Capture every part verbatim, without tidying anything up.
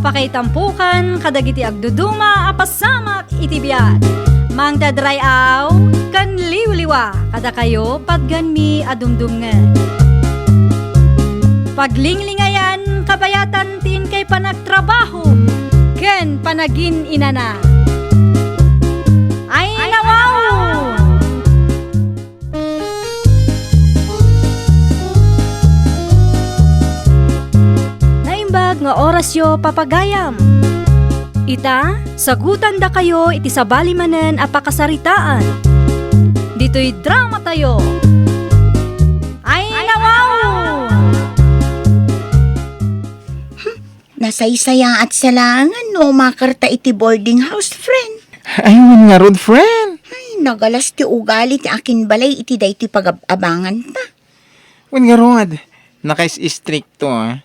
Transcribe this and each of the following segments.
Pakaitampokan kadagiti agduduma a pasamak iti biag. Mangted ray-aw ken liwliwa kadakayo patganmi a dumdumngeg. Paglinglingayan kabayatan ti inkay panagtrabaho ken panagin-inana. Ay, nawaw! Naimbag nga orasyo, papagayam. Ita, sagutandakayo iti sabali manen a pakasaritaan. Ditoy dramatayo. Ay, nawaw! Nasaysayaat sa laengen no umakarta iti boarding house, friend. Ay, wen ngarud, friend. Ay, nagalas ti ugali ti akinbalay iti daytoy pagab-abanganta. Wen ngarud, nakais-istrikto, ah.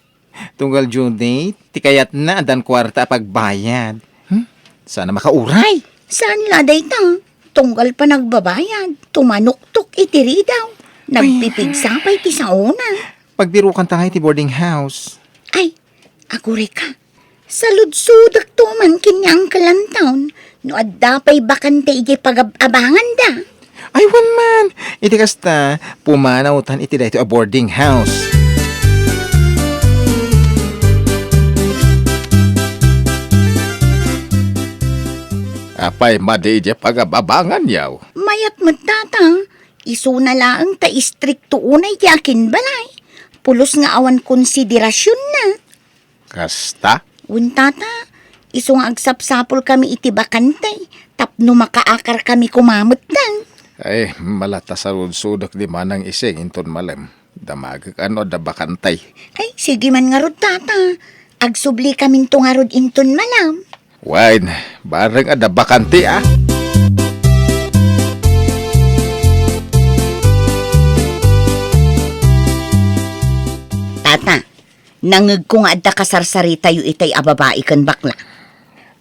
Tunggal due date, ti kayatna, addan kuarta a pagbayad. Hmm? Sana makauray. Saan la dayta? Tunggal panagbabayad, tumanuktok iti ridaw. Ay. Nagpipigsa pay ti saona. Pagbirokanta nga iti boarding house. Ay, agurayka. Saludsodekto man ken ni Uncle Anton no adda pay bakante idiay pagab-abanganda. Ay, wen man! Iti kasta, pumanawtan iti daytoy a boarding house. Apay madi idiay pagab-abanganyo? Mayat met, Tata. Isuna laeng ta istrikto unay ti akinbalay. Pulos nga awan konsiderasionna. Kasta? Wen, Tata, isu nga agsapsapulkami iti bakante tapno makaakarkami koma metten. Ay, malata saludsodek ni Manang Ising inton malem. Damagek a no adda bakante. Ay, sige man ngarud, Tata. Agsublikaminto ngarud inton malem. Wen, bareng adda bakante, ah. Tata, nangngegko nga adda kasarsaritayo itay a babai ken bakla.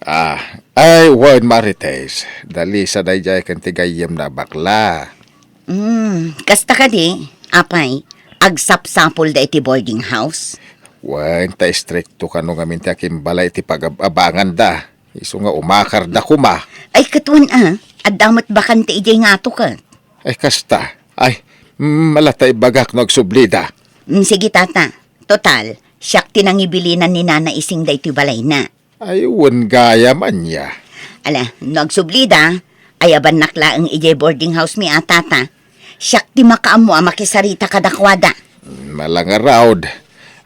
Ah, ay, wen, Marites. Dalisa daydiay ken ti gayyemna a bakla. Hmm, kasta kadi, apay, agsapsapulda iti boarding house? Wen, ta istrikto kano ngamin ti akinbalay iti pagab-abanganda. Isu nga umakarda koma. Ay, ket wen a, adda met bakante idiay ngato ket. Ay, kasta. Ay, mm, malata ibagak no agsublida. Mm, sige, Tata. Total, siak ti nangibilinan ni Nana Ising daytoy balayna. Ay, wen gayam ania. Ala, no agsublida, ayabannak laeng idiay boarding house mi a, Tata. Siak ti makaammo a makisarita kadakuada. Malangarud.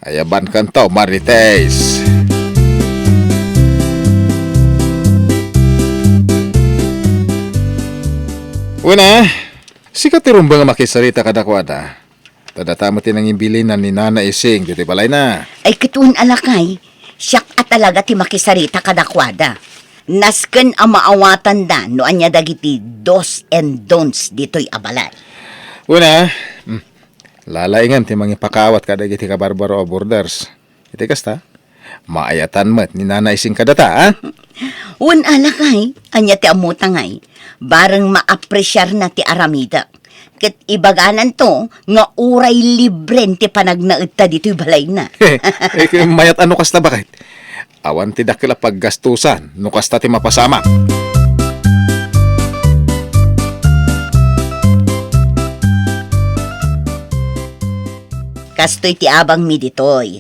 Ayabankanto, Marites. Wen a, sika ti rumbeng a makisarita kadakuada. Ta data met ti nangibilinan ni Nana Ising ditoy balayna. Ay, ket wen a lakay, siak a talaga ti makisarita kadakuada. Nasken a maawatanda no ania dagiti do's and don'ts ditoy a balay. Wen a, mm, lalaingem ti mangipakawat kadagiti kabarbaro a boarders. Iti kasta, maayatan met ni Nana Ising kadata, a? Wen a lakay, ania ti ammota ngay? Bareng maapresiarna ti aramidek. Ket ibagananto nga uray libren ti panagnaedta ditoy balayna. Eh, mayat a no kasta, baket? Awan ti dakkel a paggastusan no kasta ti mapasamak. Kastoy ti abangmi ditoy.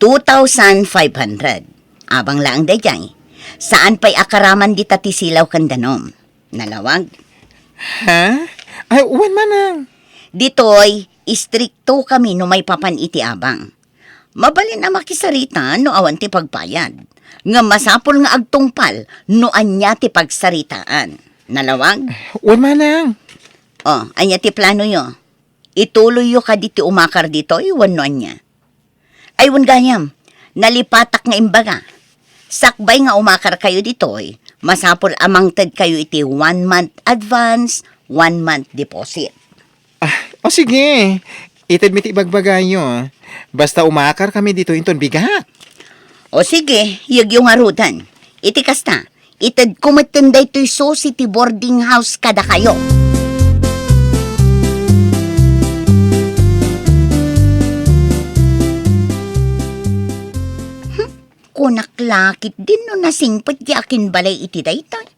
Two thousand five hundred. Abang laeng daydiay. Saan pay a karaman dita ti silaw ken danum. Nalawag? Ha? Ay, wen manang. Ditoy, istrikto kami no maipapan iti abang. Mabalin a makisarita no awan ti pagbayad. Ngem masapul nga agtungpal no ania ti pagsaritaan. Nalawag? Wen manang. O, ania ti planoyo? Ituloyyo kadi ti umakar ditoy wenno ania? Ay, wen gayam, nalipatak nga imbaga. Sakbay nga umakarkayo ditoy, masapul a mangtedkayo iti one month advance, one month deposit. Ah, o sige. Itedmi ti ibagbagayo, ah. Basta umakar kami ditoy inton bigat. O sige, yegyo ngaruden. Iti kasta, itedko metten daytoy susi ti boarding house kadakayo. Hmm, kunak Natakit din no nasingpet ti akinbalay iti daytoy.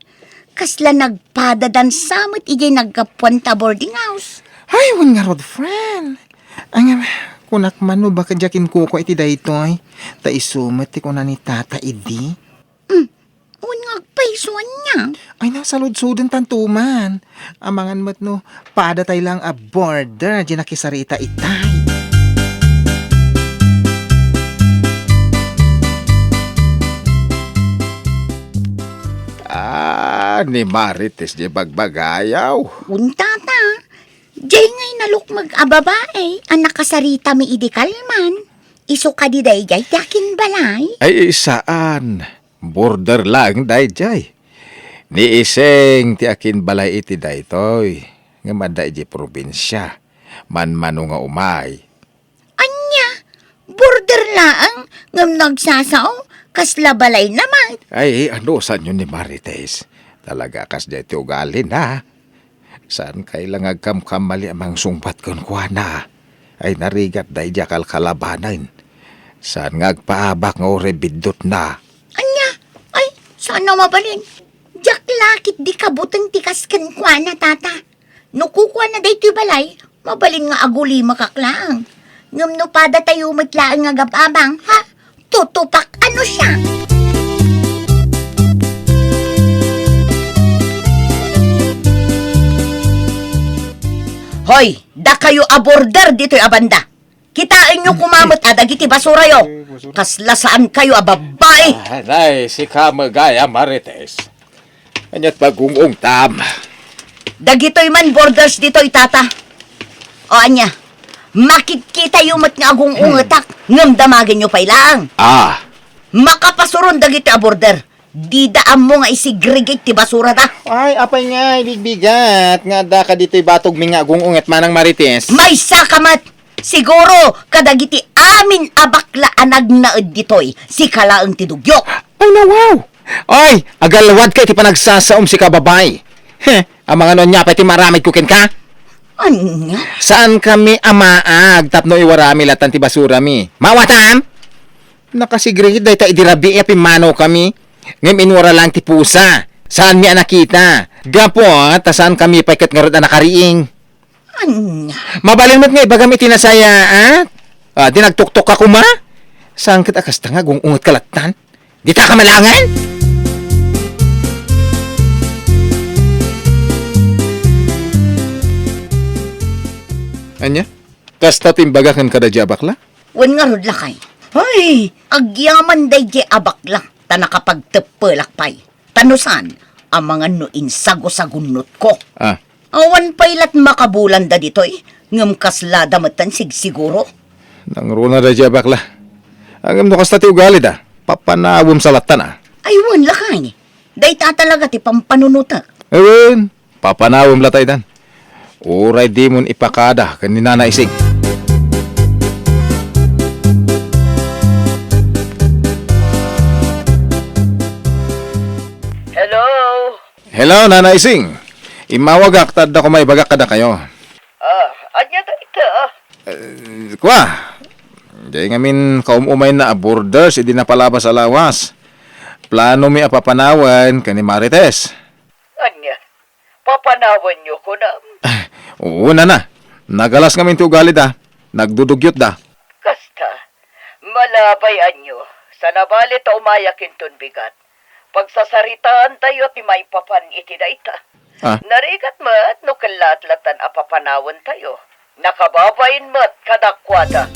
Kasla nagpadadansa met idiay naggapuanta a boarding house. Ay, wen ngarud, friend. Ay, ngem, kunak man no baket diak inkuko iti daytoy. Ta isu met ti kuna ni Tata idi. Hmm, wen nga agpayso ania? Ay, nasaludsodentanto man. Amangan met no, padatay lang a border diay nakisarita itay. Ah, ni Marites diay bagbagayaw. Wen, Tata, diay nga inalukmeg a babai a nakasaritami idi kalman. Isu kadi daydiay ti akinbalay? Ay, saan. Border laeng daydiay. Ni Ising ti akinbalay iti daytoy, ngem adda idiay probinsia. Manmano nga umay. Ania? Border laeng ngem nagsasao? Kasla balayna met? Ay, anusanyo ni Marites? Talaga kasdiay ti ugalina. Saankay la nga agkamkamali a mangsungbat kenkuana. Ay, narigat daydiay a kalkalabanen. Saan nga agpaabak nga uray biddutna? Ania? Ay, saan a mabalin. Diak la ketdi kabuteng ti kas kenkuana, Tata. No kukuana daytoy balay, mabalin nga agulimakak laeng. Ngem no padatayo met laeng nga agab-abang, ha? Tutupak ano siya. Hoy, dakayo a border ditoy a banda. Kitaenyo koma met a dagiti basurayo. Kasla saankayo a babbai. Ah, nay, sika met gayam, Marites. Ania't pagung-ungtam? Dagitoy man borders ditoy, Tata. O ania, makitkitayo met nga agung-ungetak, ngem damagenyo pay laeng. Ah. Makapasuron dagiti a border. Dida ammo nga i-segregate ti basurada. Ay, apay nga, ibigbigat nga adda kaditoy batogmi nga agung-unget, Manang Marites? Maysaka met! Siguro, kadagiti amin a bakla a nagnaed ditoy, sika laeng ti dugyok. Ay, nawaw! Ay, agalwadka iti panagsasaom, sika babai. He, amangan no ania pay ti maaramidko kenka? Ania? Saankami a maag tapno iwarami lattan ti basurami. Maawatam? Nakasegregate dayta idi rabii a pimmanokami. Ngem inwara laeng ti pusa. Saanmi a nakita. Gapu ta saankami pay ket ngarud a nakariing. Ania? Mabalin met nga ibagam iti nasayaat. Ah, di nagtuktokka koma? Saan ket a kasta nga agung-ungetka lattan? Dita ka malangen? Ania? Kasta ti imbagak ken kada di a bakla? Wen ngarud, lakay. Ay, agyaman daydiay a bakla, ta nakapagteppelak pay. Ta no saan, amangan no insagusagunnotko. Ah. Awan pay lat makabulanda ditoy, ngem kaslada metten sigsiguro. Nangruna daydiay a bakla. Ngem no kasta ti ugalida, papanawem sa lattan a. Ay, wen, lakay. Dayta talaga ti pampanunotek. Wen, papanawem lataydan. Uray dimon ipakada ken ni Nana Ising. Hello? Hello, Nana Ising. Immawagak ta adda koma ibagak kadakayo. Ah, ania dayta? Eh, kua, diay ngamin kaum-umayna a borders idi napalabas a lawas. Planomi a papanawen ken ni Marites. Ania? Papanawenyo, kunam? Ah, oo, nana. Nagalas ngamin ti ugalida. Nagdudugyotda. Kasta, malabayanyo, sa nabali ta umayak inton bigat. Pagsasaritaantayo ti maipapan iti dayta. Ah. Narigat met no kellat lattan a papanawentayo. Nakababain met kadakuada.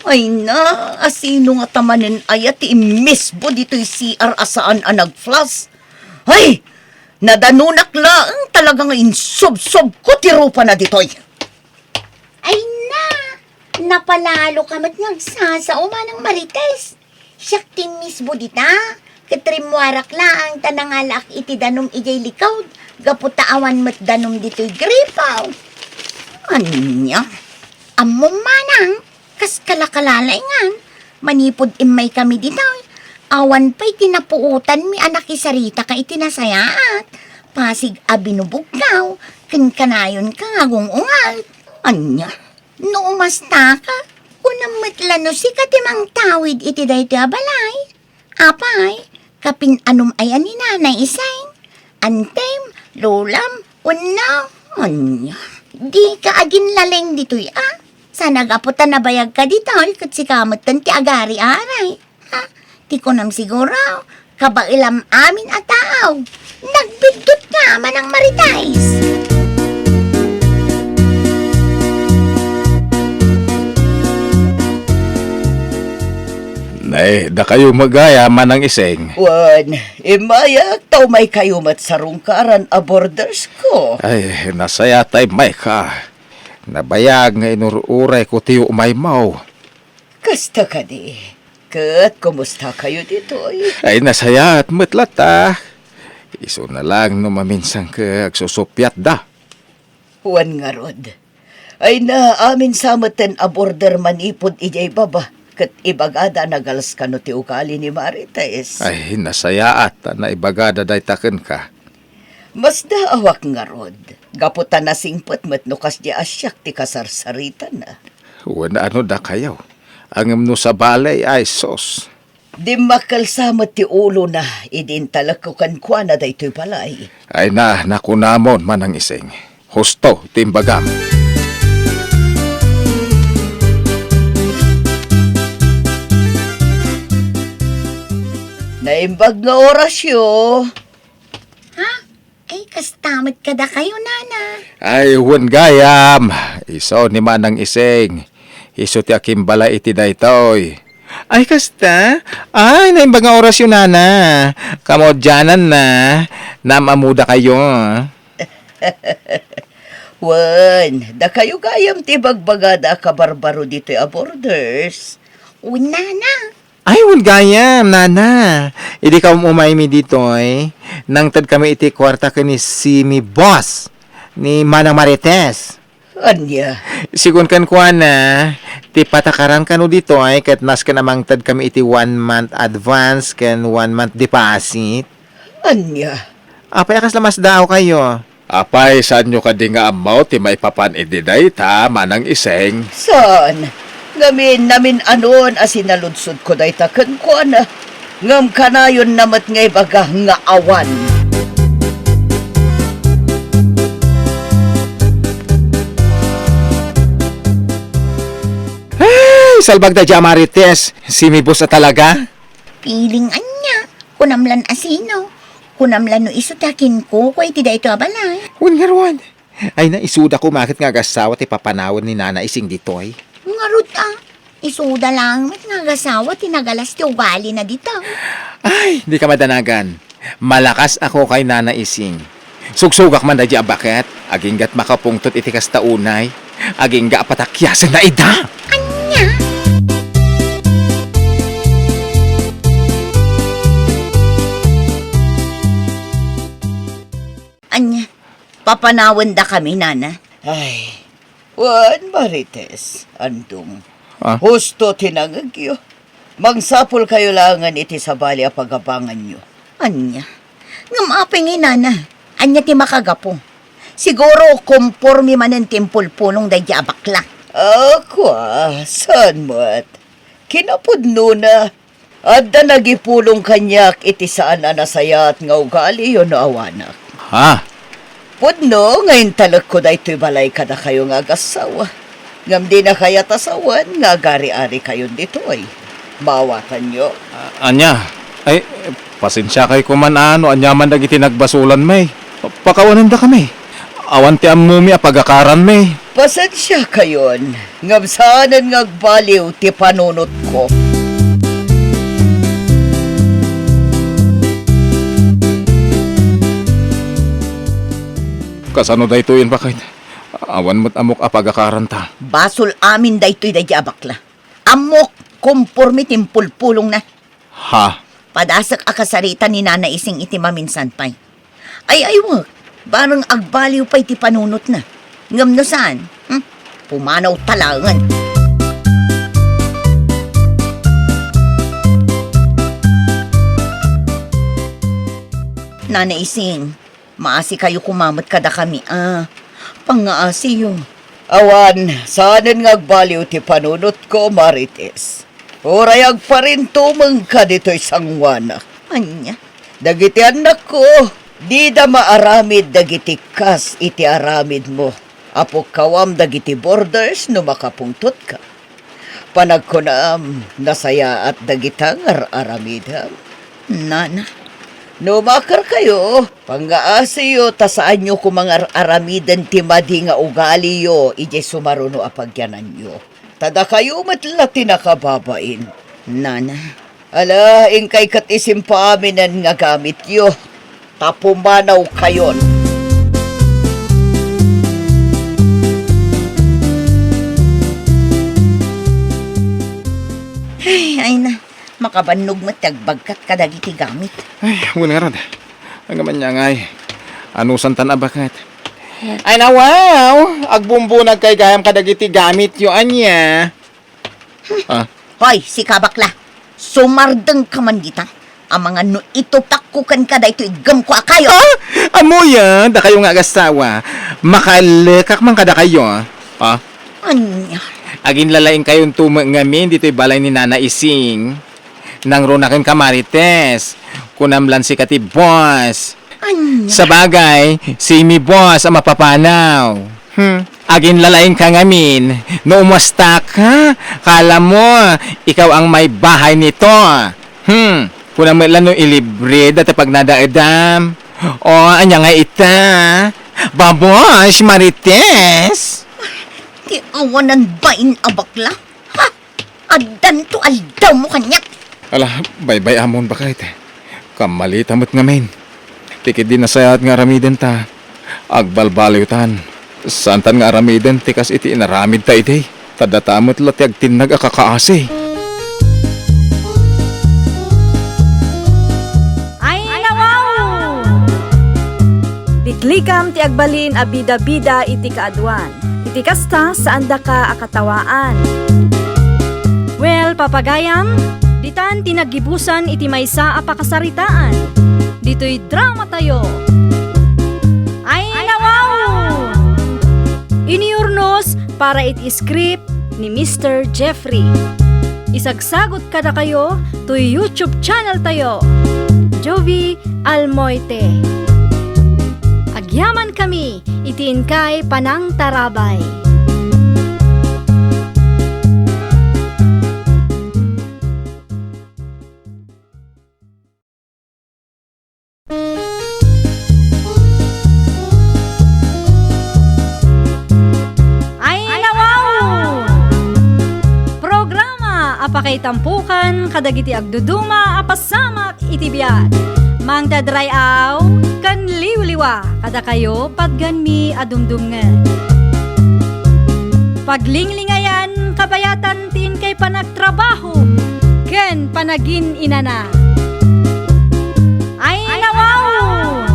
Ay na, asino ngata manen aya ti immisbo ditoy C R a saan a nag-flush? Ay, nadanonak laeng talaga nga insubsobko ti rupana ditoy. Ay na, napalaloka met nga agsasao, Manang Marites. Siak ti immisbo dita, ket rimmuarak laeng ta nangalaak iti danum idiay likod, gapu ta awan met danum ditoy gripo. Ania? Ammom, manang, kas kalakalaingan, manipud immaykami ditoy, awan pay ti napuotanmi a nakisaritaka iti nasayaat. Pasig a binubugkaw, ken kanayonka nga agung-ungat. Ania, no umastaka, kunam met la no sika ti mangtawid iti daytoy a balay. Apay, kapin-anom aya ni Nanay Iseng? Antim, lolam, wenno? Ania, dika aginlaleng ditoy a? Saan a gapu ta nabayagka ditoy ket sika metten ti agari-ari? Ha? Ti kunam siguro, kabaelam amin a tao. Nagbiddut nga manang Marites. Nay, dakayo met gayam, Manang Iseng. Wen, immayak ta umaykayo met sarungkaran a boarders ko. Ay, nasayaat ta immayka. Nabayag nga inur-urayko ti umaymo. Kasta kadi. Ket kumustakayo ditoy? Ay, nasayaat met latta. Isuna lang no maminsanka agsusuppiatda. Wen ngarud. Ay, amin sa metten a boarder manipud idiay baba, ket ibagada a nagalas kano ti ugali ni Marites. Ay, nasayaat ta naibagada dayta kenka. Masdaawak ngarud, gapu ta nasingpet met no kasdiay a siak ti kasarsaritana. Wen ano dakayo? Ngem no sabali, ay sus. Dimmakkel sa met ti ulona idi intalekko kenkuana daytoy balay. Ay na, nakunamon, Manang Ising. Husto ti imbagam. Naimbag nga orasyo. Ha? Ay, kasta met kadakayo, Nana. Ay, wen gayam. Isu ni Manang Ising. Isu ti akimbalay iti daytoy. Ay, kasta? Ay, naimbag nga orasyo, Nana. Kamaudiananna. Naam-ammodakayo. Wen, dakayo gayam ti ibagbagada a kabarbaro ditoy a boarders. Wen, Nana. Ay, wen gayam, Nana. Idi kaum-umaymi ditoy, nangtedkami iti kuarta ken ni Simi Boss, ni Manang Marites. Ania? Sigun kenkuana, ti patakaran kano ditoy ket nasken a mangtedkami iti one month advance ken one month deposit. Ania? Apay a kasla masdaawkayo? Apay, saanyo kadi nga ammo ti maipapan idi dayta, Manang Ising? Saan? Ngamin, namin-anon a sinaludsodko dayta kenkuana. Ngem kanayonna met nga ibaga nga awan. Ay, salbag da dia Marites, Simi Boss a talaga. Piling ania, kunam lan a sino? Kunam lan no isu ti akinkukua iti daytoy a balay. Wen ngarud. Ay na, isuda koma ket nga agassawa ti papanawen ni Nana Ising ditoy. Ngarud a, isuda laeng met nga agassawa ti nagalas ti ugalina dita. Ay, dika madanagan. Malakas ako kay Nana Ising. Sugsugak man daydi a baket, aginggat makapungtot iti kasta unay. Agingga a patakiasen na ida. Ania? Ania? Papanawendakami, Nana? Ay, wen, Marites, Andong. Ah? Husto ti nangegyo. Mangsapulkayo laengen iti sabali a pagabanganyo. Ania? Ngem apay ngay, Nana? Ania ti makagapu? Siguro, komporme manen ti impulpulong daydi a bakla. A, kua, saan met? Kinapudnona, adda nagipulong kaniak iti saan a nasayaat nga ugaliyo no awanak. Ha? Pudno nga intalekko daytoy balay kadakayo nga agassawa. Ngem dinakayat a sawen nga agari-arikayon ditoy. Maawatanyo? A-, ania? Ay, pasensiakay koma a no aniaman dagiti nagbasolanmi. Pa-, pakawanendakami. Awan ti ammomi a pagakaranmi. Pasensiakayon, ngem saanen nga agbaliw ti panunotko. Kasano daytoyen, baket? Awan met ammok a pagakaranta. Basol amin daytoy daydi a bakla. Ammok, komporme ti impulpulongna. Ha? Padasek a kasarita ni Nana Ising iti maminsan pay. Ay-aywek, bareng agbaliw pay ti panunotna. Ngem no saan, hmm? Pumanaw ta laengen. Nana Ising, maasikayo koma met kadakami a. pangngaasiyo. Awan, saanen nga agbaliw ti panunotko, Marites. Uray agparintumengka ditoy sangoanak. Ania? Dagiti annakko, dida maaramid dagiti kas iti aramidmo. Apukkawam dagiti borders no makapungtotka. Panagkunam, nasayaat dagita nga ar-aramidem. Nana. No makarkayo, pangngaasiyo ta saanyo koma nga ar-aramiden ti madi nga ugaliyo idiay sumaruno a pagyananyo. Ta dakayo met la ti nakababain. Nana. Ala, inkay ket isimpaaminen nga gamityo, ta pumanawkayon. Ay, ay na, makabannog met ti agbagkat kadagiti gamit. Ay, wen ngarud. Ania man ngay, anusantan a baket? Ay, nawaw, agbumbunagkay gayam kadagiti gamityo, ania? Ah. Hoy, sika bakla. Sumardengka man dita. Amangan no itupakko kenka daytoy iggemko a kayo. Ah! Ammoyo, dakayo nga agasawa. Makaellekak man kadakayo. Ah? Ania? Aginlalaingkayonto met ngamin ditoy balay ni Nana Ising. Nangruna kenka, Marites. Kunam lan sika ti boss. Ania? Sabagay, simi boss a mapapanaw. Hmm. Aginlalaingka ngamin, no umastaka, kala mo, ikaw ang may bahay nito. Hmm. Kunam met la no ilibre da ta pagnadaedam. O, ania nga ita? Ba, boss, Marites? Ti awanan bain a bakla? Ha? Addanto aldawmo kaniak. Ala, baybay-amon baket. Kammalita met ngamin. Ti ketdi nasayaat nga aramidenta, agbalbaliwtan. Saantan nga aramiden ti kas iti inaramidta idi. Ta data met la ti agtinnag a kakaasi. Ay, nawaw! Liklikam ti agbalin a bida-bida iti kaaduan. Iti kasta, saandaka a katawaan. Well, papagayam, ditan ti naggibusan iti maysa a pakasaritaan. Ditoy dramatayo. Ay, nawaw! Iniurnos para iti script ni Mister Jeffrey. Isagsagot kadakayo toy YouTube channel tayo, Jovie Almoite. Agyaman kami iti inkay panangtarabay. Ay, nawaw! Programa a pakaitampokan kadagiti agduduma a pasamak iti biag. Mangdadray-aw ken liwliwa kadakayo patgenmi a dumdumngeg. Paglinglingayan kabayatan ti inkay panagtrabaho ken panagin-inana. Ay, nawaw!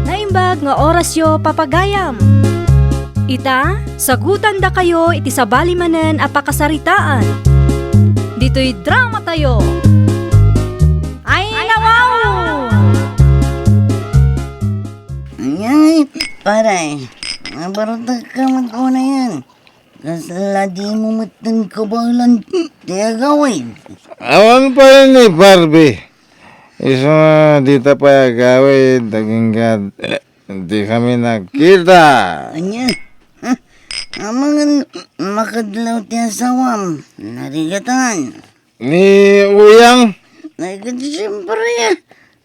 Naimbag nga orasyo, papagayam. Ita, sagutandakayo iti sabali manen a pakasaritaan. Ditoy dramatayo. Ay, nawaw! Ay, pare, nabartek ka met unayen. Kasla dimo metten kabaelan ti agawid? Awan pay ni Barbie. Isu nga dita pay agawid, agingga, eh, di kami nagkita. Ania? Ha? Amangan makadlaw ti asawam, narigatan. Ni Uyang? Ay, ket siyempre, ah.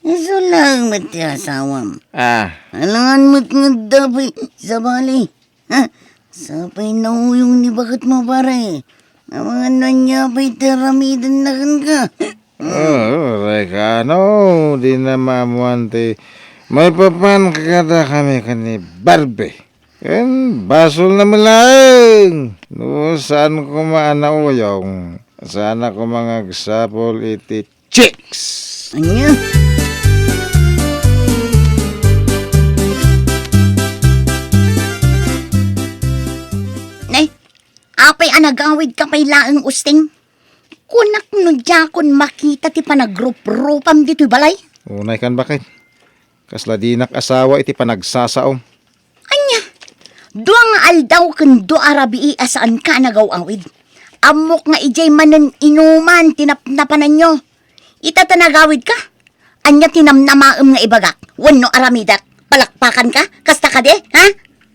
Isu laeng met ti asawam. Ah. Alangan met nga adda pay sabali. Ha? Sapay nauyong ni baketmo, pare. Amangan no ania pay ti aramidenna kenka. Oh, Ricardo, di na maammoan ti maipapan kadakami ken ni Barbie. Ken basolna met laeng no saan koma a nauyong, saan a koma nga agsapul iti chicks. Ania? Nay, apay a nagawidka pay laeng, Usting? Kunak no diakon makita ti panagruprupam ditoy balay? Unay kan baket. Kasla dinak asawa iti panagsasaom. Ania? Dua nga aldaw ken dua a rabii a saanka a nagaw-awid. Ammok nga idiay manen inuman ti napnapananyo. Ita ta nagawidka? Ania ti namnamaem nga ibagak wenno aramidek? Palakpakanka? Kasta kadi? Ha?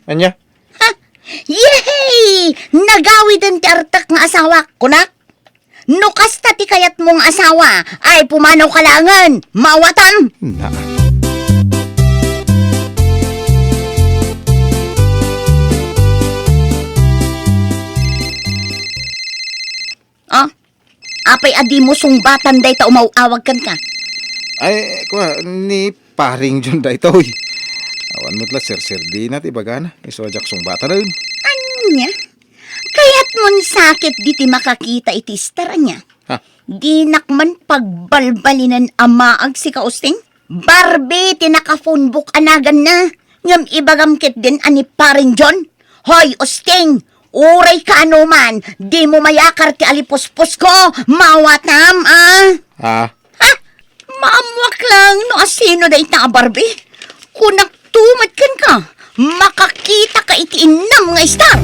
Ania? Ha? Yehey! Nagawiden ti artek nga asawak, kunak? No kasta ti kayatmo nga asawa, ay pumanaw ka laengen, maawatam! Na. Ah, apay a dimo sungbatan dayta umaw-awag kenka? Ay, kua, ni Paring John daytoy. Awan met la serserbina ti ibagana. Isu a diak sungbatanen. Ania? Kayatmon sakit diti makakita iti star, ania? Ha? Dinak man pagbalbalinen a maag sika, Usting. Barbie ti nakaphonebook a naganna. Ngem ibagam ketdin a ni Paring John. Hoy, Usting! Uray kaanuman, dimo mayakar ti alipuspusko, maawatam, a? Ah? Ha? Maammoak laeng no asino dayta a Barbie. Kunakto met kenka, makakitaka iti innam nga star.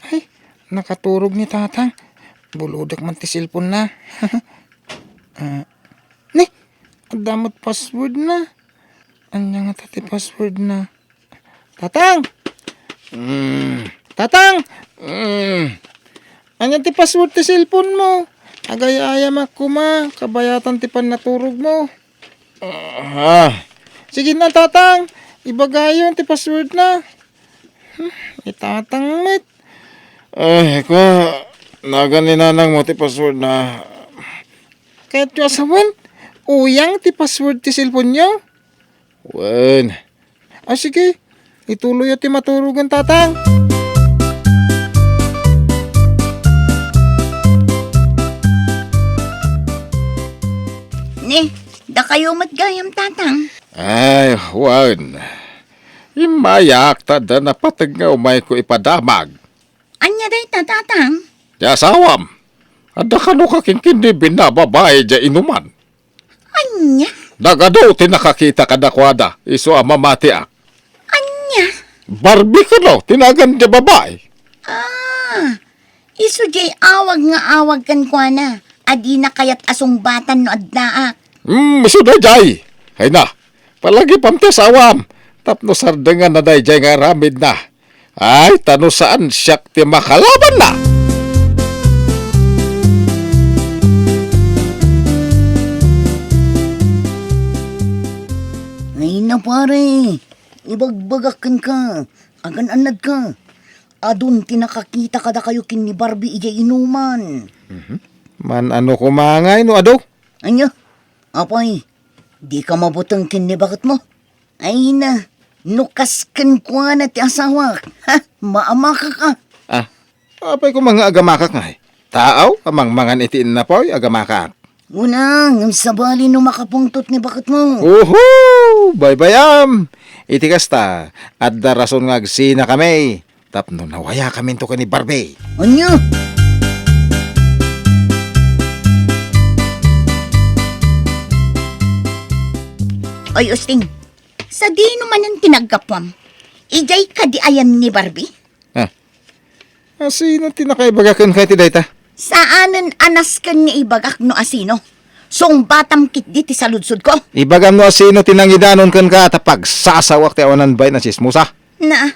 Ay, nakaturog ni Tatang. Bulodek man ti cellphone-na. Ah, ni, adda met password-na. Ania ngata ti password-na? Tatang! Mm. Tatang! Mm. Ania ti password ti cellphone-mo? Agay-ayamak koma, kabayatan ti pannaturogmo. Ah. Sige na, Tatang. Ibagayon ti password-na. Hmm, ni Tatang met. Ay, kua, nagan ni nanangmo ti password-na. Kayatyo a sawen? Uyang ti password ti cellphone-yo? Wen. Ah, sige. Ituloyyo ti maturogen, Tatang. Ni, dakayo met gayam, Tatang. Ay, wen. Immayak ta adda napateg nga umayko ipadamag. Ania dayta, Tatang? Ti asawam. Adda kano ka kinkinni binnababai diay inuman. Ania? Nagadu ti nakakita kadakuada, isu a mamatiak. Ania? Barbie kano ti nagan ti babai. Ah, isu diay awag nga awag kenkuana, a dina kayat a sungbatan no addaak. Hmm, isu daydiay. Ay na, palagipam ti asawam, tapno sardenganna daydiay nga aramidna. Ay, ta no saan siak ti makalabanna. Ay na, pare, ibagbagak kenka, agan-annadka. Adun ti nakakita kadakayo ken ni Barbie idiay inuman. Mhm. Man-ano koma ngay no adu? Ania? Apay, dika mabuteng ken ni baketmo? Ay na, no kas kenkuana ti asawak, ha, maamakak a. Ah, apay koma nga agamakak ngay? Taaw a mangmangan iti innapoy, agamakak. Una, ngem sabali no makapungtot ni baketmo. Uhu! Baybayam! Iti kasta, adda rason nga agsinakami. Tapno nawayakaminto ken ni Barbie. Ania? Oy, Usting, sadino manen ti naggapuam? Idiay kadi ayan ni Barbie? Ah. Asino ti nakaibaga kenka iti dayta? Saanen a nasken nga ibagak no asino. Sungbatam ketdi ti saludsodko. Ibagam no asino ti nangidanon kenka ta pagsasawak ti awanan bain a tsismosa. Na,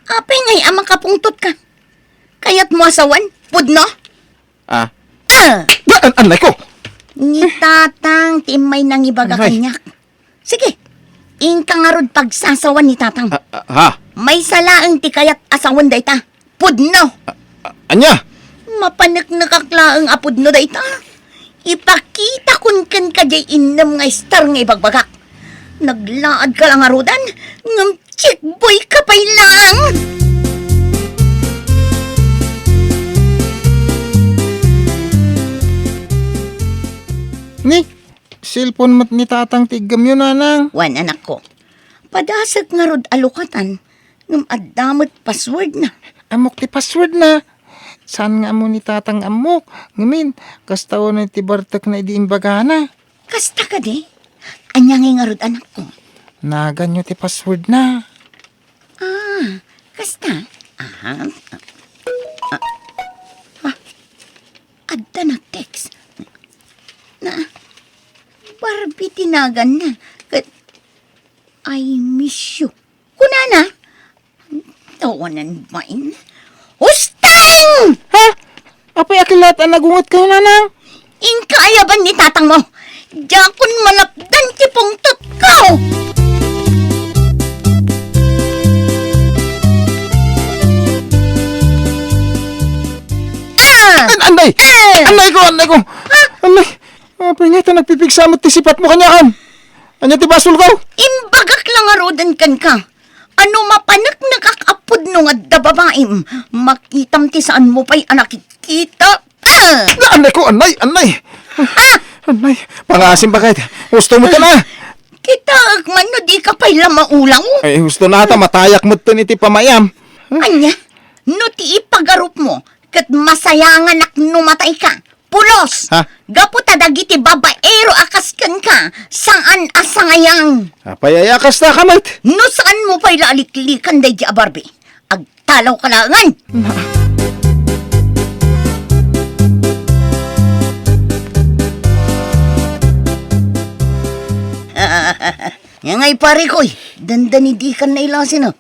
apay ngay a makapungtotka? Kayatmo a sawen? Pudno? Ah. Ah! An-, annay ko! Ni Tatang ti immay nangibaga kaniak. Sige, inka ngarud pagsasawan ni Tatang. Ah, ah, ha? Maysa laeng ti kayat a sawen dayta. Pudno! Ah, ah, ania? Mapaneknekak laeng a pudno dayta. Ipakitakon kenka diay innem nga star nga ibagbagak. Naglaadka la ngaruden, ngem chickboy ka pay laeng. Ni, cellphone met ni Tatang ti iggemyo, Nanang. Wen, anakko. Padasek ngarud a lukatan, ngem adda met passwordna. Ammok ti passwordna. Saan nga ammo ni tatang nga ammok? Ngamin, kasta unay ti bartekna idi imbagana. Kasta kadi? Ania ngay ngarud, anakko? Naganyo ti passwordna. Ah, kasta? Aha. Ah, ah, adda nag-text. Na, Barbie ti naganna. Ket, "I miss you." Kunana, tawanan bain. Husteng! Ha? Apay a kilat a nagunget kayo, nanang? Inka ayaban ni tatang mo. Diakon malapdan ti pungtot ko. Ah! An-, anday! Ah! Anday ko, anday ko! Ah! Anday! Apay nga ita nagpipigsa met ti sipatmo kaniakan? Ania ti basolko? Imbagak la ngaruden kenka. Ano mapaneknek a pudno nga adda babaim? Makitam ti saanmo pay a nakitkita. Ah! Na, anay ko, anay, anay. Ah! Anay, pangasim ba kahit? Gusto mo ito na? Kitaek man no di ka pay la maulang. Ay, gusto na ata, matayak mo ito iti pamayam. Anya, no ti ipagarup mo, ket masayanganak no matay ka. Pulos! Ha? Gapu ta dagiti babaero a kas kenka, saan a sangayang. Apay aya kasta ka met? No saan mo pay la aliklikan daydi a Barbie, agtalaw ka laengen. Na- Nya ngay, pare koy, dandani dikan nailasin, a.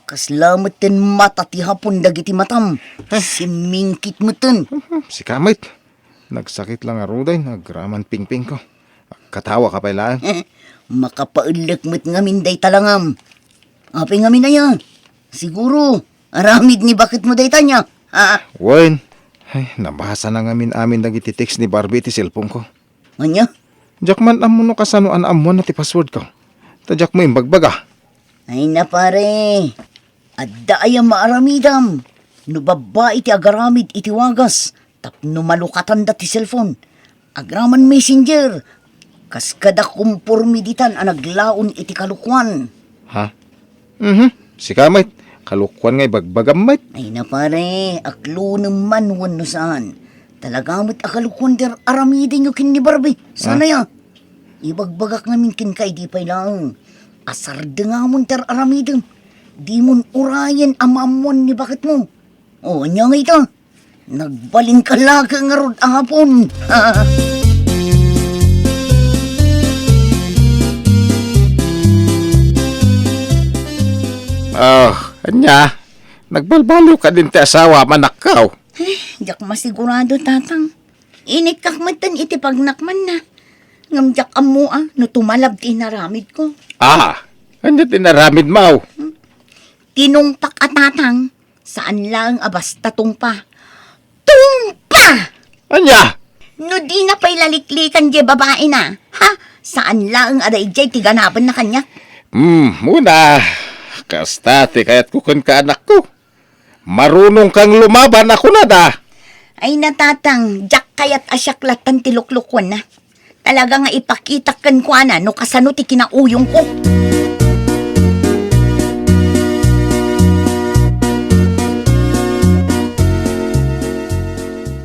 Kasla met ten mata ti hapon dagiti matam. Simingkit met ten. Sika met. Nagsakit la ngaruden, agraman pingpingko. Katawa ka pay laeng. Makapaellek met ngamin dayta langam. Apay ngamin aya? Siguro, aramid ni baketmo dayta nia. Ha? Wen, ay, nabasa na ngamin amin dagiti text ni Barbie iti cellphone-ko. Ania? Diak man ammo no kasano a naammoanna ti password-ko. Ta diak mo imbagbaga. Ay na, pare. Adda aya maaramidam no babbai ti agaramid iti wagas tapno malukatanda ti cellphone? Agraman Messenger, kas kada kompormiditan a naglaon iti kalukuan. Ha? Mhm. Sika met, kalukuan nga ibagbagam met. Ay na, pare, aklunem man wenno saan. Talaga met a kalukuan ti ar-aramidenyo ken ni Barbie. Saan aya? Ibagbagak ngamin kenka idi pay laeng. Asardengamon ti ar-aramidem. Dimon urayen a maammoan ni baketmo. O, ania ngay ita? Nagbalinka la ngarud a hapon. Oh, ania? Nagbalbaliw kadin ti asawam, anakko? Eh, diak masigurado, tatang. Inikkak metten iti pagnakmanna. Ngem diak ammo a no tumalab ti inaramidko. Ah, ania ti inaramidmo? Tinungpak a, tatang, saan laeng a basta tungpa. Tungpa! Ania? No dina pay laliklikan diay babaina, ha? Saan laeng a daydiay ti ganabenna kaniak. Hmm, muna, kasta ti kayatko kenka, anakko. Marunong kang lumaban a kunada. Ay, natatang, diak kayat a siak lattan ti luklukuenna. Talaga nga ipakitak kenkuana no kasano ti kinauyongko.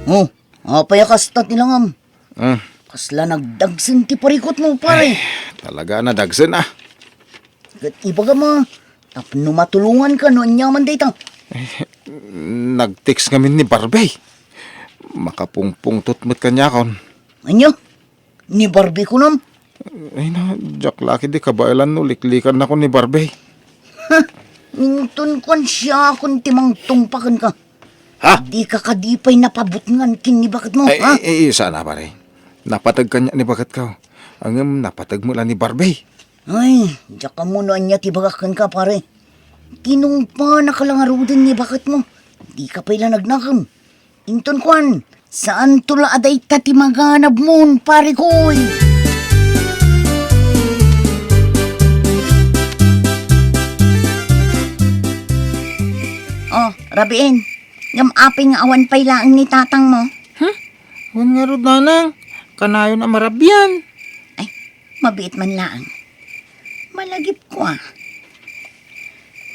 Oh, apay a kasta ti langam? Hmm. Kasla nagdagsen ti parikutmo, pare. Ay, talaga, nadagsen, ah. Ket ibagam a, tapno matulonganka no aniaman dayta. Eh, nag-text ngamin ni Barbie. Makapungpungtot met kaniakon. Ania? Ni Barbie kunam? Ay na, diak la ketdi kabaelan no liklikannakon ni Barbie. Ha? Inton kuan, siakon ti mangtungpa kenka. Ha? Dika kadi pay napabutngan ken ni baketmo, ha? Ay, ay, ay, saan a, pare. Napateg kaniak ni baketko. Ngem napateg met la ni Barbie. Ay, diak ammo no ania ti ibagak kenka, pare. Tinungpanaka la ngaruden ni baketmo. Dika pay la nagnakem. Inton kuan, saanto la a dayta ti maganabmon, parekoy. Oh, Rabiin, ngem apay nga awan pay laeng ni tatangmo? Huh? Awan ngarud, nanang. Kanayon a marabian. Ay, mabiit man laeng. Malagipko a.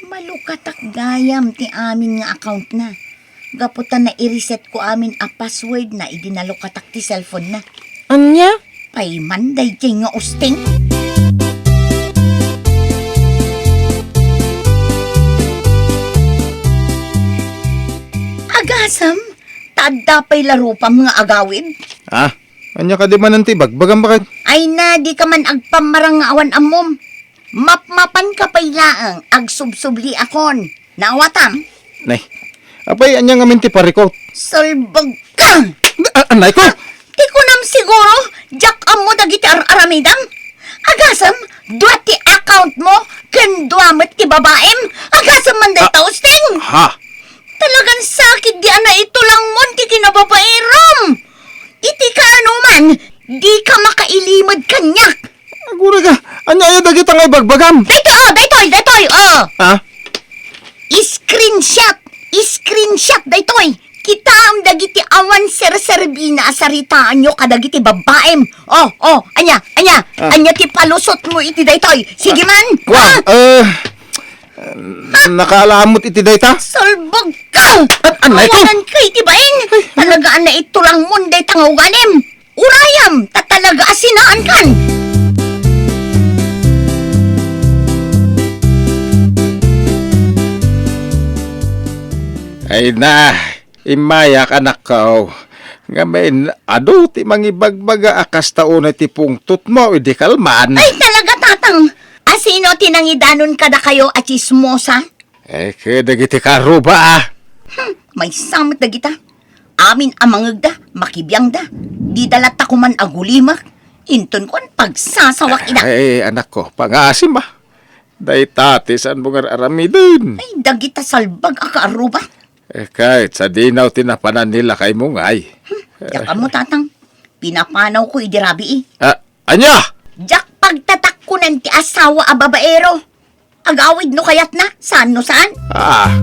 Malukatak gayam ti amin nga account na. Gapu ta nai-reset ko amin a password na idi nalukatak ti cellphone na. Ania? Pay man daydiay nga usting. Agasem, ta adda pay la rupam nga agawid. Ah, ania kadi manen ti ibagbagam, baket? Ay na, di ka man agpammarang nga awan ammom. Mapmapan ka pay laeng, agsubsubliakon. Naawatam? Nay, apay ania ngamin ti parikot? Salbag ka! A-, anay ko! Ti kunam siguro, diak ammo dagiti ar-aramidam. Agasem, dua ti account mo, ken dua met ti babaem. Agasem man dayta, Usting! Ha? Talagan sakit di a naitulangmon ti kinababaeram. Iti kaanoman, di ka makailimed kaniak. Aguray ka, ania aya dagita nga ibagbagam? Daytoy, oh, daytoy, daytoy, oh. Ha? Screenshot, screenshot daytoy. Kitaem dagiti awan serserbina a saritaanyo kadagiti babbaem. Oh, oh, ania, ania, Ah. ania ti palusotmo iti daytoy? Sige man. Kua, Ah. eh, nakaalamot iti dayta? Salbag ka! An-, anay ko! Awanan ka iti bain! Talaga a naitulangmon dayta nga ugalim! Urayam, ta talaga a sinaankan! Ay na, immayak, anakko. Ngamin, adu ti mangibagbaga a kasta unay ti pungtotmo idi kalman. Ay, talaga, Tatang! Asino ti nangidanon kadakayo a tsismosa? Eh, kadagiti karuba, ah. Hmm, maysa met dagita. Amin a mangegda, makibiangda. Dida latta koman agulimek. Inton kuan, pagsasawak ida. Ay, anakko, pangaasim, ah. Dayta ti saanmo nga aramiden. Ay, dagita salbag a karuba. Eh, ket sadino ti napanan ni lakaymo ngay? Hmm, diak ammo, Tatang. Pinapanawko idi rabii. Ah, ania? Diak pagtatakkonan ti asawa a babaero. Agawid no kayatna, saan no saan. Ah.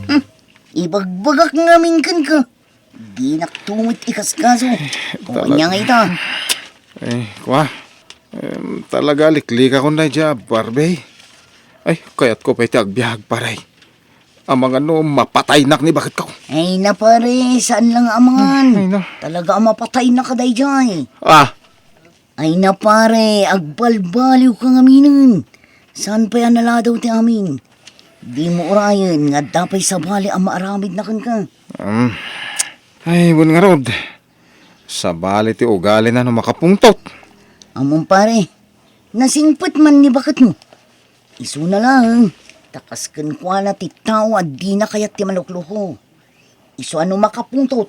Hmm, ibagbagak ngamin kenka. Dinakto met ikaskaso. O, ania nga ita? Eh, kua. Em, talaga liklikakon daydiay a Barbie. Ay, kayatko pay ti agbiag, pare. Amangan no mapataynak ni baketko. Ay na, pare, saan lang amangan. Ay na. Talaga a mapataynak ka daydiay. Ah. Ay na, pare, agbalbaliw ka ngaminen. Saan pay a naladaw ti amin? Dimo urayen nga adda pay sabali a maaramidna kenka. Um, ay, wen ngarud. Sabali ti ugalina no makapungtot. Ammom, pare, nasingpet man ni baketmo. Isuna laeng, ta kas kenkuana ti tao a dina kayat ti malukluho. Isu a no makapungtot,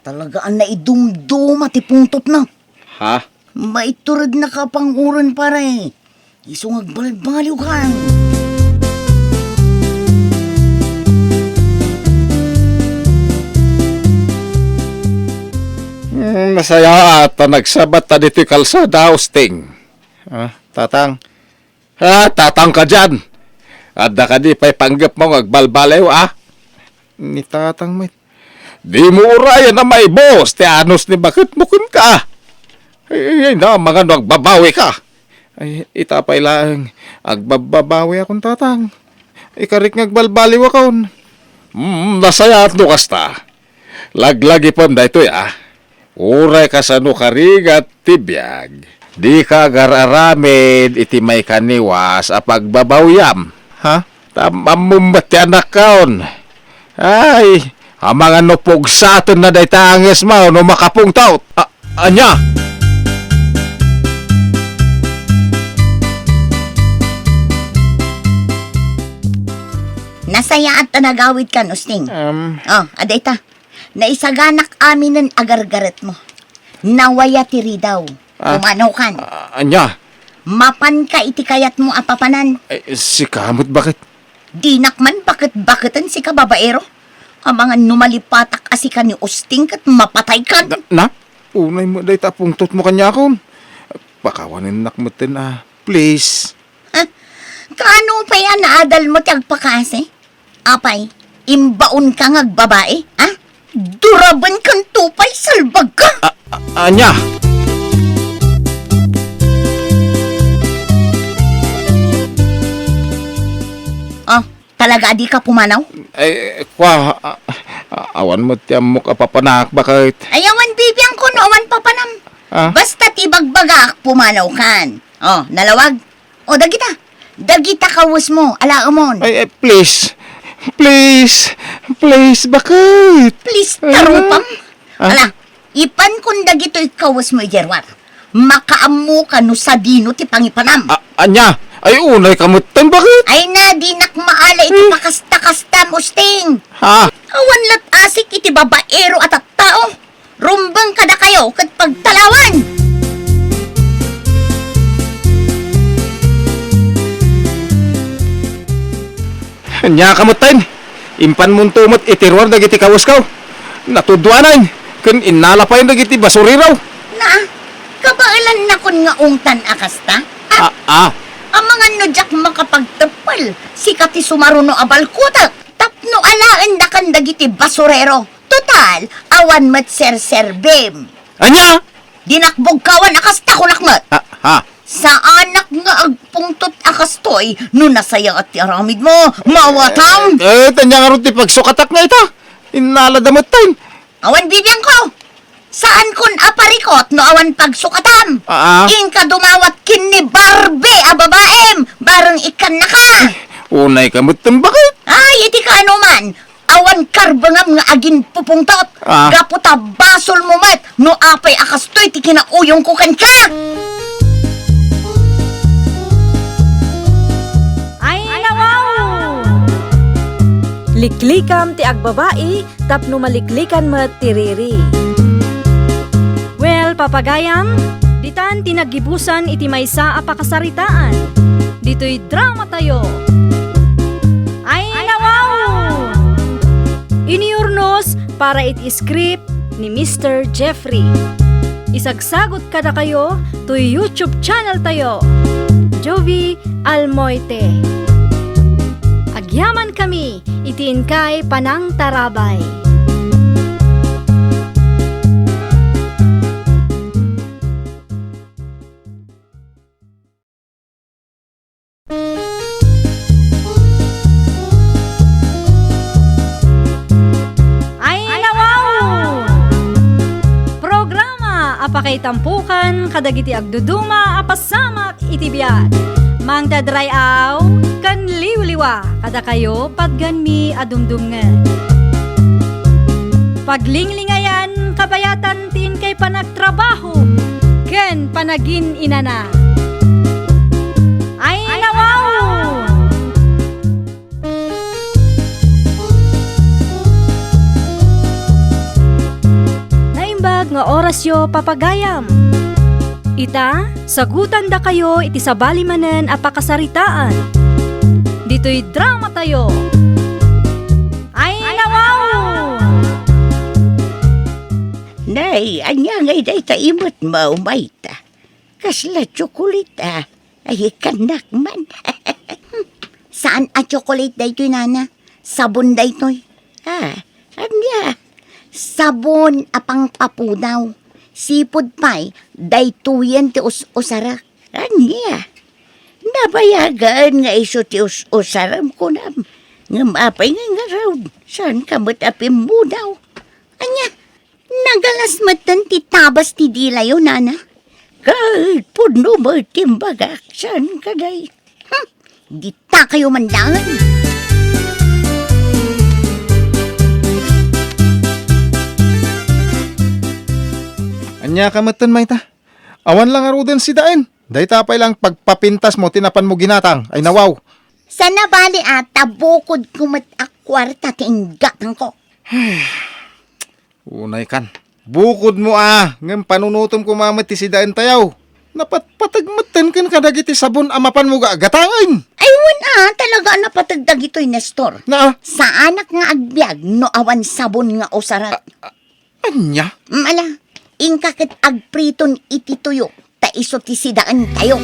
talaga a naidumduma ti pungtotna. Ha? Maiturednaka a panguren, pare. Isu nga agbalbaliwkan. Hmm, nasayaat ta nagsabat ta ditoy kalsada, Usting. Ah, Tatang. Ah, Tatang ka dian. Adda kadi pay panggepmo nga agbalbaliw, ah? Ni Tatang met. Dimo urayen a maibus ti anus ni baketmo kenka. Ay, ay, na, amangan no agbabawika. Ay, ita pay laeng, agbababawikon, Tatang. Ikarik nga agbalbaliwakon. Mm, nasayaat no kasta. Laglagipem daytoy, ah. Uray kasano karigat ti biag, dika agar-aramid iti maikaniwas a pagbabawyam, ha? Tam-, ammom met ti anakkon. Ay, amangan no pugsatenna dayta a ngesmo no makapungtot. A-, ania? Nasayaat ta nagawidkan, Usting. Um. Oh, adda ita. Naisaganak aminen a gargaretmo. Nawaya ti ridaw. Ah. Pumanaw kan. Ah, ania? Mapanka iti kayatmo a papanan. Eh, sika met baket? Dinak man baket-baketen sika, babaero. Amangan no malipatak a sika ni Usting ket mapataykan. Na, na? Unay met dayta a pungtotmo kaniakon. Pakawanennak metten a, please. Ha? Kaano pay a naadalmo ti agpakasi? Apay, imbaonka nga agbabai, ha? Durabenkanto pay, salbagka! A-, a-, ania? Talaga a dika pumanaw? Ay, kwa, a-, a-, awan met ti ammok a papanak, baket. Ay, awan bibiangko no awan papanam. Ah? Basta ti bagbagak, pumanaw kan. O, nalawag. O, dagita. Dagita kawesmo, alaemon. Ay, ay, please. Please. Please, baket? Please, ay, tarupam. Ah? Ala, ipankon dagitoy kawesmo idiay ruar. Makaammoka no sadino ti pangipanam. A-, ania? Ay, unayka metten, baket? Ay na, dinak maala iti pakastakastam, Usting. Ha? Awan lat asik iti babaero a tattao. Rumbeng kadakayo ket pagtalawan. Ania ka metten? Impanmonto met iti ruar dagiti kawesko. Natuduanan ken innala pay dagiti basurero. Na, kabaelannakon nga ungtan a kasta? Ah, ah. Amangan no diak makapagteppel, sika ti sumaruno a balkutek tapno alaendakan dagiti basurero. Total, awan met serserbim. Ania? Dinak bugkawan a kasta kunak met. Ah, ha? Saanak nga agpungtot a kastoy no nasayaat ti aramidmo, mawatam. Eh, eh, ania ngarud ti pagsukatak nga ita? Innalada metten. Awan bibiangko. Saankon a parikot no awan pagsukatam. Ah, ah. Inka dumawat ken ni Barbie a babaem, bareng ikkannaka. Unayka metten, baket? Ay, iti kaano man. Awan karbengam nga aginpupungtot. Ah. Gapu ta basolmo met no apay a kastoy ti kinauyongko kenka. Ay, nawaw! Liklikam ti agbabai tapno maliklikan met ti riri. Well, papagayam, ditan ti naggibusan iti maysa a pakasaritaan. Ditoy dramatayo. Ay, nawaw! Inurnos para iti script ni Mister Jeffrey. Isagsagot kadakayo toy YouTube channel tayo, Jovi Almoite. Agyamankami iti inkay panangtarabay. Ay, nawaw! Programa a pakaitampukan kadagiti agduduma a pasamak iti biag. Mangted ray-aw ken liwliwa kadakayo patgenmi a dumdumngeg. Paglinglingayan kabayatan ti inkay panagtrabaho ken panagin-inana. Ay, nawaw! Naimbag nga orasyo, papagayam. Ita, sagutandakayo iti sabali manen a pakasaritaan. Ditoy dramatayo. Ay, nawaw! Nay, ania ngay dayta imet mo, mayta? Kasla tsokolate, a? Ay, ikkannak man. Saan a tsokolate daytoy, nana. Sabon daytoy. Ah, ania? Sabon a pangpapudaw. Sipud pay, daytoyen ti us-usarek. Ania? Nabayagen nga isu ti us-usarem, kunam. Ngem apay nga ngarud, saanka met a pimmudaw? Ania? Nagalas metten ti tabas ti dilayo, nana. Ket pudno met ti imbagak, saan kaday? Hmm, ditakayo man laeng. Ania ka metten, mayta? Awan la ngaruden si Daen. Dayta pay lang pagpapintasmo ti napanmo ginatang. Ay, nawaw. Saan a bali a ta bukodko met a kuarta ti inggatangko. Unay kan. Bukodmo a, ngem panunotem koma met ti si Daentayaw. Napatpateg metten ken kadagiti sabon a mapanmo ga-, gatangen. Ay, wen a, talaga a napateg dagitoy, Nestor. Naa? Saanak nga agbiag no awan sabon nga usarek. A-, a-, ania? Mm, ala, inka ket agpriton iti tuyo. Ta isu ti si Daentayo.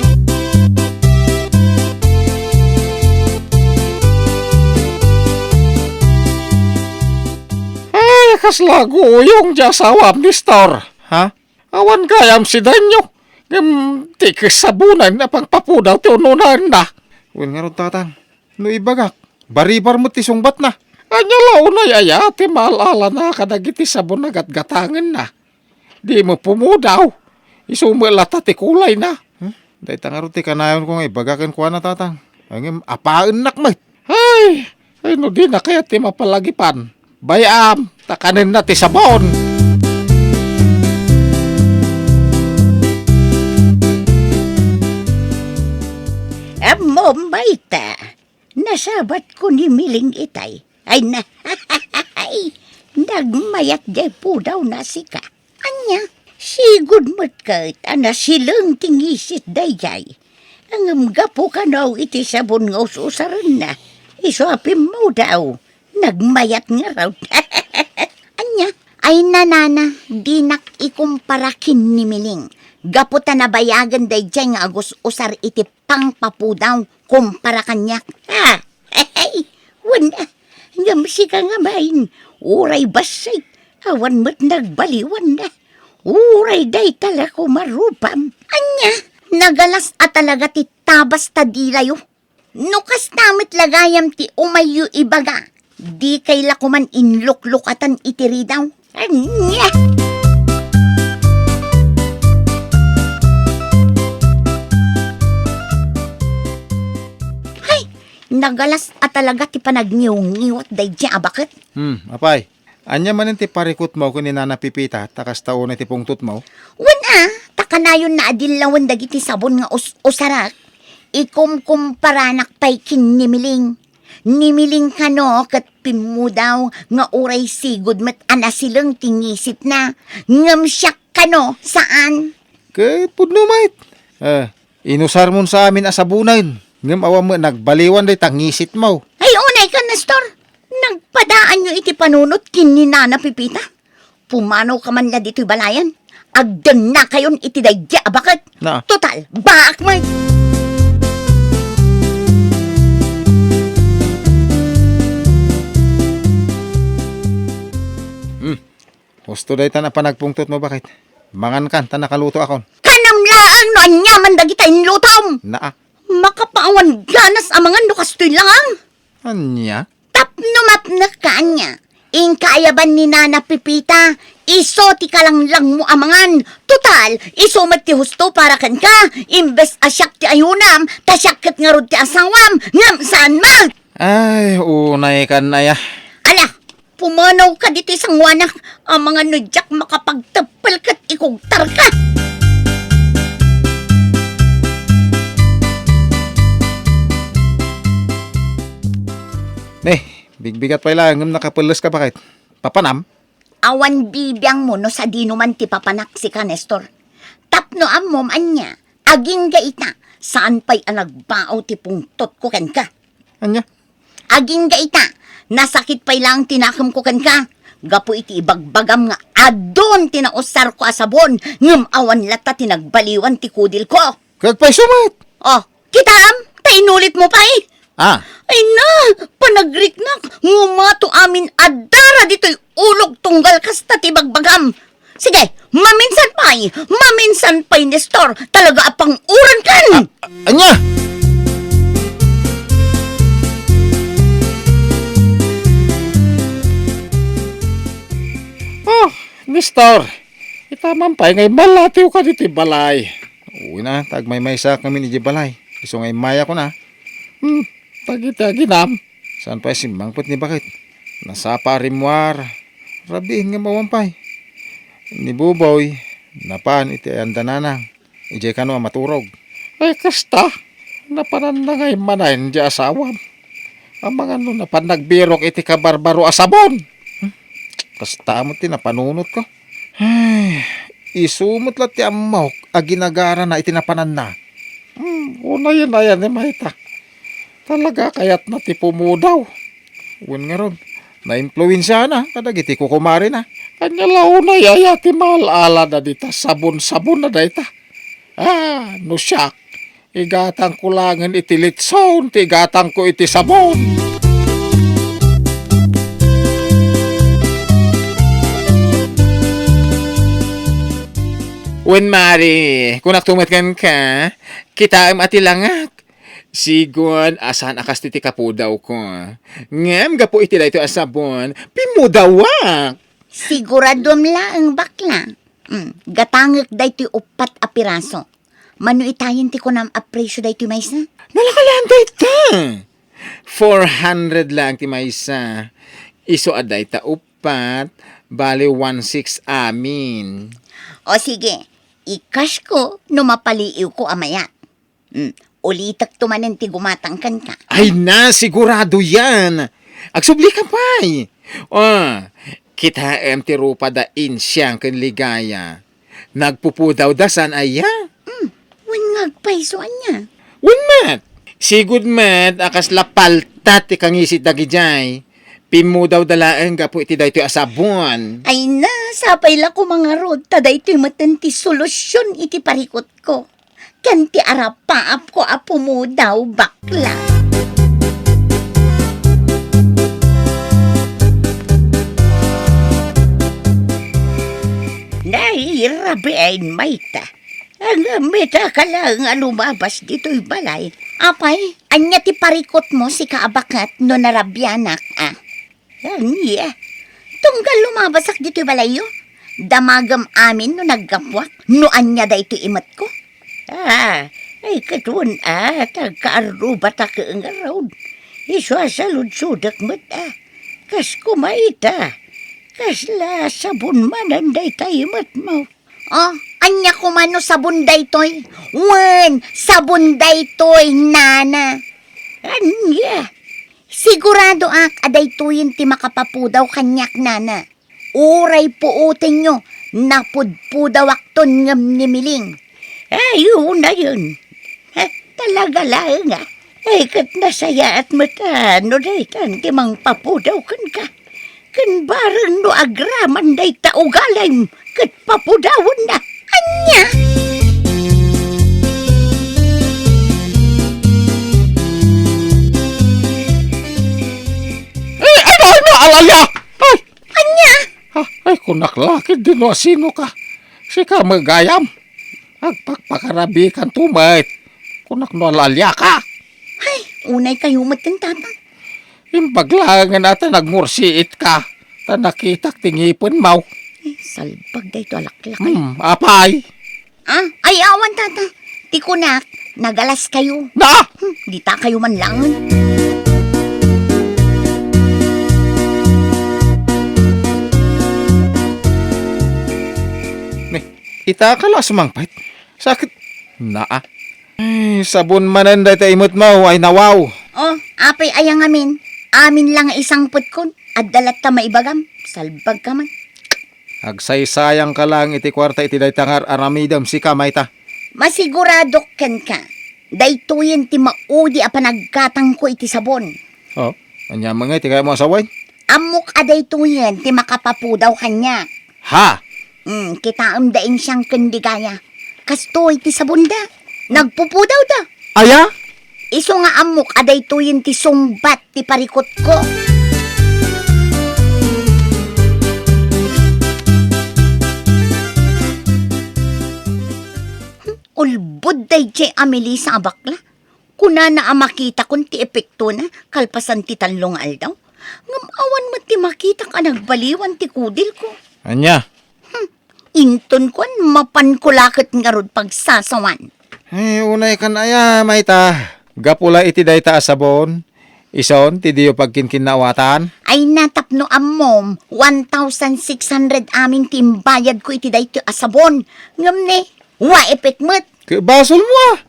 Ay, kasla guyong ti asawam, Nestor. Ha? Awan gayam si Daenyo. Ngem ti kasabonan a pangpapudaw ti ununaenna. Wen ngarud, tatang, no ibagak, Baribar met ti sungbatna. Ania la unay aya ti maal-alana kadagiti sabon a gatgatangenna? Di met pumudaw. Isu met latta ti kulayna. Hmm? Dayta ngarud ti kanayonko nga ibaga kenkuana, Tatang. Ngem apaennak met. Ay, ay no dina kayat ti mapalagipan. Bay-am, ta kanenna ti sabon. Ammom, mayta. Nasabatko ni Miling itay. Ay na, nagmayat jay pudawna sika. Ania, sigud met ket a nasileng ti ngisit dayjay. Ngem gapu kano iti sabon nga us-usarenna, isu a pimmudaw, nagmayat ngarud. Ania, ay nanana, dinak ikumpara ken ni Miling. Gapu ta nabayagen dayjay nga agus-usar iti pangpapudaw kumpara kaniak. Ah, wen, ngem sika nga main, uray bassit, awan met nagbaliwanna. Uray dayta la koma rupam. Ania, nagalas a talaga ti tabas ta dilayo. No kasta met la gayam ti umayyo ibaga, dikay la koman inluklukatan iti ridaw. Ania? Hay, nagalas a talaga ti panagniwngiwat daydi a baket. Hmm, apay, ania manen ti parikutmo ken ni Nana Pipita, ta kasta unay ti pungtotmo? Wen a, ta kanayonna a dillawen dagiti sabon nga us-usarak, ikumkumparanak pay ken ni Miling. Ni Miling kano ket pimmudaw nga uray sigud met a nasileng ti ngisitna, ngem siak kano, saan. Ket pudno met. Eh, inusarmon sa amin a sabonen, ngem awan met nagbaliwan dayta ngisitmo. Ay, unay ka, Nestor. Nagpadaanyo iti panunot ken ni Nana Pipita. Pumanawka man la ditoy balayan. Agdennakayon iti daydi a baket. Na. Total, baak met. Hmm. Husto dayta a panagpungtotmo, baket. Mangankan ta nakalutoakon. Kanem laeng no aniaman dagita inlutom. Naa. Makapaawan ganas a mangan no kastoy laeng. Ania? Tapno mapnek ka ania. Inka ayaban ni Nana Pipita, isu ti kalanglangmo a mangan. Total, isu met ti husto para kenka, imbes a siak ti ayunam, ta siak ket ngarud ti asawam, ngem saan met. Ay, unay kan aya. Ala, pumanawka ditoy sangoanak, amangan no diak makapagteppel ket ikugtarka. Ne, bigbigat pay laeng ngem nakapelles ka, baket. Papanam? Awan bibiangmo no sadino man ti papanak sika, Nestor. Tapno ammom ania, agingga ita, saan pay a nagbao ti pungtotko kenka. Ania? Agingga ita, nasakit pay laeng ti nakemko kenka. Gapu iti ibagbagam nga adun ti nausarko a sabon, ngem awan latta ti nagbaliwan ti kudilko. Ket pay sumet? Oh, kitaem, ta inulitmo pay. Ah. Ay na, panagriknak, ngumato amin a dara ditoy ulog tunggal kasta ti bagbagam. Sige, maminsan pay, maminsan pay, Nestor, talaga a pang-uran kan. Ah, ania? Oh, Nestor, ita man pay nga immallatiw ka ditoy balay. Uy na, ta agmaymaysa kami iti balay. Isu nga immayakon. Hmm, dagiti aginam. Saan pay simmangpet ni baket? Nasapa a rimmuar. Rabiin nga awan pay. Ni Buboy, napan iti ayan da nanang. Idiay kano a maturog. Ay, kasta. Napananna ngay manen di asawam. Amangan no napan nagbirok iti kabarbaro a sabon. Hmm? Kasta met ti napanunotko. Ay, isu met la ti ammok a ginagarana iti napananna. Hmm, unayen aya ni mayta. Talaga kayatna ti pumudaw. Wen ngarud, naimpluensiana kadagiti kukumarena. Ania la unay aya ti maal-alada dita sabon-sabon a dayta? Ah, no siak, igatangko laengen iti litson ti igatangko iti sabon. Wen, Mari, kunak tumet kenka, kitaem a ti langak. Sigud a saan a kas ti kapudawko. Ngem gapu iti daytoy a sabon, pimmudawak. Siguraduem laeng, bakla. Mm, gatangek daytoy uppat a piraso. Mano itayen ti kunam a presyo daytoy maysa? Nalaka laeng dayta. Four hundred laeng ti maysa. Isu a dayta uppat, bale one six amin. O sige, i-cash ko no mapaliiwko a mayat. Mm, ulitekto manen ti gumatang kenka. Ay na, sigurado yan. Agsublika pay. O, kitaem ti rupa da Insiang ken Ligaya. Nagpupudawda saan aya? Mm, wen nga agpayso ania? Wen met. Sigud met a kasla palta ti kangisit dagijay. Pimmudawda laeng gapu iti daytoy a sabon. Ay na, sapay la koma ngarud ta daytoy metten ti solusion iti parikutko. Ken ti arapaapko a pumudaw, bakla. Nairabiin, mayta. Ngem ita ka laeng a lumabas ditoy balay. Apay, ania ti parikutmo, sika a baket, no narabianak, a? Ania? Tunggal lumabasak ditoy balayyo? Damagem amin no naggapuak, no ania daytoy imetko? Ah, ay, ket wen a, ta agkaarrubatak ngarud. Isu a saludsodek met a. Kas koma ita, kasla sabon manen dayta imetmo? O, ania koma no sabon daytoy? Wen, sabon daytoy, nana. Ania? Siguradoak a daytoyen ti makapapudaw kaniak, nana. Uray puotenyo, napudpudawakton ngem ni Miling. Ay, unayen. Ha, talaga laeng a. Ay, ket nasayaat met a no daytan ti mangpapudaw kenka. Ken bareng no agraman dayta ugalim ket papudawenna. Ania? Eh, ay, ay, na, alalia! Ay! Ania? Ah, ay, kunak la, ket di no asino ka. Sika met gayam. Agpakpakarabikanto met. Kunak no alalia ka. Ay, unay kayo met ken tata. Imbag laengen a ta nagmursiit ka, ta nakitak ti ngipenmo. Eh, salbag dayto a laklak, ay. Hmm, apay? Ah, ay, awan, tata. Ti kunak, nagalas kayo. Na! Hmm, dita kayo man langen. Ne, ita ka la sumangpet. Sakit. Naa. Ay, sabon manen dayta imetmo, ay nawaw. Oh, apay aya ngamin? Amin la nga isangpetkon. Adda latta maibagam. Salbag ka man. Agsaysayang ka lang iti kuarta iti dayta nga ar-aramidem, sika, mayta? Masiguradok kenka. Daytoyen ti maudi a panaggatangko iti sabon. Oh, ania met ngay ti kayatmo a sawen? Ammok a daytoyen ti makapapudaw kaniak. Ha? Hmm, kitaem da Insiang ken Ligaya. Kastoy ti sabonda. Nagpupudawda. Aya? Isu nga ammok a daytoyen ti sungbat ti parikutko. Hmm, ulbod daydiay a Melissa a bakla. Kunana a makitakon ti epektona kalpasan ti tallo nga aldaw. Ngem awan met ti makitak a nagbaliwan ti kudilko. Ania? Hmm. Inton kuan, mapanko la ket ngarud pagsasawan. Ay, unay kan aya, mayta. Gapu la iti dayta a sabon, ison ti diyo pagkinkinnaawatan? Ay, na, tapno ammom, one thousand six hundred amin ti imbayadko iti daytoy a sabon. Ngem ne, wa epek met. Ket basolmo a.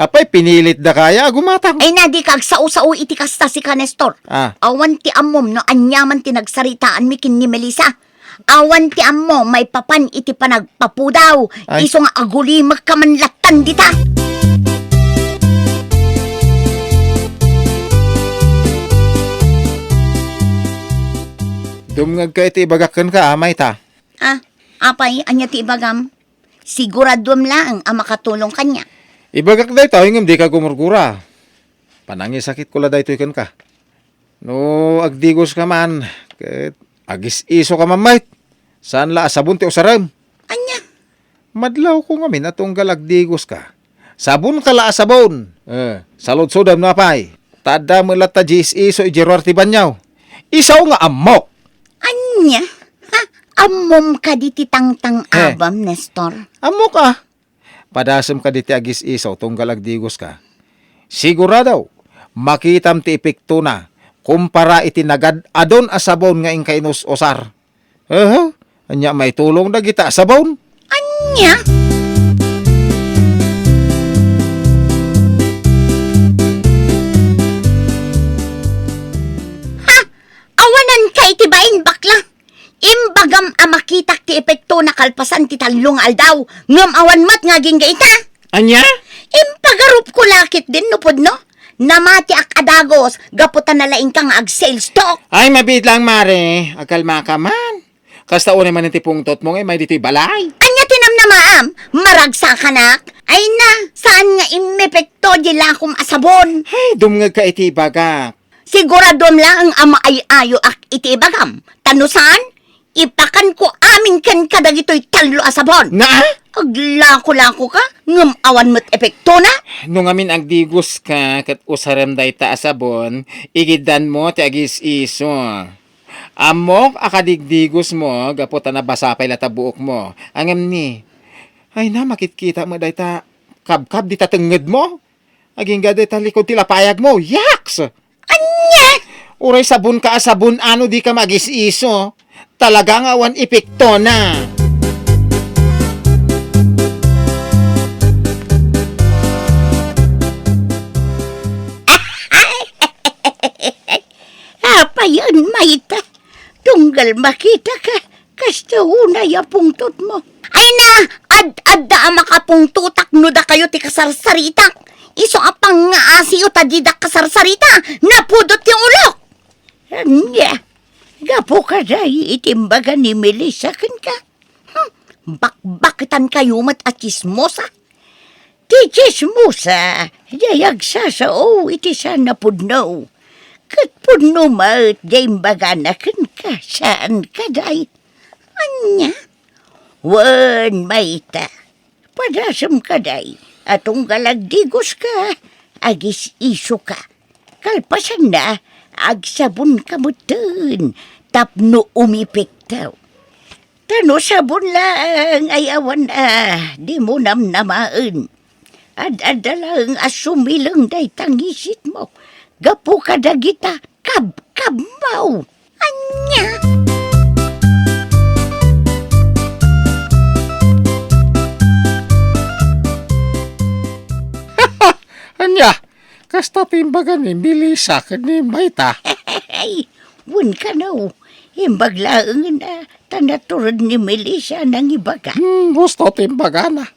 Apay, pinilitdaka aya a gumatang? Ay na, dika agsao-sao iti kasta, sika, Nestor. Ah. Awan ti ammom no aniaman ti nagsaritaanmi ken ni Melissa. Awan ti ammom maipapan iti panagpapudaw. Ay. Isu nga agulimekka man lattan dita. Dumngegka iti ibagak kenka, a, mayta. Ah, apay, ania ti ibagam? Siguraduem laeng a makatulong kaniak. Ibagak daytoy ngem dika gumurgura. Panangisakitko la daytoy kenka. No agdigoska man, ket agis-isoka man met. Saan la a sabon ti usarem. Ania? Madlawko ngamin a tunggal agdigoska. Sabonka la a sabon. Eh, saludsodem no apay. Ta adda met latta dies iso idiay ruar ti banio. Isu nga ammok. Ania? Ha? Ammom kadi ti tangtang-abam, Nestor? Ammok a. Padasem kadi ti agis-iso tunggal agdigoska. Sigurado, makitam ti epektona kumpara iti nagad-adon a sabon nga inka inus-usar. Aha, ania maitulong dagita a sabon? Ania? Ha? Awananka iti bain, bakla? Imbagam a makitak ti epektona kalpasan ti tallo nga aldaw, ngem awan met nga agingga ita. Ania? Impagarupko la ketdin no pudno. Namatiak a dagus gapu ta nalaingka nga ag-sales talk. Ay, mabiit lang, Mare. Agkalmaka man. Kasta unay manen ti pungtotmo nga immay ditoy balay. Ania ti namnamaam? Maragsakanak? Ay na, saan nga immepekto di lakom a sabon? Ay, dumngegka iti ibagak. Siguraduem laeng a maay-ayoak iti ibagam. Ta no saan, ipakanko amin kenka dagitoy tallo a sabon. Na? Aglako-lakoka, ngem awan met epektona? No ngamin agdigoska ket usarem dayta a sabon, igiddanmo ti agis-iso. Ammok a kadigdigosmo gapu ta nabasa pay latta buokmo. Ngem ni, ay na, makitkita met dayta kabkab dita tengngedmo. Agingga dayta likod ti lapayagmo. Yaks! Ania? Uray sabonka a sabon, ano dika magis-iso? Talaga nga awan epektona. Apayen, mayta? Tunggal makitaka, kasta unay a pungtotmo. Ay na, ad-adda a makapungtotak no dakayo ti kasarsaritak. Isu a pangngaasiyo ta didak kasarsarita, napudot ti ulok. Ania, gapu kadi iti imbaga ni Melissa kenka? Hmm, bakbaketankayo met a tsismosa. Ti tsismosa, diay agsasao iti saan a pudno. Ket pudno met diay imbagana kenka, saan kadi? Ania? Wen, mayta. Padasem kadi a tunggal agdigoska, agis-isoka. Kalpasanna, agsabonka metten tapno umipekto. Ta no sabon laeng ay awan a, dimo namnamaen. Ad-adda laeng a sumileng dayta ngisitmo gapu kadagita kabkabmo. Ania? Ania? Kasta ti imbaga ni Melissa ken ni Mayta. Ay, wen kano, imbag laengen a ta natured ni Melissa a nangibaga. Hmm, husto ti imbagana.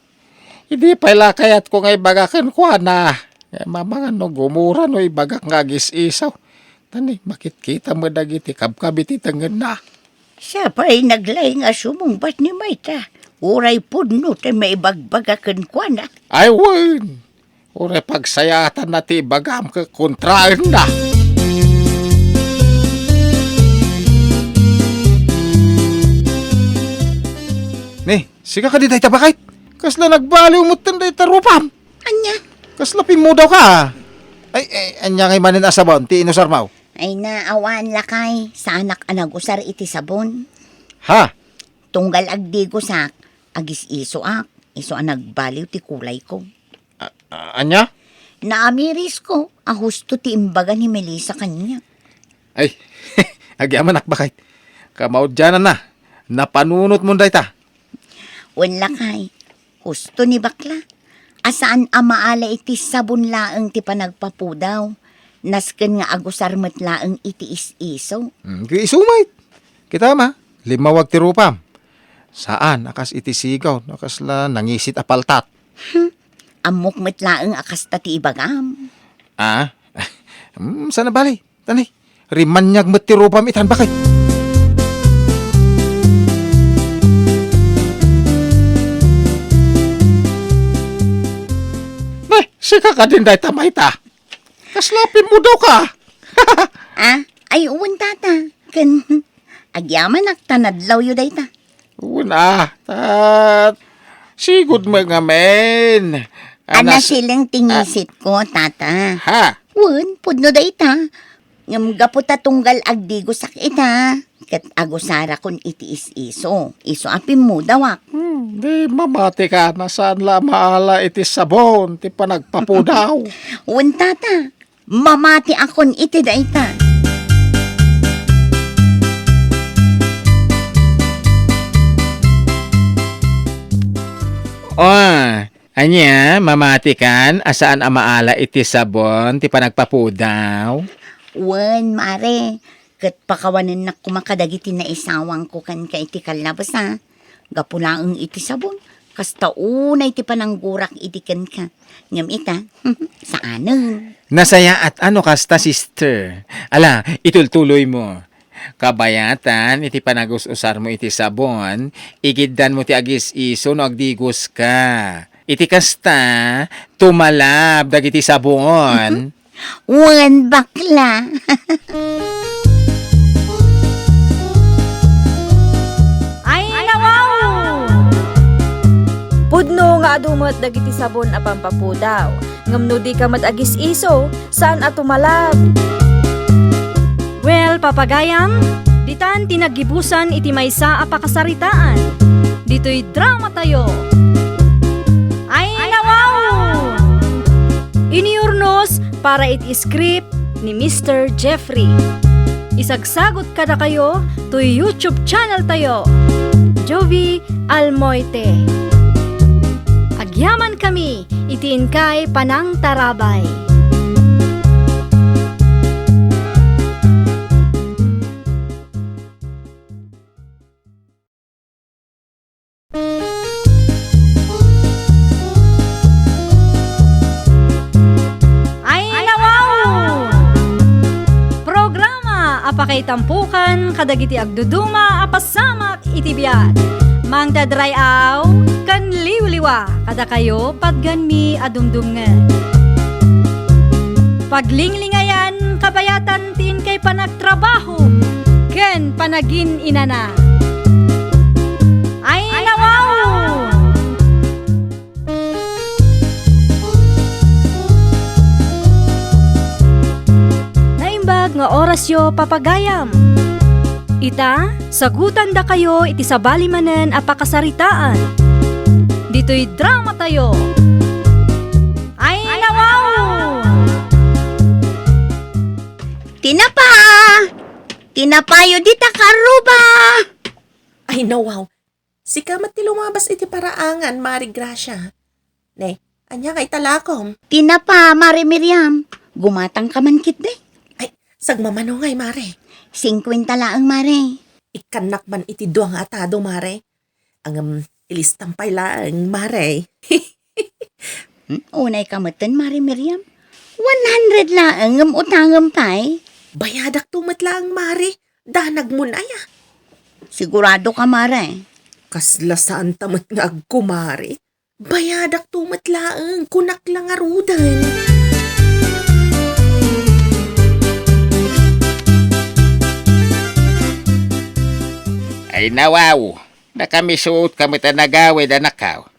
Idi pay la kayatko nga ibaga kenkuana, nga mamangan no gumura no ibagak nga agis-iso. Tani, makitkita met dagiti kabkab iti tengngenna. Sapay naglaing a sumungbat ni Mayta, uray pudno ti maibagbaga kenkuana. Ay, wen! Uray pagsayaatanna ti ibagam ket kontraenna. Ni, sika kadi dayta, baket? Kasla nagbaliw metten dayta rupam. Ania? Kasla pimmudawka, a. Ay, ay, ania ngay manen a sabon ti inusarmo? Ay na, awan, lakay. Saanak a nagusar iti sabon. Ha? Tunggal agdigosak, agis-isoak, isu a nagbaliw ti kulayko. A-, a-, ania? Naamirisko a husto ti imbaga ni Melissa kaniak. Ay, agyamanak, baket. Kamaudiananna, napanunotmon dayta. Wen, lakay, husto ni bakla a saan a maala iti sabon laeng ti panagpapudaw, nasken nga agusar met laeng iti is-iso. Hmm, ket isu met. Kitam, limmawag ti rupam. Saan a kas iti sigaw no kasla nangisit a paltat. Hmm, ammok met laeng a kasta ti ibagam. Ah? Hmm, sana bali. Tani, rimaniag met ti rupam itan, baket. Ne, sika kadin dayta, Mayta. Kasla pimmudawka. Ah, ay, wen, tata. Ken, agyamanak ta nadlawyo dayta. Wen, a, ta, sigud met ngamin. Ana, si-, nasiling ti ngisitko, tata. Ha? Wen, pudno dayta. Ngem gapu ta tunggal agdigosak ita, ket agusarakon iti is-iso. Isu a pimmudawak. Hmm, di mamati ka na saan la maala iti sabon ti panagpapudaw. Wen, tata. Mamatiakon iti dayta. Oh, ania, mamatikan a saan a maala iti sabon ti panagpapudaw? Wen, mare, ket pakawanennak koma kadagiti naisawangko kenka iti kallabes, a. Gapu laeng iti sabon, kasta unay ti pananggurak idi kenka. Ngem ita, saanen. Nasayaat a no kasta, sister. Ala, itultuloymo. Kabayatan iti panagus-usarmo iti sabon, igiddanmo ti agis-iso no agdigoska. Iti kasta, tumalab dagiti sabon. Wen, bakla. Ay, nawaw! Pudno nga adu met dagiti sabon a pampapudaw. Ngem no dika met agis-iso, saan a tumalab. Well, papagayam, ditan ti naggibusan iti maysa a pakasaritaan. Ditoy drama tayo. Ay, nawaw! Iniurnos para iti script ni Mister Jeffrey. Isagsagot kadakayo toy YouTube channel tayo, Jovie Almoite. Agyaman kami iti inkay panangtarabay. Ay, nawaw! Programa a pakaitampokan kadagiti agduduma a pasamak iti biag. Mangted ray-aw ken liwliwa kadakayo patgenmi a dumdumngeg. Paglinglingayan kabayatan ti inkay panagtrabaho ken panagin-inana. Ay, nawaw! Naimbag nga orasyo, papagayam. Ita, sagutandakayo iti sabali manen a pakasaritaan. Ditoy drama tayo. Ay, nawaw! Tinapa! Tinapayo dita karuba! Ay, nawaw. Sika met ti lumabas iti paraangan, Mari Gracia. Ne, ania nga italakom? Tinapa, Mari Miriam. Gumatangka man ketdi. Ay, sagmamano ngay, Mari? Singkuenta laeng, Mari. Ikkannak man iti dua nga atado, Mari. Ngem, ilistam pay laeng, Mari. Hmm, unayka metten, Mari Miriam. One hundred laeng, ngem utangem pay. Bayadakto met laeng, Mari. Danagmon aya? Siguradoka, Mare? Kasla saanta met nga agkumari. Bayadakto met laeng, kunak la ngaruden. Ay, nawaw, nakamisuotka met a nagawid, anakko.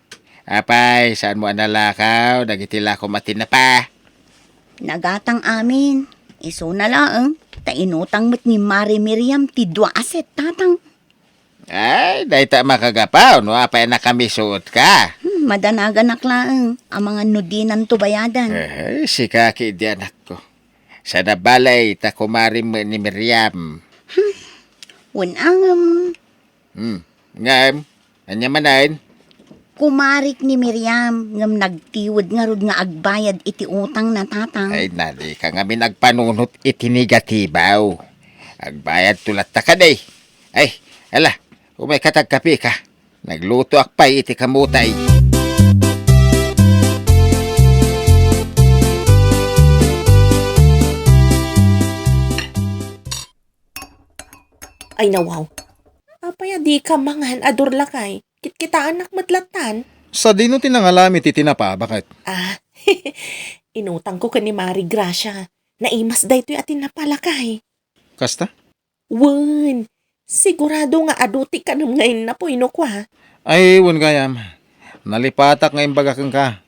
Apay, saanmo a nalakaw dagiti lakom a tinapa? Nagatang amin. Isuna laeng, ta inutang met ni Mari Miriam ti dua a set, tatang. Ay, dayta a makagapu no apay a nakamisuotka. Hmm, madanaganak laeng. Amangan no dinanto bayadan. Ay, sika ketdi, anakko. Saan a balay ta kumarim ni Miriam. Hmm. Wen, ngem. Hmm. Ngem, ania manen? Kumarik ni Miriam, ngem nagtiwed ngarud nga agbayad iti utangna, tatang. Ay, na, dika ngamin agpanunot iti negatibo. Agbayadto latta kadi. Ay, ala, umayka ta agkapeka. Naglutoak pay iti kamote. Ay, nawaw. Apay a dika mangan, Ador, lakay? Kitkitaennak met lattan. Sadino ti nangalam iti tinapa, baket? Ah, inutangko ken ni Mari Gracia. Naimas daytoy a tinapa, lakay. Kasta? Wen, sigurado nga adu ti kanem nga innapuy no kua. Ay, wen gayam. Nalipatak nga imbaga kenka.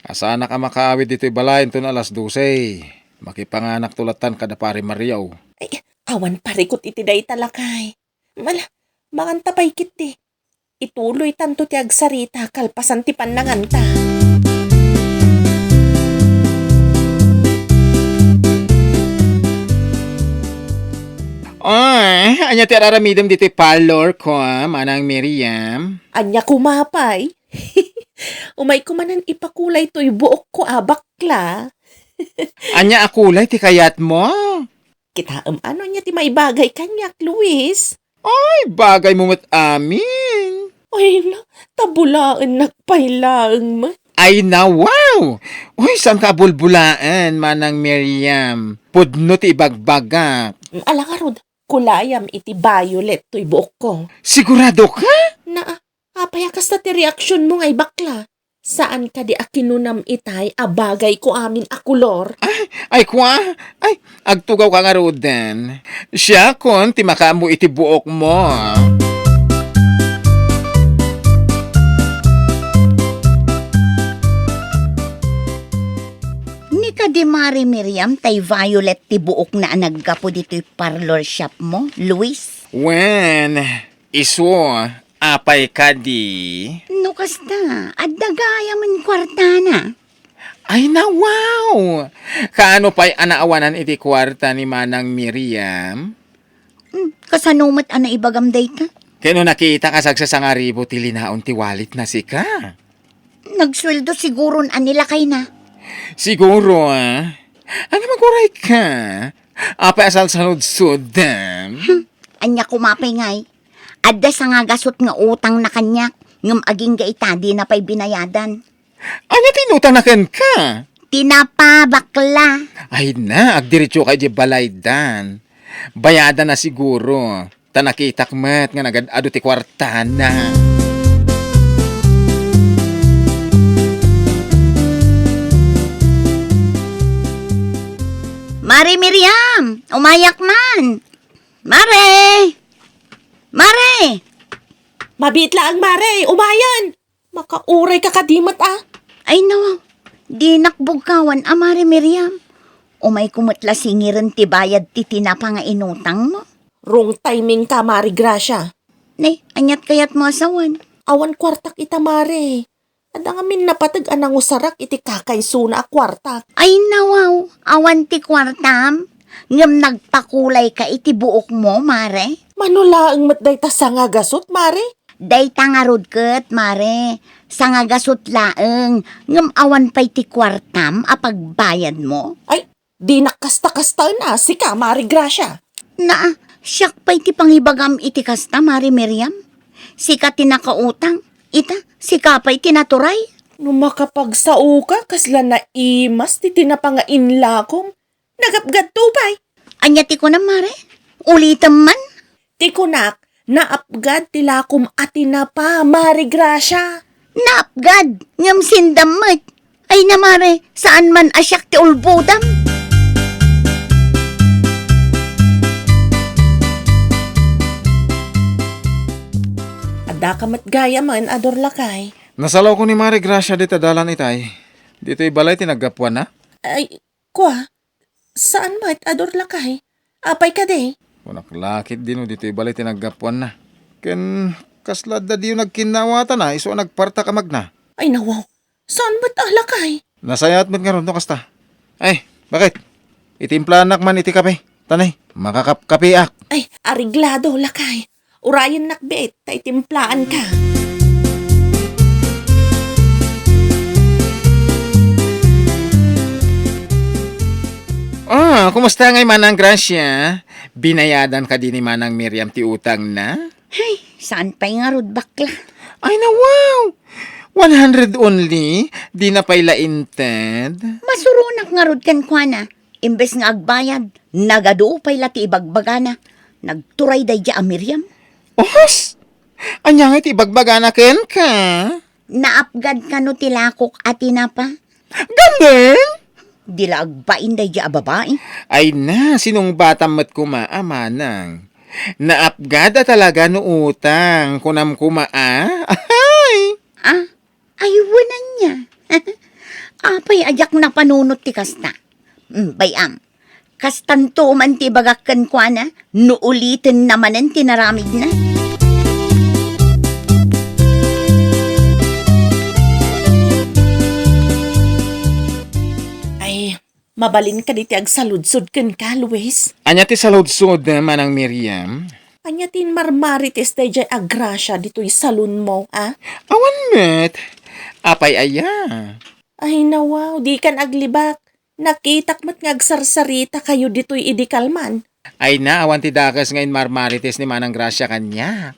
Asanak a makaawid ditoy balay inton alas dose. Makipanganakto lattan kada Pari Mario. Ay, awan parikut iti dayta, lakay. Mala, manganta pay ketdi. Ituloytanto ti agsarita kalpasan ti pannanganta. Ay, ania ti araramidem ditoy parlor ko, Manang Miriam? Ania koma pay? Umayko manen ipakulay toy buokko a bakla. Ania a kulay ti kayatmo? Kitaem no ania ti maibagay kaniak, Luis. Ay, bagaymo met amin. Ay na, ta bulaennak pay laeng met. Ay na, wow! Uy, saanka a bulbulaen, Manang Miriam. Pudno ti ibagbagak. Ala ngarud, kulayam iti violet toy buokko. Sigurado ka? Naa, apay a kasta ti reaksionmo ngay bakla? Saan kadi a kinunam itay a bagayko amin a kolor? Ay, ay, kua? Ay, agtugawka ngaruden. Siakon ti makaammo iti buokmo. Ni kadi Mari Miriam tay violet ti buokna a naggapu ditoy parlor shopmo, Luis? Wen, isu, apay kadi? No kasta, adda gayamen kuartana. Ay na, wow! Kaano pay a naawanan iti kuarta ni Manang Miriam? Hmm, kasano met a naibagam dayta? Ken no nakitak a sagsasangaribu ti linaon ti walletna sika. Nagsueldo siguron a ni lakayna. Siguro, ah. Ania, agurayka? Apay a salsanudsodem? Hmm, ania koma pay ngay? Adda sangagasut nga utangna kaniak, ngem agingga ita, dina pay binayadan. Ania ti inutangna kenka? Tinapa, bakla. Ay na, agdiretsoka idiay balaydan. Bayadanna siguro. Ta nakitak met nga nagad-adu ti kuartana. Mari Miriam, umayak man. Mare! Mare! Mabiit laeng, Mare, umayen. Makaurayka kadi met, a? Ay, no. Dinak bugkawan a, Mari Miriam. Umayko met la singiren ti bayad ti tinapa nga inutangmo. Wrong timingka, Mari Gracia. Ne, aniat kayatmo a sawen? Awan kuartak ita, Mare. Adda ngamin napateg a nangusarak iti kakaysona a kuartak. Ay, nawaw, awan ti kuartam? Ngem nagpakulayka iti buokmo, Mare? Mano laeng met dayta sangagasut, Mare? Dayta ngarud ket, Mare, sangagasut laeng, ngem awan pay ti kuartam a pagbayadmo? Ay, dinak kasta-kastaen a, sika, Mari Gracia. Naa, siak pay ti pangibagam iti kasta, Mari Miriam. Sika ti nakautang. Ita, sika pay ti naturay. No makapagsaoka, kasla naimas ti tinapa nga inlakom. Nagapgadto pay. Ania ti kunam, Mare? Ulitem man? Ti kunak, naapgad ti lakom a tinapa, Mari Gracia. Naapgad, ngem sindam met. Ay na, Mare, saan man a siak ti ulbodam. Addaka met gayamen a durlakay. Nasalawko ni Mari Gracia dita dalan itay. Ditoy balay ti naggapuanna? Ay, kua, saan met a durlakay? Apay kadi? Kunak la ketdi no ditoy balay ti naggapuanna. Ken kasla adda diyo nagkinnawatan a isu a nagpartak a magna. Ay, nawaw. Saan met a lakay? Nasayaat met ngarud no kasta. Ay, bakit? Itimplaannak man iti kape. Tanay, makakapkapeak. Ay, areglado, lakay. Urayennak bet, ta itimplaanka. Ah, kumusta ngay, Manang Gracia? Binayadan kadi ni Manang Miriam ti utangna? Ay, saan pay ngarud, bakla? Ay, na, wow! One hundred only? Di na pay la inted? Masuronak ngarud kenkuana. Imbes nga agbayad, nagadu pay la ti ibagbagana. Nagturay daydiay a Miriam. Ohos! Ania ngay ti ibagbagana kenka? Naapgad kano ti lakok a tinapa? Ganem? Di la agbain daydiay a babai. Ay na, sinungbatam met koma a manang. Naapgad a talaga no utang, kunam koma a. Ahay! Ah, ay, wen ania. Apay a diak napanunot ti kasta? Mm, bay-am. Kastanto man ti ibagak kenkuana, no ulitenna manen ti naramidna. Ay, mabalin kadi ti agsaludsod kenka, Luis? Ania ti saludsod, Manang Miriam? Ania ti inmarmarites daydiay a Gracia ditoy salonmo, a? Awan met. Apay aya? Ay, nawaw, dikan aglibak. Nakitak met nga agsarsarita kayo ditoy idi kalman. Ay na, awan ti dakes nga inmarmarites ni Manang Gracia kaniak.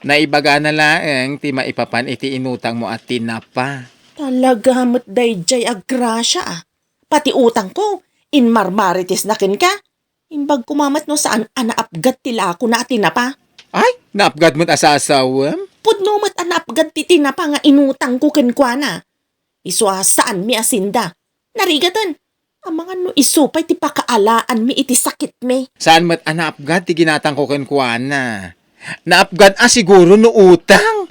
Naibagana laeng ti maipapan iti inutangmo a tinapa. Talaga met daydiay a Gracia, a. Pati utangko, inmarmaritesna kenka. Imbag koma met no saan a naapgad ti lakona a tinapa. Ay, naapgad met a sasawem? Pudno met a naapgad ti tinapa nga inutangko kenkuana. Isu a saanmi a sinda. Narigaten, amangan no isu pay ti pakaalaanmi iti sakitmi. Saan met a naapgad ti ginatangko kenkuana. Naapgad a siguro no utang.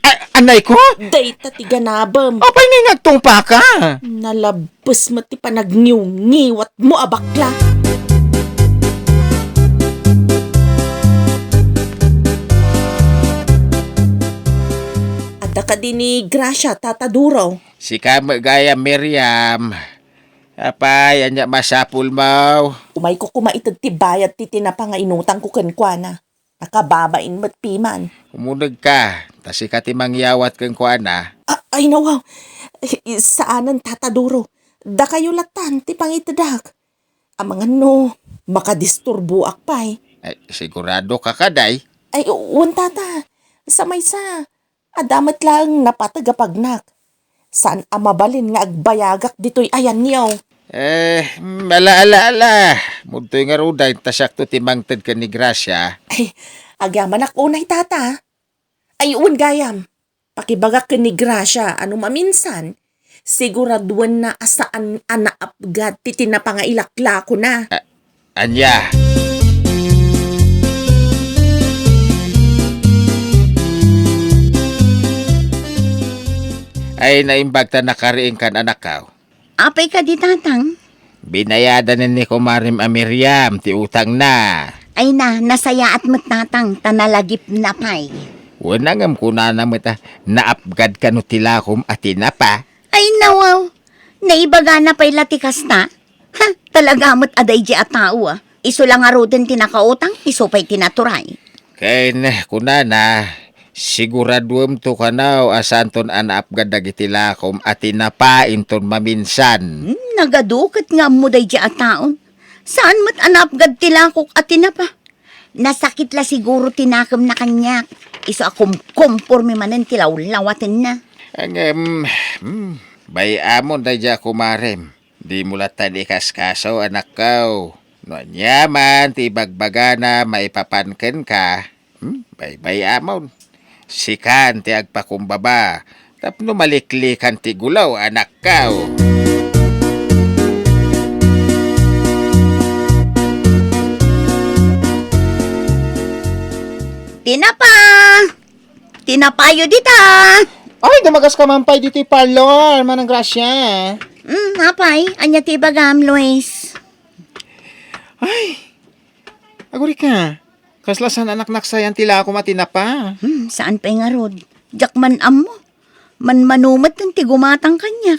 A-, anay ko? Dayta ti ganabem. Apay ngay nga agtungpaka? Nalabbes met ti panagniwngiwatmo a bakla. Adda kadi ni Gracia, Tata Duro? Sika met gayam, Miriam. Apay, ania masapulmo? Umayko koma ited ti bayad ti tinapa nga inutangko kenkuana. Nakababain met piman. Umunegka, ta sika ti mangyawat kenkuana. A-, ay, nawaw. Saanen, Tata Duro. Dakayo latan ti pangitedak. Amangan no makadisturboak pay. Ay, sigurado ka kadi? Ay, wen, Tata. Sa maysa, adda met laeng napateg a pagnak. Saan a mabalin nga agbayagak ditoy ayanyo. Eh, mm, ala, ala, ala. Mudtoy ngaruden ta siakto ti mangted ken ni Gracia. Ay, agyamanak unay, Tata. Ay, wen gayam. Pakibagak ken ni Gracia a no maminsan, siguraduenna a saan a naapgad ti tinapa nga ilaklakona. A-, ania? Ay, naimbag ta nakariingkan, anakko. Apay kadi, Tatang? Binayadan ni kumarem a Miriam ti utangna. Ay na, nasayaat met, Tatang, ta nalagipna pay. Wen, ngem kunana met a naapgad kano ti lakom a tinapa. Ay, nawaw. Naibagana pay la ti kasta? Ha, talaga met a daydi a tao, a. Isu la ngaruden ti nakautang, isu pay ti naturay. Ken kunana, siguraduemto kano a saanton a naapgad dagiti lakom a tinapa inton maminsan. Hmm, nagadu ket nga ammo daydi a taon. Saan met a naapgad ti lakok a tinapa? Nasakit la siguro ti nakemna kaniak. Isu a kumkompormi manen ti lawlawatenna. Ngem, hmm, bay-amon daydi a kumarem. Dimo latta ikaskaso, anakko. No ania man ti ibagbagana maipapan kenka, hmm, baybay-amon. Sikan ti agpakumbaba tapno maliklikan ti gulaw, anakko. Tinapa! Tinapayo dita! Ay, dumagas ka man pay ditoy parlor, Manang Gracia. Hmm, apay, ania ti ibagam, Luis? Ay, agurika. Kasla saan a naknaksayan ti lakom a tinapa. Hmm, saan pay ngarud? Diak man ammo. Manmano met ti gumatang kaniak.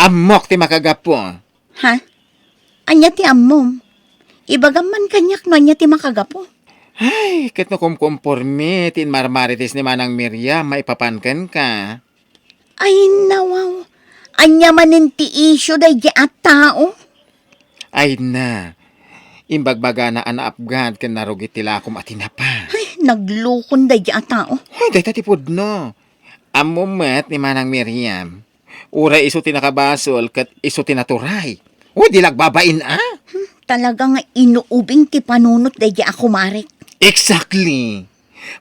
Ammok ti makagapu. Ha? Ania ti ammom? Ibagam man kaniak no ania ti makagapu. Ay, ket no kumkompormi ti inmarmarites ni Manang Miriam maipapan kenka. Ay, nawaw. Ania manen ti isyu daydi a tao? Ay na, imbagbagana a naapgad ken narugi ti lakom a tinapa. Ay, naglukon daydi a tao. Ay, dayta ti pudno. Ammom met ni Manang Miriam. Uray isu ti nakabasol ket isu ti naturay. O, di la agbabain a? Hmm, talaga nga inuubing ti panunot daydi a kumarek. Exactly.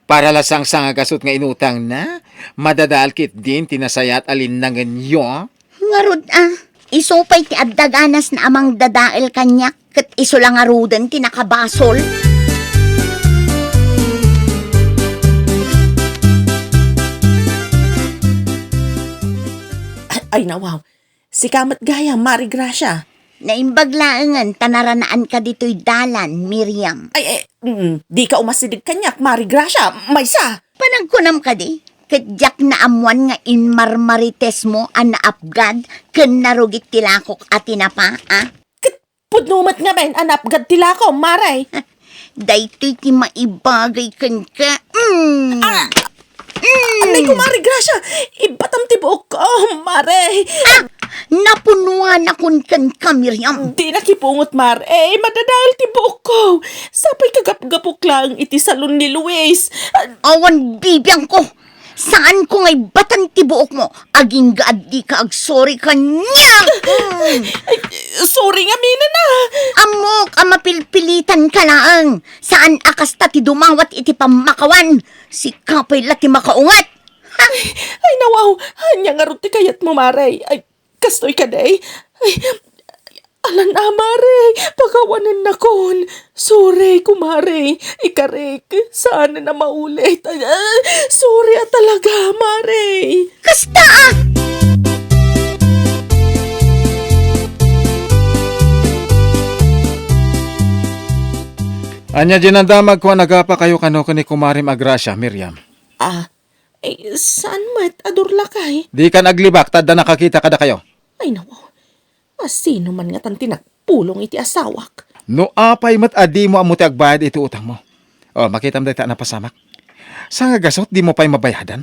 Para la sangsangagasut nga inutangna, madadael ketdin ti nasayaat a linnangenyo. Ngarud a, isu pay ti adda ganasna a mangdadael kaniak, ket isu la ngaruden ti nakabasol. Ay, nawaw. Sika met gayam, Mare Gracia. Naimbag laengen ta naranaanka ditoy dalan, Miriam. Ay, ay, mm, dika umasideg kaniak, Mare Gracia. Maysa! Panagkunam kadi, ket diak naammuan nga inmarmaritesmo a naapgad ken narugit ti lakok a tinapa, a? Ket pudno met ngamin a naapgad ti lakom, Mare. Daytoy ti maibagay kenka. Mm. Ah! Mm. Anay ko, Mare Gracia! Ibbatam ti buokko, Mare! Ah! Napunuanakon kenka, Miriam. Di nakipungot, Mare. Madadael ti buokko. Sapay kagapgapok laeng iti salon ni Luis. Ah! Awan bibiangko. Saanko nga ibbatan ti buokmo. Agingga a dika agsorry kaniak. Mm. Ay, sorry ngamin, a. Ammok a mapilpilitanka laeng. Saan a kasta ti dumawat iti pammakawan. Sika pay la ti makaunget. Ha? Ay, nawaw. Ania ngarud ti kayatmo, Mare? Ay, kastoy kadi? Ay, alan a, Mare. Pakawanennakon. Sorry, kumare. Ikarik. Saan a maulit. Ay, ah, sorry a talaga, Mare. Kasta, a! Ania diay nandamagko a nagapakayo kano ken ni Kumarem a Gracia, Miriam? Ah, ay, saan met a durlakay? Dikan aglibak ta adda nakakita kadakayo. Ay, nawaw. Asino man ngatan ti nagpulong iti asawak? No apay met a dimo ammo ti agbayad iti utangmo. O, makitam dayta a napasamak. Sangagasut dimo pay mabayadan?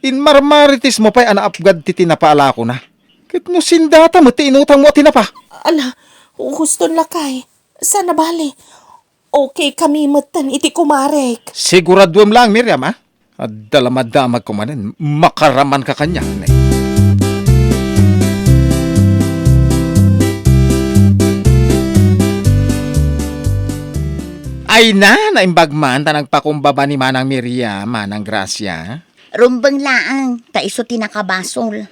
Inmarmaritesmo pay a naapgad ti tinapa a lakona. Ket no sindata met ti inutangmo a tinapa. Ala, huston lakay. Saan a bale. Okay kami metten iti kumarek. Siguraduem laeng, Miriam, a? Adda la madamagko manen, makaramanka kaniak, ne? Ay na, naimbag man ta nagpakumbaba ni Manang Miriam, Manang Gracia. Rumbeng laeng, ta isu ti nakabasol.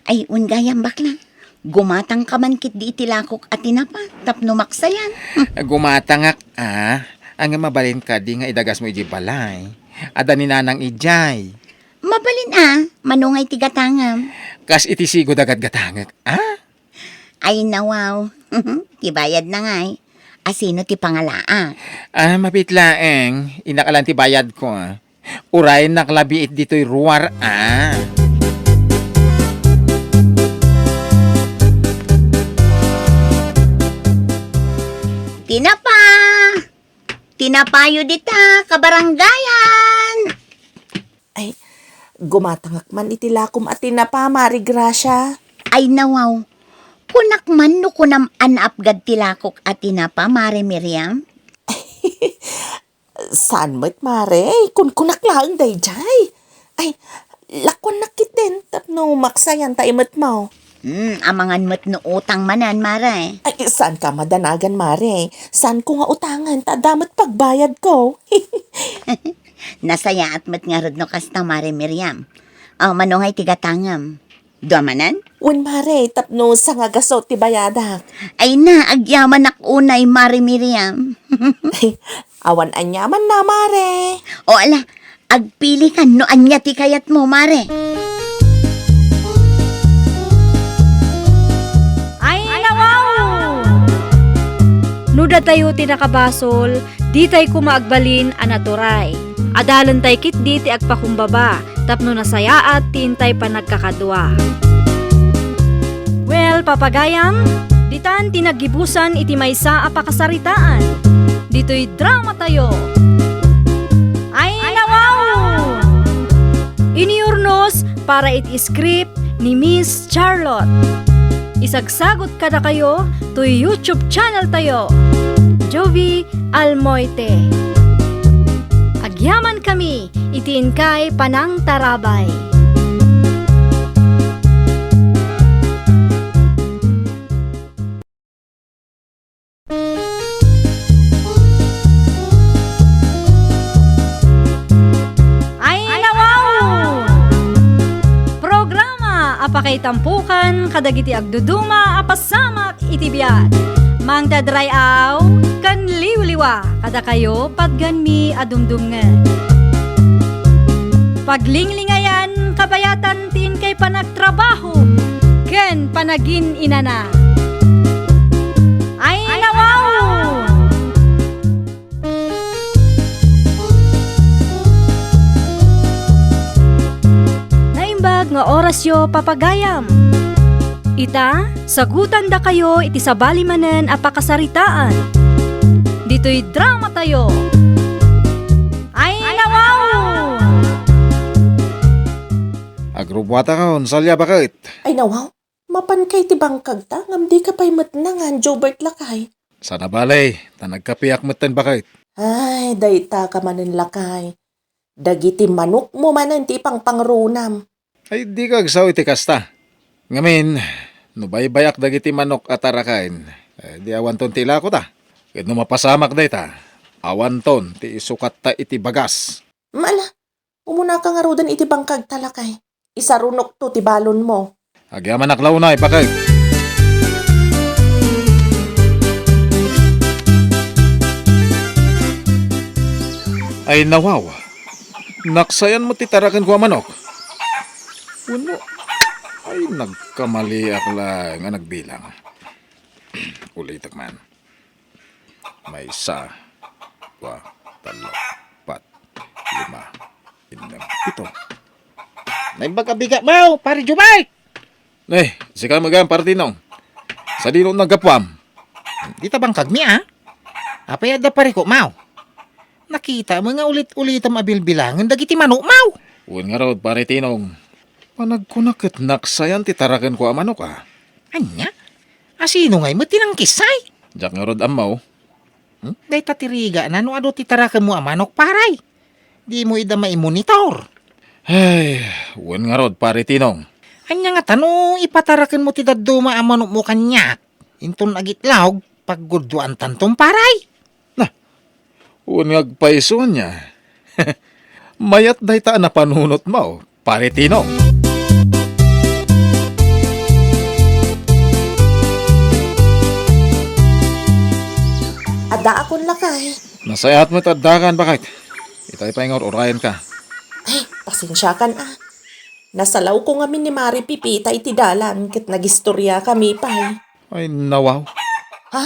Ay, wen gayam, bakla. Gumatangka man ketdi iti lakok a tinapa tapno maksayan. Gumatangak, a. Ngem mabalin kadi nga idagasmo idiay balay. Adda ni Nanang idiay. Mabalin, a. Mano ngay ti gatangam? Kas iti sigud a gatgatangek, a? Ay, nawaw. Ti bayadna ngay. Asino ti pangalaak? A, mabiit laeng. Innak a laeng ti bayadko, a. Uray nak labiit ditoy ruar, a. Tinapa! Tinapayo dita, kabarangayan! Ay, gumatangak man iti lakom a tinapa, Mare Gracia. Ay, nawaw. Kunak man no kunam a naapgad ti lakok a tinapa, Mare Miriam? Saan met, Mare? Kunkunak laeng daydiay. Ay, lakuannak ketdin tapno maksayan ta imetmo. Hmm, amangan met no utang manen, Mare. Ay, saanka madanagan, Mare. Saanko nga utangen ta adda met pagbayadko. Nasayaat met ngarud no kasta, Mare Miriam. O, mano ngay ti gatangam? Dua manen? Wen, Mare, tapno sangagasut ti bayadak. Ay na, agyamanak unay, Mare Miriam. Awan aniamanna, Mare. O ala, agpilikan no ania ti kayatmo, Mare. Ay, nawaw! No datayo ti nakabasol, ditay koma agbalin a naturay. Adalentay ketdi ti agpakumbaba tapno nasayaat ti intay panagkakadua. Well, papagayam, ditan ti naggibusan iti maysa a pakasaritaan. Ditoy dramatayo. Ay, nawaw! Iniurnos para iti script ni Miss Charlotte. Isagsagot kadakayo toy YouTube channel tayo, Jovie Almoite. Agyaman kami iti inkay panangtarabay. Ay, nawaw! Programa a pakaitampokan kadagiti agduduma a pasamak iti biag. Mangted ray-aw ken liwliwa kadakayo patgenmi a dumdumngeg. Paglinglingayan kabayatan ti inkay panagtrabaho. ken panagin-inana. Ay, nawaw! Naimbag nga orasyo, papagayam. Ita, sagutandakayo iti sabali manen a pakasaritaan. Ditoy dramatayo. Ay, nawaw! Agrubbuatakon, Salia, baket. Ay, nawaw. Mapanka iti bangkagta, ngem dika pay met nangan, Jobert lakay. Saan a bale, ta nagkapeak metten, baket. Ay, dayta ka manen, lakay. Dagiti manokmo manen ti ipangpangrunam. Ay, dika agsao iti kasta. Ngamin, no baybayak dagiti manok a taraken, eh, di awanton ti ilako ta. Ket no mapasamak dayta, awanton ti isukatta iti bagas. Mala, umunaka ngaruden iti bangkagta, lakay. Isarunokto ti balonmo. Agyamanak la unay, baket. Ay, nawaw. Naksayan met ti tarakenko a manok. Wenno, ay, nagkamaliak la nga nagbilang. Ulitek man. Maysa, dua, tallo, pat, lima, innem, pito. Naimbag a bigatmo, Pare Jubay! Eh, sika met gayam, Pare Tinong. Sadino naggapuam? Dita bangkagmi, a? Apay adda pareko, maw? Nakitam nga ulit-ulitam a bilbilangen dagiti manok, maw? Wen ngarud, Pare Tinong. Panagkunak ket naksayan ti tarakenko a manok, a? Ania? A sino ngay met ti nangkissay? Diak ngarud ammo. Hmm? Dayta ti rigana no adu ti tarakenmo a manok, paray. Dimo ida maimonitor. Ay, wen ngarud, Pare Tinong. Ania ngata no ipatarakenmo ti dadduma a manokmo kaniak? Inton agitlog, paggudduantanton, paray. Na, wen nga agpayso ania. Mayat dayta a napanunotmo, Pare Tino. Addaakon, lakay. Nasayaat met addakan, baket. Itay pay nga ur-urayenka. Ay, pasensiakan, a. Nasalawko ngamin ni Mari Pipita iti dalan ket nagistoriakami pay. Ay, nawaw. Ha?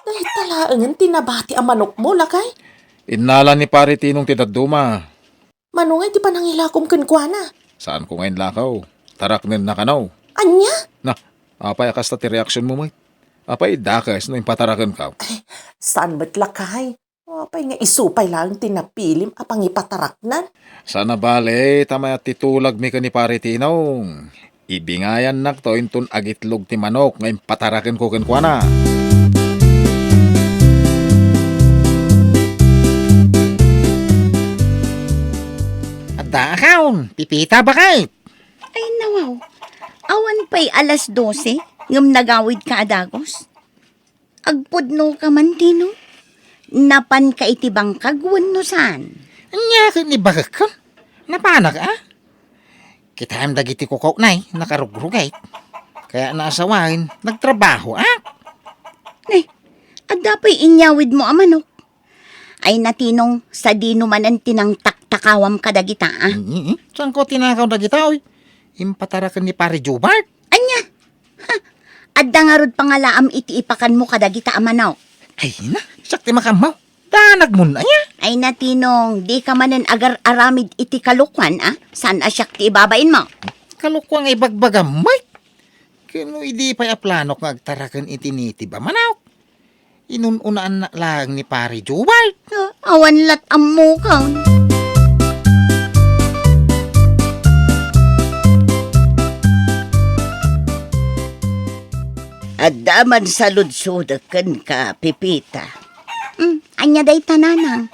Dayta laengen ti nabati a manokmo, lakay? Innala ni Pare Tinong ti dadduma. Mano ngay ti panangilakom kenkuana? Saanko nga inlakaw. Taraknenna kano. Ania? Na, apay a kasta ti reaksionmo met? Apay dakes no impatarakenko? Ay, saan met, lakay? Apay nga isu pay laeng ti napilim a pangipataraknan? Saan a bale, ta mayat ti tulagmi ken ni Pare Tinong. Ibingayannakto inton agitlog ti manok nga impatarakenko kenkuana. Addaakon, Pipita, baket. Ay, nawaw. Awan pay alas dose, ngem nagawidka a dagus. Agpudnoka man, Tino? Napanka iti bangkag wenno saan? Ania ket ni bakekko? Napanak, a? Kitaem dagiti kukaw nay, nakarugrugit. Kayatna a sawaen, nagtrabahoak. Ne, adda pay inyawidmo a manok? Ay, natinong, sadino manen ti nangtaktakawam kadagita, a? Mm, mm. Saanko tinakaw dagita, oy? Impataraken ni Pare Jubart. Ania? Ha? Adda ngarud pangalaam iti ipakanmo kadagita a manok? Ay, na, siak ti makammaw. Danagmon aya? Ay, natinong, dika manen agar-aramid iti kalokuan, a? Saan a siak ti ibabainmo? Kalokuan nga ibagbagam, Mike. Ken no idi pay a planok nga agtaraken iti native a manok, inun-unaannak laeng ni Pare Jubal. Ah, awan lat' ammokon. Adda man saludsodek kenka, Pipita. Hmm, ania dayta, nanang?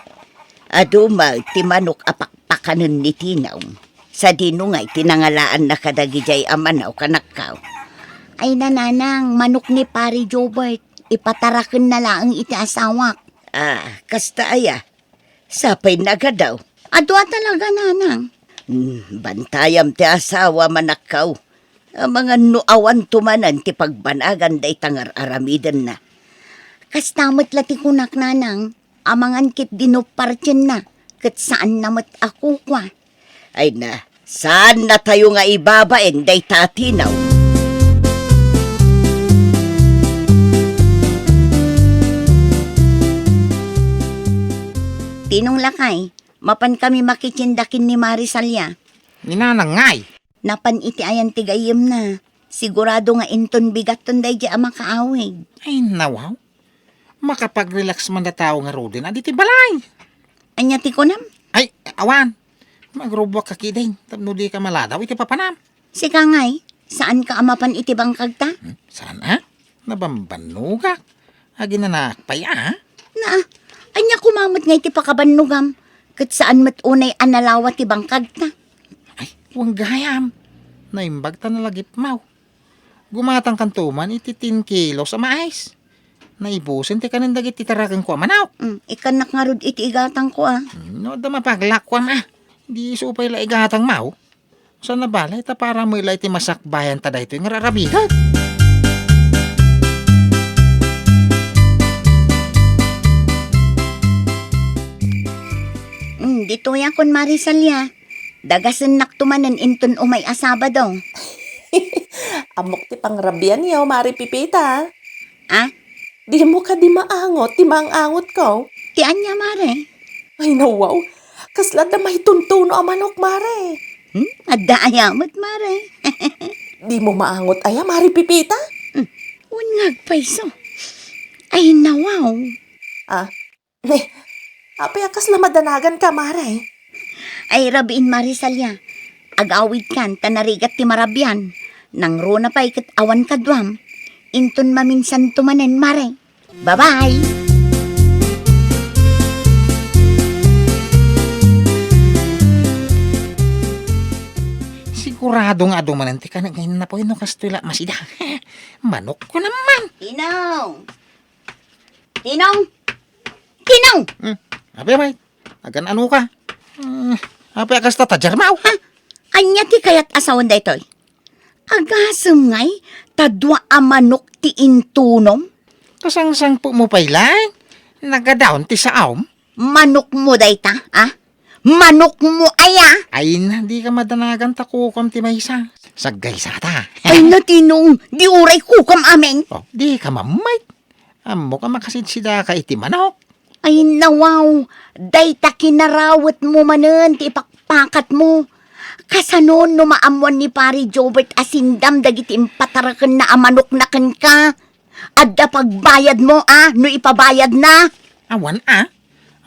Adu met ti manok a pakpakanen ni Tinong. Sadino ngay ti nangalaanna kadagidiay a manok, anakko? Ay, nanang, manok ni Pare Jobert. Ipatarakenna laeng iti asawak. Ah, kasta aya? Sapay nagadaw. Adu a talaga, nanang. Hmm, bantayam ti asawa, manakko. Amangan no awanto manen ti pagbanagan dayta nga ar-aramidenna. Kasta met la ti kunak, nanang. Amangan ket di no partienna, ket saanna met a kukua. Ay na, saannatayo nga ibabain dayta a Tino. Tinong lakay, mapan kami makitienda ken ni Mari Salia. Ni Nanang ngay? Napan iti ayan ti gayyemna. Sigurado nga inton bigatton daydi a makaawig. Ay, nawaw. Makapag-relax man da tao ngaruden a ditoy balay. Ania ti kunam? Ay, awan. Magrubuak ka kidin, tapno di ka maladaw iti papanam. Sika ngay, saan ka a mapan iti bangkagta? Hmm, saan a? Nabambannogak. Aginanaak pay a? Na, ania koma met nga iti pakabannogam? Ket saan met unay a nalawa ti bangkagta? Ay, wen gayam. Naimbag ta nalagipmaw. Gumatangkanto man iti ten kilos a mais. Naibusen ti kanen dagiti tarakenko a manok. Mm, ikkannak ngarud iti igatangko a. Mm, no, adda mapaglakkuam a. Di isu pay la igatangmaw. Saan a bale, ta para met la iti masakbayan ta daytoy nga rarabidek. Mm, ditoy a kon Mari Salia. Dagasennakto manen inton umay a Sabado. Ammok ti pangrabianyo, Mari Pipita. Ah? Dimo kadi maangot ti maang-angotko? Ti ania, Mare? Ay, nawaw. Kasla adda maituntuno a manok, Mare. Hmm? Adda aya met, Mare? Dimo maangot aya, Mari Pipita? Hmm. Wen nga agpayso. Ay, nawaw. Ah, ne, apay a kasla madanaganka, Mare? Ay, rabiin, Mare Salia. Agawidkan ta narigat ti marabian. Nangruna pay ket awan kaduam. Inton maminsanto manen, Mare. Bye-bye! Sigurado nga adu manen ti kanen nga innapoy no kastoy la masida. Manok ko naman. Tinong! Tinong! Tinong! Hmm, apay, apay. Agan-ano ka? Hmm, apay a kasta ta, Jarmaw? Ha? Ania ti kayat a sawen daytoy? Agasem ngay, ta dua a manok ti intunom? Kasangsangpetmo pay laeng. Nagadaon ti saom. Manokmo dayta, a? Manokmo aya? Ay na, di ka madanagan ta kukuam ti maysa. Saggaysa ta. Ay na, Tinong, di uray kukam amin. Oh, di ka mammayt. Ammok a makasidsidaka iti manok. Ay, nawaw, dayta kinarawetmo manen ti ipakpakatmo. Kasano no maammuan ni Pari Jobert a sindam dagiti impatarakenna a manokna kenka? Adda pagbayadmo a no ipabayadna? Awan a.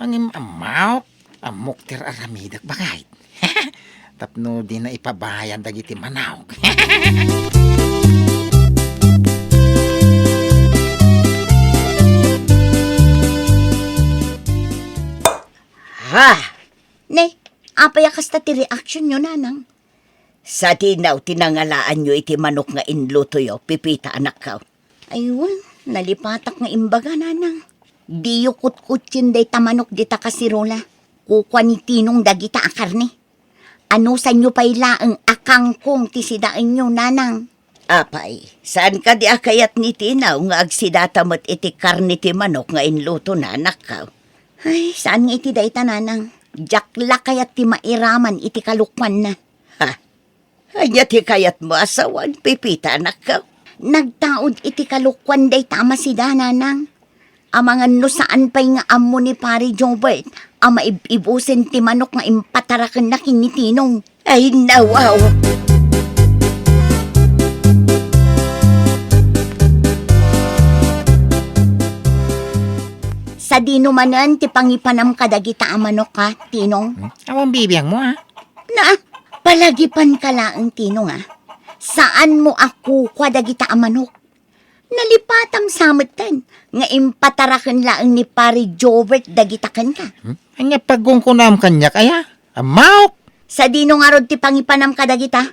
Ngem ammok, ammok ti ar-aramidek, baket. Tapno dina ipabayad dagiti manok. Ha! Ne, apay a kasta ti reaksionyo, Nanang? Sadinaw ti nangalaanyo iti manok nga inlutoyo, Pipita, anakko. Ay, wen, nalipatak nga imbaga, Nanang. Diyo kutkutien dayta manok dita kasirola. Kukua ni Tinong dagita a karne. Anusanyo pay laeng a kangkong ti sidaenyo, Nanang. Apay, saan kadi a kayat ni Tinong nga agsidata met iti karne ti manok nga inlutona, anakko? Ay, saan nga iti dayta, Nanang. Diak la kayat ti mairaman iti kalokuanna. Ha? Ania ti kayatmo a sawen, Pipita, anakko? Nagtaud iti kalokuan dayta a masida, Nanang. Amangan no saan pay nga ammo ni Pari Jobert a maib-ibusen ti manok nga impatarakenna ken ni Tinong. Ay, nawaw! Sadino manen ti pangipanam kadagita a manok, a, Tinong? Hmm? Awan bibiangmo, a? Na, palagipanka laeng, Tinong, a. Saanmo a kukua dagita a manok. Nalipatam sa metten nga impataraken laeng ni Pari Jobert dagita kenka. Hmm? Ania pagkungkunam kaniak, aya? Ammok! Sadino ngarud ti pangipanam kadagita?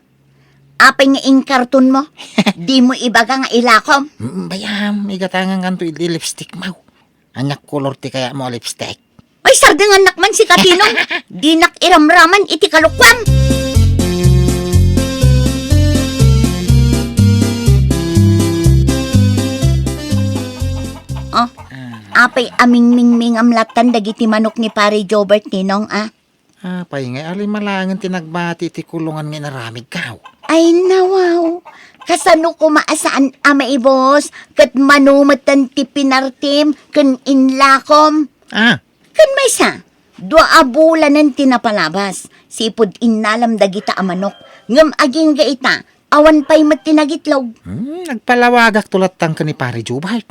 Apay nga inkartonmo? Dimo ibaga nga ilakom? Mm, bayam, igatangan kanto iti lipstickmo. Ania kolor ti kayatmo a lipstick? Ay, sardengannak man sika, Tinong. Dinak iramraman iti kalokuam. Oh, apay a mingmingmingam lattan dagiti manok ni Pari Jobert, Tinong, a? Apay ngay a lima laengen ti nagbati iti kulongan nga inaramidko? Ay, nawaw. Kasano koma a saan a maibus ket mano metten ti pinartim ken inlakom? Ah. Ken maysa, Dua a bulanen ti napalabas, sipud innalam dagita a manok, ngem agingga ita, awan pay met ti nagitlog. Hmm, nagpalawagakto latta ken ni Pare Jubart.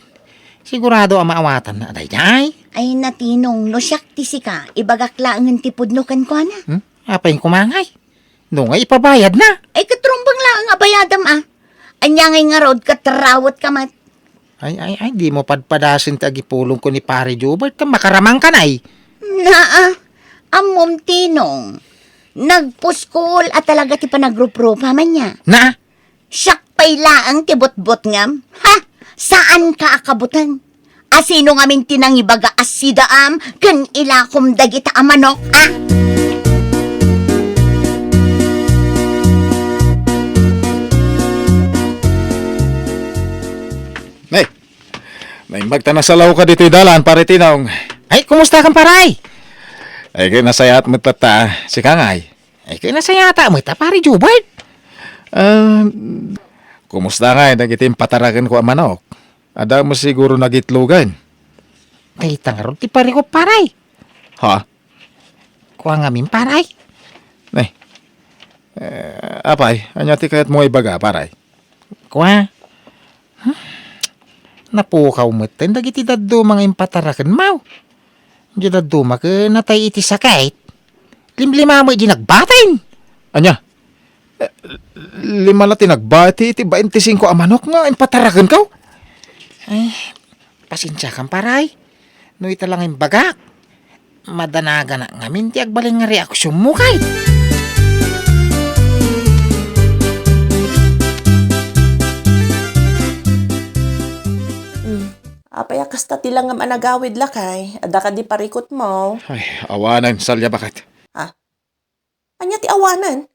Sigurado a maawatanna a daydiay. Ay, Natinong, no siak ti sika, ibagak laengen ti pudno kenkuana. Hmm? Apay kumangay? No nga ipabayadna? Ay, ket rumbeng laeng a bayadem, a. Ania ngay ngarud, ket rawet ka met. Ay, ay, ay, dimo padpadasen ti agipulongko ni Pare Jubart, ket makaramangkan, ay. Naa, ammom, Tinong. Nagpuskol a talaga ti panagruprupa man niya. Na? Siak pay laeng ti butbutngem? Ha? Saanka a kabuteng? A sino ngamin ti nangibaga a sidaam ken ilakom dagita a manok, a? Nay, naimbag ta nasalawka ditoy dalan, Pare Tinong. Ay, kumusta kan, Pare? Ay, kay nasayaat met latta, sika ngay. Ay, kay nasayaat met a, Pare Jubart. Ah, kumusta ngay dagiti impatarakenko a manok? Adda met siguro nagitlogan. Dayta ngarud ti parikut, Pare. Ha? Kua ngamin, Pare. Nay. Eh, apay, ania ti kayatmo nga ibaga, Pare? Kua? Huh? Napukaw metten dagiti dadduma nga impatarakenmo. Diay dadduma ket natay iti sakit. Limlima met diay nagbatin. Ania? Eh, lima la ti nagbati iti baintisingko a manok nga impatarakenko? Ay, pasensiakam, Pare. No ita la nga imbagak, madanaganak ngamin ti agbalin nga reaksionmo, kay. Hmm. Apay a kasta ti langam a nagawid, lakay? Adda kadi parikutmo? Ay, awanen, Salia, baket. Ah? Ania ti awanen?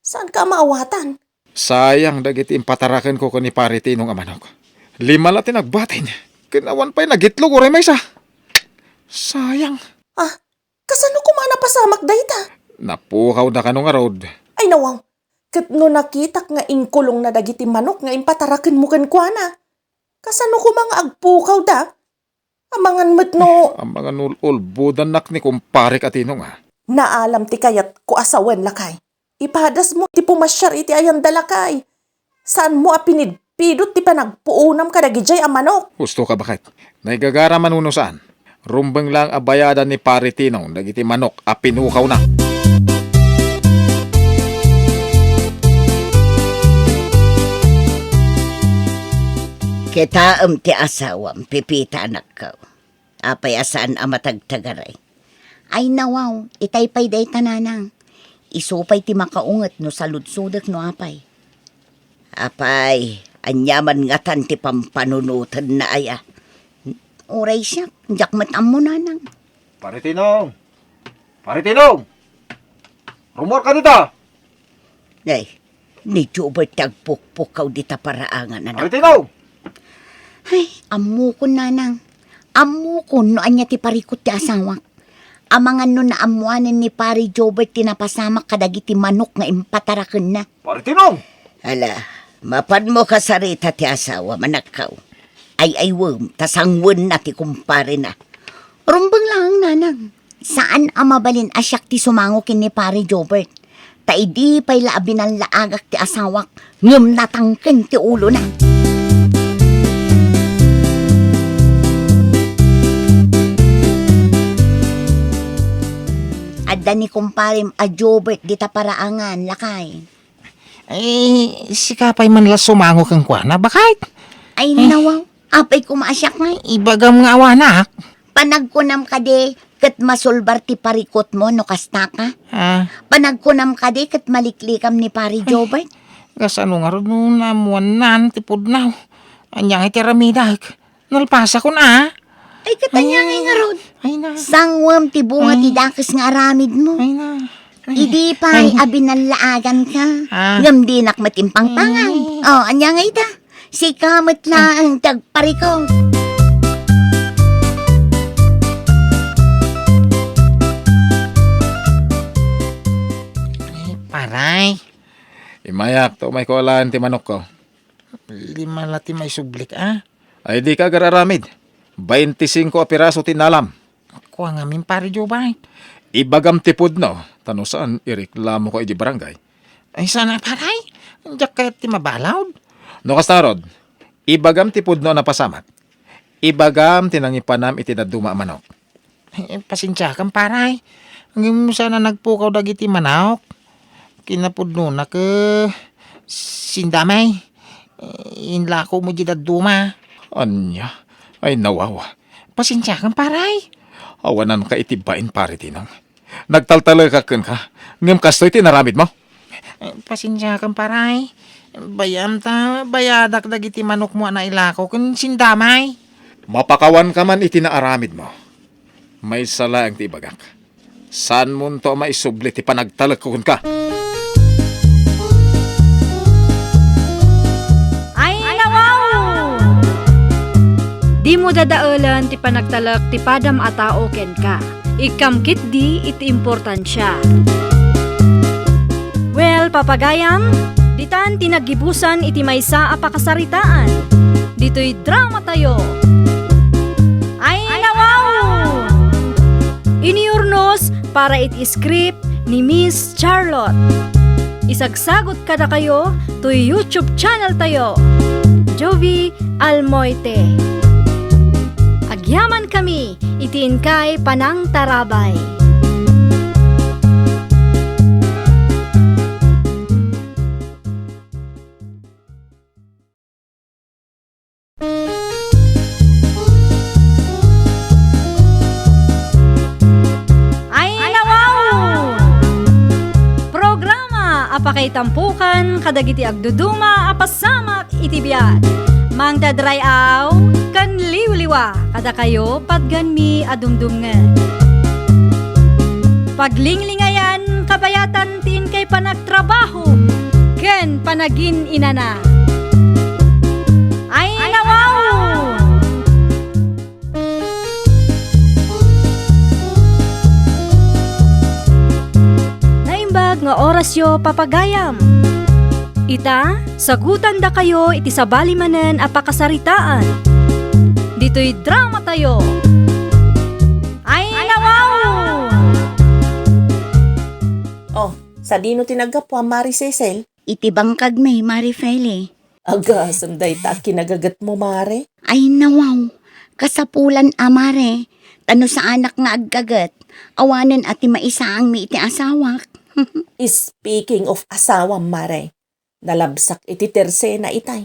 Saanka a maawatan? Sayang dagiti impatarakenko ken ni Pare Tinong a manok. Lima la ti nagbatin. Ken awan pay nagitlog uray maysa. Sayang. Ah, kasano koma a napasamak dayta? Napukawda kano ngarud. Ay, nawaw. Ket no nakitak nga inkulongna dagiti manok nga impatarakenmo kenkuana, kasano koma nga agpukawda? Amangan met no. Amangan ul-, ulbodannak ni kumparek a Tinong, a. Naalam ti kayatko a sawen, lakay. Ipadasmo ti pumasiar iti ayanda, lakay. Saanmo a pinidpidot ti panagpuonam kadagijay a manok. Husto ka, baket. Naigagara man wenno saan, rumbeng laeng a bayadan ni Pare Tinong dagiti manok a pinukawna. Kitaem ti asawam, Pepita, anakko. Apay a saan a matagtagaray? Ay, nawaw, itay pay dayta, nanang. Isu pay ti makaunget no saludsodek no apay. Apay, ania man ngatan ti pampanunotenna aya? Uray siak, diak met ammo, nanang. Pare Tinong! Pare Tinong! Rummuarka dita! Ay, ni Jubert ti agpukpukaw dita paraangan, anak. Pare Tinong! Ay, ammokon, nanang. Ammokon no ania ti parikut ti asawak. Amangan no naammoanen ni Pare Jobert ti napasamak kadagiti manok nga impatarakenna. Pare Tinong! Ala, mapanmo kasarita ti asawam, anakko. Ay-aywem, ta sangwenna ti kumparena. Rumbeng laeng, nanang. Saan a mabalin a siak ti sumango ken ni Pare Jobert. Ta idi pay la a binallaagak ti asawak, ngem natangken ti ulona. Adda ni kumparem a Jobert dita paraangan, lakay. Ay, sika pay man la sumango kenkuana, baket? Ay, nawaw. Apay koma a siak ngay? Ibagam nga awanak. Panagkunam kadi ket masulbar ti parikutmo no kastaka? Ah. Panagkunam kadi ket maliklikam ni Pari Jobert? Kasano ngarud no naammoannan ti pudno? Ania ngay ti aramidek? Nalpasakon a. Ay, ket ania ngay ngarud? Ay, na. Sangwem ti bunga ti dakes nga aramidmo. Ay, na. Ay. Idi pay a binallaaganka, ngem dinak met impangpangan. Ay. O, ania ngay ita? Sika met laeng ti agparikut. Ay, paray. Immayak, ta umayko alaen ti manokko. Lima la ti maisublik, a? Ay, dika agar-aramid. Baintisingko a piraso ti nalam. Kua ngamin, Pare Jubay. Ibagam ti pudno, ta no saan, ireklamoka iti barangay. Ay, sana, Pare? Diak kayat ti mabalud. No kasta, rod, ibagam ti pudno a napasamak. Ibagam ti nangipanam iti dadduma a manok. Eh, pasensiakan, Pare. Ngem saan a nagpukaw dagiti manok. Kinapudnona ket sindamay. Eh, inlako mo di dadduma. Ania? Ay, nawaw. Pasensiakan, Pare. Awananka iti bain, Pare Tinong. Nagtaltalekak kenka, ngem kastoy ti inaramidmo? Eh, pasensiakan, Pare. Bay-am ta bayadak dagiti manokmo a nailako ken sindamay. Mapakawanka man iti naaramidmo. Maysa laeng ti ibagak. Saanmonto a maisubli ti panagtalekko kenka. Ay, nawaw! Dimo dadaelen ti panagtalek ti padam a tao kenka. Ikkam ketdi iti importansia. Well, papagayam, ditan ti naggibusan iti maysa a pakasaritaan. Ditoy dramatayo. Ay, nawaw! Iniurnos para iti script ni Miss Charlotte. Isagsagot kadakayo toy YouTube channel tayo, Jovie Almoite. Agyamankami iti inkay panangtarabay. Ay, nawaw! Programa a pakaitampukan kadagiti agduduma a pasamak iti biag. Mangdadray-aw ken liwliwa kadakayo patgenmi a dumdumngeg. Paglinglingayan kabayatan ti inkay panagtrabaho ken panagin-inana. Ay, nawaw! Naimbag nga orasyo, papagayam. Ita, sagutandakayo iti sabali manen a pakasaritaan. Ditoy dramatayo. Ay, nawaw! Oh, sadino ti naggapuam, Mari Cecil? Iti bangkagmi, Mari Feli. Agasem dayta a kinagagetmo, Mare. Ay, nawaw. Kasapulan a, Mare. Ta no saanak nga aggaget, awanen a ti maisaangmi iti asawak. Speaking of asawam, Mare, nalabsak iti tersena itay.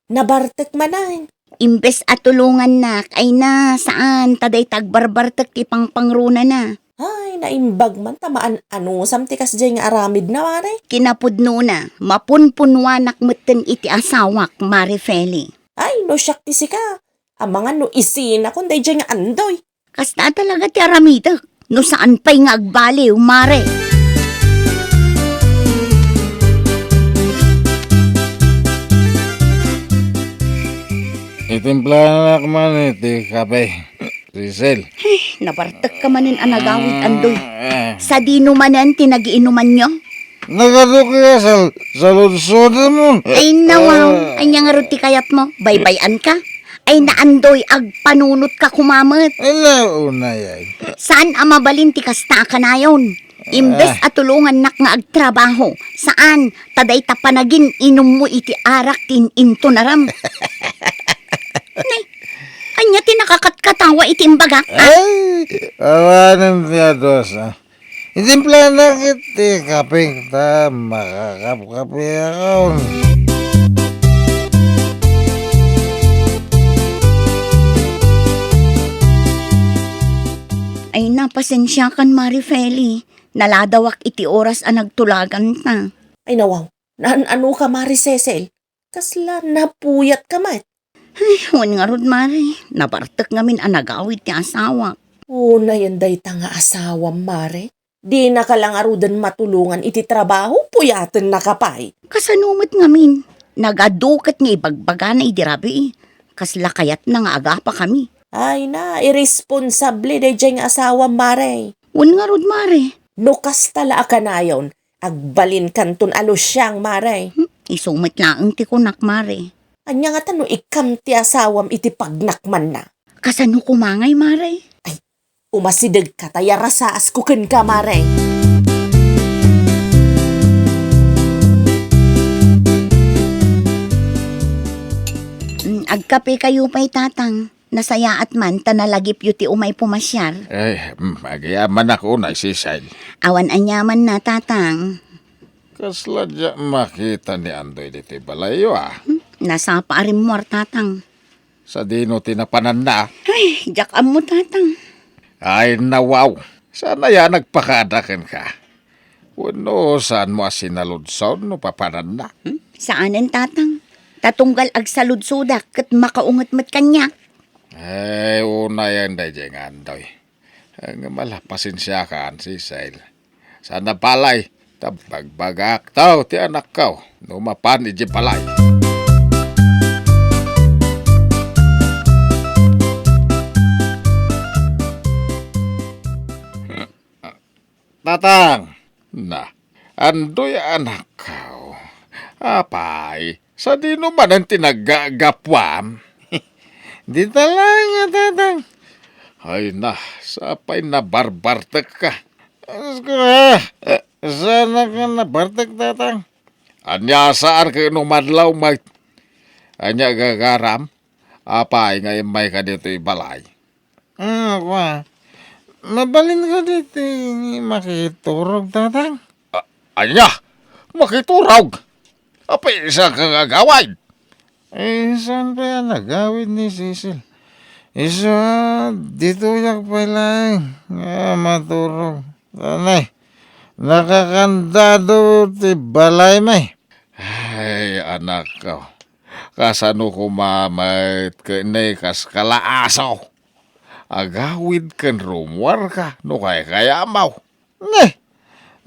Nabartek manen. Imbes a tulongannak, ay na, saan, ta dayta agbarbartek ti pangpangrunana. Ay, naimbag man ta maan-anusam ti kasdiay nga aramidna, Mare. Kinapudnona, mapunpunwanak metten iti asawak, Mare Feli. Ay, no siak ti sika, amangan no isinakon daydiay nga andoy. Kasta talaga ti aramidek, no saan pay nga agbaliw, Mare. Itimplanak man iti kape. Cecil. Ay, nabartek ka manen a nagawid, Andoy. Ah. Sadino manen ti nagiinumanyo? Nagaduki sa, sa lunsodmo. Ay, nawaw. Ah. Ania ngarud ti kayatmo? Baybay-an ka? Ay, na, Andoy, agpanunot ka koma met. Ala, unay ay. Saan a mabalin ti kasta a kanayon? Imbes Ah. a tulongannak nga agtrabaho, saan, ta dayta panagin-inummo iti arak ti in-intunaram. Nay, ania ti nakakatkatawa iti imbagak, a? Ay, awanen ti adusa. Itimplanak iti kapeng ta makakapkapiakon. Ay, na, pasensiakan, Mari Feli. Naladawak iti oras a nagtulaganta. Ay, nawaw. Naan-ano ka, Mari Cecil? Kasla napuyatka met. Ay, wen ngarud, Mare. Nabartek ngamin a nagawid ti asawak. Unayen dayta nga asawam, Mare. Dinaka la ngaruden matulongan iti trabaho, puyatennaka pay. Kasano met ngamin? Nagadu ket nga ibagbagana idi rabii. Kasla kayatna nga agapakami. Ay na, irresponsable daydiay nga asawam, Mare. Wen ngarud, Mare. No kasta la a kanayon, agbalinkanton a lusiang, Mare. Hmm, isu met laeng ti kunak, Mare. Ania ngata no ikkam ti asawam iti pagnakmanna? Kasano koma ngay, Mare? Ay, Umasidegka ta yarasaasko kenka, Mare. Mm, agkapekayo pay, Tatang. Nasayaat man ta nalagipyo ti umay pumasiar. Ay, mm, agyamanak unay, Cecil. Awan aniamanna, Tatang. Kasla diak makita ni Andoy ditoy balayyo, a. Hmm, nasapa a rimmuar, Tatang. Sadino ti napananna? Ay, diak ammo, Tatang. Ay, nawaw. Saan aya nagpakada kenka? Wenno saanmo a sinaludson no papananna? Hmm? Saanen, Tatang. Ta tunggal agsaludsodak ket makaunget met kaniak. Ay, unayen daydiay nga Andoy. Ngem ala, pasensiakan, Cecil. Saan a palay, ta bagbagaakto ti anakko no mapan idiay balay. Tatang! Na, Andoy a anakko. Apay, sadino manen ti naggagapuam? Dita laeng, Tatang. Ay na, sapay nabarbartekka. Asko, ah, eh, saanak a nabartek, Tatang? Ania, saan ket no madlaw may, ania gagaram? Apay nga immayka ditoy balay? Ah, kua. Mabalinka ditoy makiturog, Tatang? A-, ania? Makiturog? Apay, saan ka nga agawid? Eh, saan pay a nagawid ni Cecil? Isu a, ditoyak pay laeng nga maturog. Anay, nakakandado ti balay, may. Ay, anakko. Kasano koma met ket ne kas kalaaso? Agawid ken rummuarka no kaykayammo. Ne,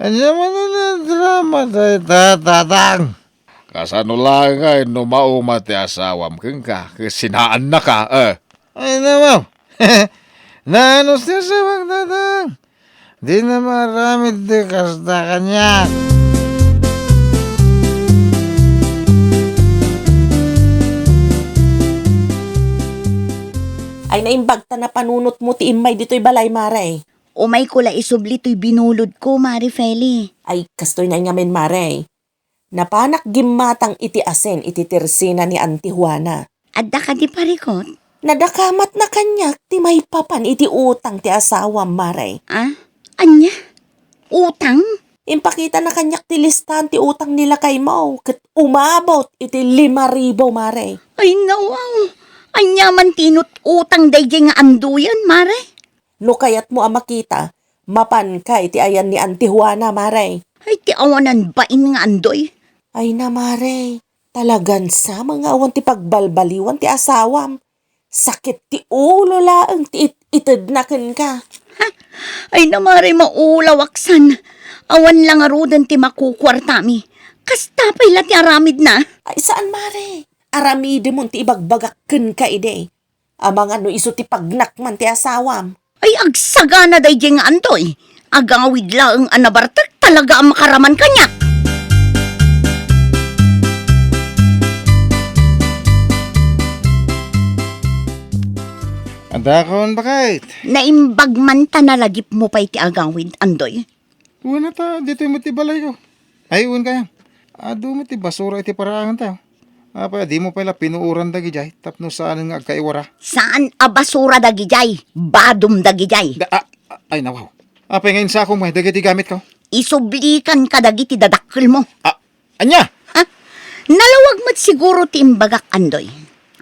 ania manen a drama dayta, Tatang? Kasano laeng ngay no mauma ti asawam kenka ket sinaannaka, eh? Ay, nawaw. Naanus ti asawak, Tatang. Dina maaramid ti kasta kaniak. Ay, naimbag ta napanunotmo ti immay ditoy balay, Mare. Umayko la isubli toy binulodko, Mare Feli. Ay, kastoy nay ngamin, Mare. Napanak gimmatang iti asin iti tersina ni Auntie Juana. Adda kadi parikut? Nadakamatna kaniak ti maipapan iti utang ti asawam, Mare. Ah? Ania? Utang? Impakitana kaniak ti listaan ti utang ni lakaymo ket umabot iti lima ribu, Mare. Ay, nawaw. Ania man ti inut-utang daydiay nga Andoyen, Mare? No kayatmo a makita, mapanka iti ayan ni Auntie Juana, Mare. Ay, ti awanan bain nga Andoy. Ay na, Mare, talagan sa nga awan ti pagbalbaliwan ti asawam. Sakit ti ulo laeng ti it-itedna kenka. Ha? Ay na, Mare, maulawaksan. Awan la ngaruden ti makukuartami. Kasta pay la ti aramidna. Ay, saan, Mare. Aramidemon ti ibagbagak kenka idi. Amangan no isu ti pagnak man ti asawam. Ay, agsagana daydiay nga Andoy. Agawid laeng a nabartek talaga a makaraman kaniak. Adda kon bakit? Naimbag man ta nalagipmo pay ti agawid, Andoy. Wen a ta, ditoy met ti balayko. Ay, wen kayam. Adu met ti basura iti paraangan tayo. Apay, a dimo pay la pinuoran dagidiay tapno saanen nga agkaiwara? Saan a basura dagidiay, badom dagidiay. Da, a, a, ay, nawaw. Apay nga insakong met dagiti gamitko? Isublikan kadagiti dadakkelmo. A, Ania? Ha? Nalawag met siguro ti imbagak, Andoy.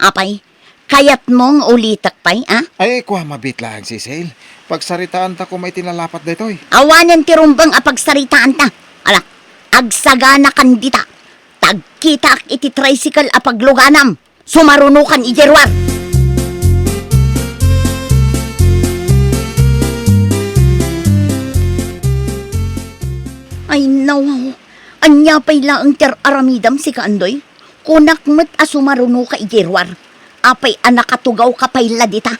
Apay, kayatmo nga ulitek pay, a? Ay, kua, mabit laeng, Cecil. Pagsaritaanta koma iti nalapat daytoy. Awanen ti rumbeng a pagsaritaanta. Ala, agsaganakan dita. Tagkitaak iti tricycle a pagluganam. Sumarunokan idiay ruar. Ay, nawaw. Ania pay laeng ti ar-aramidam, sika, Andoy? Kunak met a sumarunoka idiay ruar. Apay a nakatugawka pay la dita?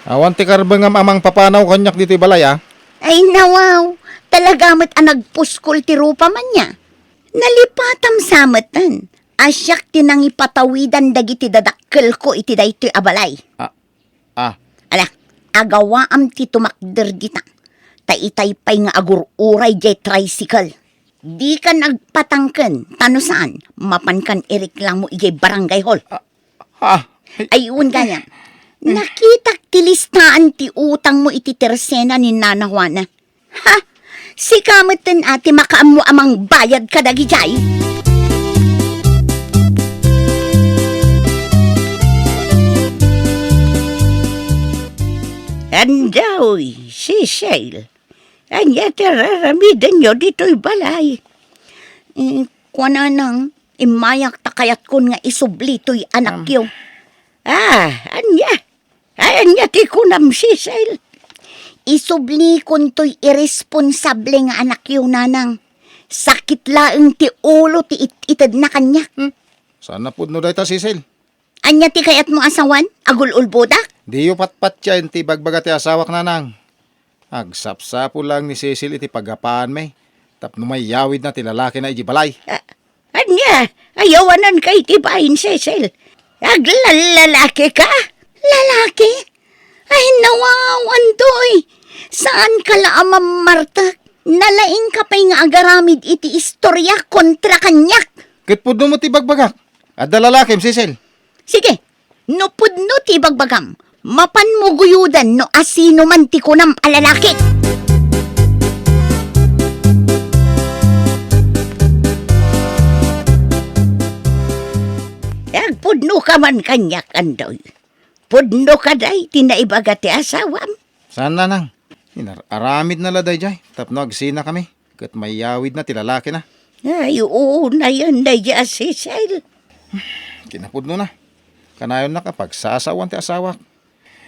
Awan ti karbengam a mangpapanaw kaniak ditoy balay, a? Ay, nawaw. Talaga met a nagpuskol ti rupam ania. Nalipatam sa metten a siak ti nangipatawidan dagiti dadakkelko iti daytoy a balay. A, a. Ala, Agawaam ti tumakder dita. Ta itay pay nga agur-uray jay tricycle. Dikan agpatangken, ta no saan, mapankan ireklamo idiay barangay hall. Ah, ah, ay, Ay, wen gayam. Nakitak ti listaan ti utangmo iti tersena ni Nana Juana. Ha? Sika metten a ti makaammo a mangbayad kadagijay? Andaoy, Cecil. Ania ti raramidenyo ditoy balay? Eh, kuan, Nanang, immayak ta kayatkon nga isubli toy anakyo. Ah, ania? Ay, ania ti kunam, Cecil? Isublikon toy irresponsable nga anakyo, Nanang. Sakit laeng ti ulo ti it-itedna kaniak. Hmm? Saan napudno dayta, Cecil? Ania ti kayatmo a sawen? Agul-ulbodak? Diyo patpatiayen ti ibagbaga ti asawak, Nanang. Agsapsapul laeng ni Cecil iti paggapaanmi tapno mayawidna ti lalakina idiay balay. Ah, ania? Ayawananka iti bain, Cecil. Aglallalaki ka? Lalaki? Ay, nawaw, Andoy! Saanka la a mammartek? Nalaingka pay nga agaramid iti istorya kontra kaniak. Ket pudno met ti ibagbagak. Adda lalakim, Cecil. Sige, no pudno ti ibagbagam, mapanmo guyoden no asino man ti kunam a lalaki. Agpudno ka man kaniak, Andoy. Pudno kadi ti naibaga ti asawam? Saan, Nanang. Inar-aramidna la daydiay tapno agsinakami ket mayawidna ti lalakina. Ay, unayen daydiay a Cecil. Kinapudnona, kanayonnak a pagsasaoan ti asawak.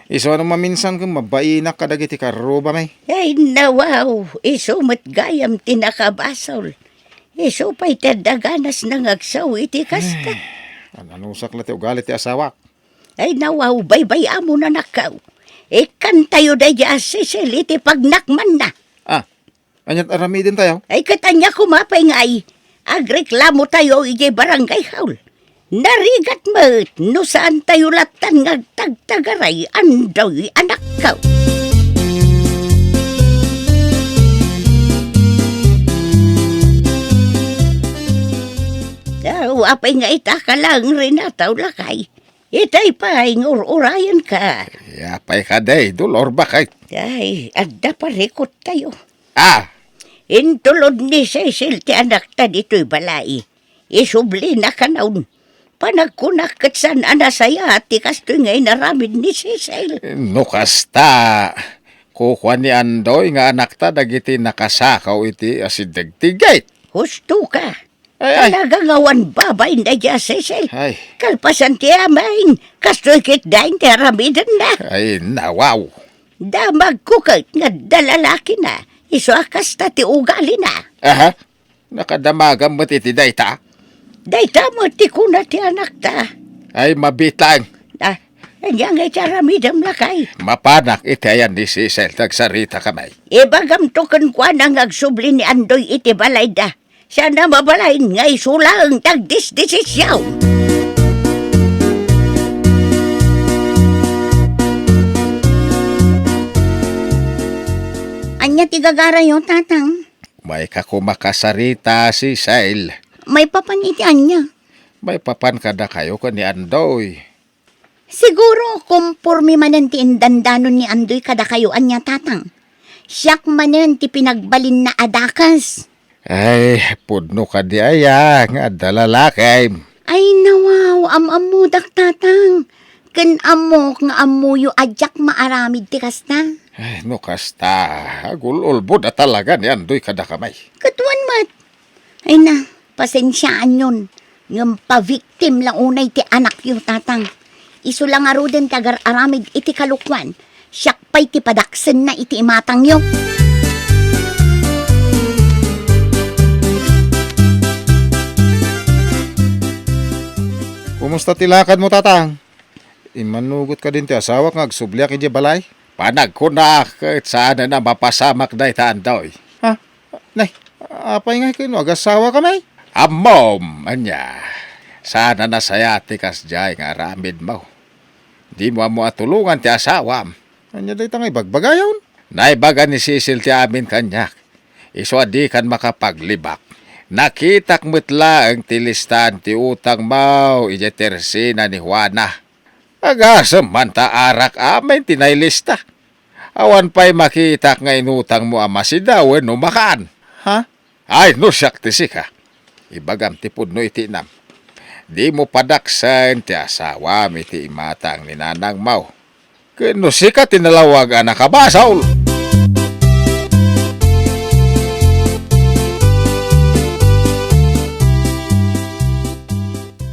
Isu a no maminsan ket mabainak kadagiti karrubami. Ay, nawaw, isu met gayam ti nakabasol. Isu pay ti adda ganasna nga agsao iti kasta. Ay, ananusak la ti ugali ti asawak. Ay, nawaw, baybay-amon, anakko. Ikkantayo daydiay a Cecil iti pagnakmanna. Ah, aniat aramidentayo? Ay, ket ania koma pay ngay, agreklamotayo idiay barangay hall. Narigat met no saantayo lattan nga agtagtagaray, Andoy, anakko. Aw, apay nga ita ka laeng rinataw, lakay? Itay pay nga ur-urayenka. Apay kadi, Dolor, baket? Ay, adda parikuttayo. Ah! Intulod ni Cecil ti anakta ditoy balay. Isublina kanayon. Panagkunak ket saan a nasayaat ti kastoy nga inaramid ni Cecil. No kasta, kukua ni Andoy nga anakta dagiti nakasakaw iti asidegtiget. Husto ka. Ay, ay. Talaga nga awan babain daydiay a Cecil. Ay. Kalpasan ti amin, kastoy ketdin ti aramidenna. Ay, nawaw. Damagko ket nga adda lalakina, isu a kasta ti ugalina. Aha. Nakadamagam met iti dayta? Dayta met ti kuna ti anakta. Ay, mabitang. Ah, ania ngay ti aramidem, lakay? Mapanak iti ayan ni Cecil, agsaritakami. Ibagamto kenkuana nga agsubli ni Andoy iti balayda. Saan a mabalin nga isu laeng ti agdesdesision. Ania ti gagarayo, Tatang? Mayka koma kasarita, Cecil. Maipapan iti ania? Maipapan kadakayo ken ni Andoy. Siguro, komporme manen ti indandanon ni Andoy kadakayo, ania, Tatang? Siak manen ti pinagbalinna a dakes. Ay, pudno kadi aya nga adda lalakim? Ay, nawaw, am-ammodak, Tatang. Ken ammok nga ammoyo a diak maaramid ti kasta. Ay, no kasta, agul-ulbod a talaga ni Andoy kadakami. Ket wen met. Ay na, pasensiaanyon. Ngem pa-victim la unay ti anakyo, Tatang. Isu la ngaruden ti agar-aramid iti kalokuan. Siak pay ti padaksenna iti imatangyo. Kumusta ti lakadmo, Tatang? Immanugot kadin ti asawak nga agsubliak idiay balay? Panagkunak ket saanen a mapasamak dayta, Andoy. Ha? Nay, apay ngay ken no agasawakami? Ammom, ania? Saan a nasayaat ti kasdiay nga aramidmo. Dimo ammo a tulongan ti asawam. Ania dayta nga ibagbagayon? Naibaga ni Cecil ti amin kaniak. Isu a dikan makapaglibak. Nakitak met laeng ti listaan ti utangmo idiay tersena ni Juana. Agasem man ta arak amin ti nailista. Awan pay makitak nga inutangmo a masida wenno makan. Ha? Ay, no siak ti sika, ibagam ti pudno iti inam. Dimo padaksen ti asawam iti imatang ni nanangmo. Ken no sika ti nalawag a nakabasol.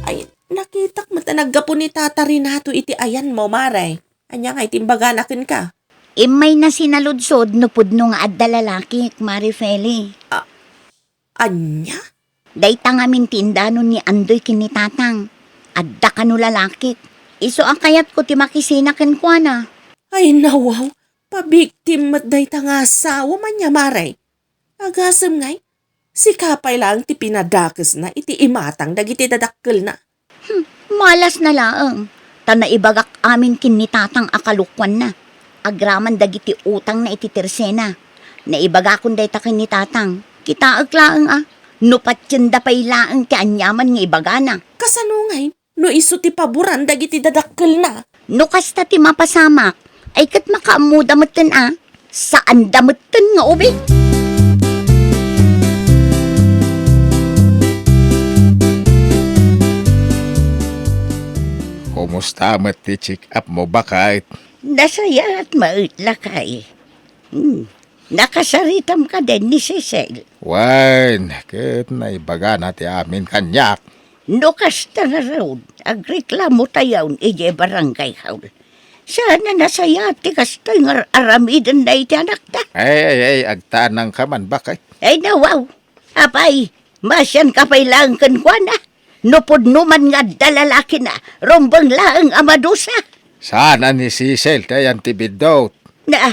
Ay, nakitak met a naggapu ni Tata Renato iti ayanmo, Mare. Ania nga iti imbagana kenka? Immayna sinaludsod no pudno nga adda lalakik, Mare Feli. A-, ania? Dayta ngamin ti indanon ni Andoy ken ni Tatang. Adda kano lalakik. Isu a kayatko ti makisina kenkuana. Ay, nawaw. Pabiktim met dayta nga asawa, ania, Mare. Agasem ngay, sika pay laeng ti pinadakesna iti imatang dagiti dadakkelna. Hmm, malasna laeng, ta naibagak amin ken ni Tatang a kalokuanna, agraman dagiti utangna iti tersena. Naibagakon dayta ken ni Tatang, kitaek laeng a, no patienda pay laeng ti aniaman nga ibagana. Kasano ngay? No isu ti paboran dagiti dadakkelna. No kasta ti mapasamak, ay ket makaammoda metten a, saanda metten nga ubing. Kumusta met ti check-up mo, baket? Nasayaat met, lakay. Hmm. Nakasaritam kadi ni Cecil? Wen, ket naibagana ti amin kaniak. No kasta ngarud, agreklamo tayon idiay barangay hall. Saan a nasayaat ti kastoy nga ar-, aramidenna iti anakta. Ay, ay, ay, agtanangka man, baket. Ay, nawaw. Apay, maasianka pay laeng kenkuana. No pudno man nga adda lalakina, rumbeng laeng a madusa. Saan a ni Cecil ti ayan ti biddut? Na,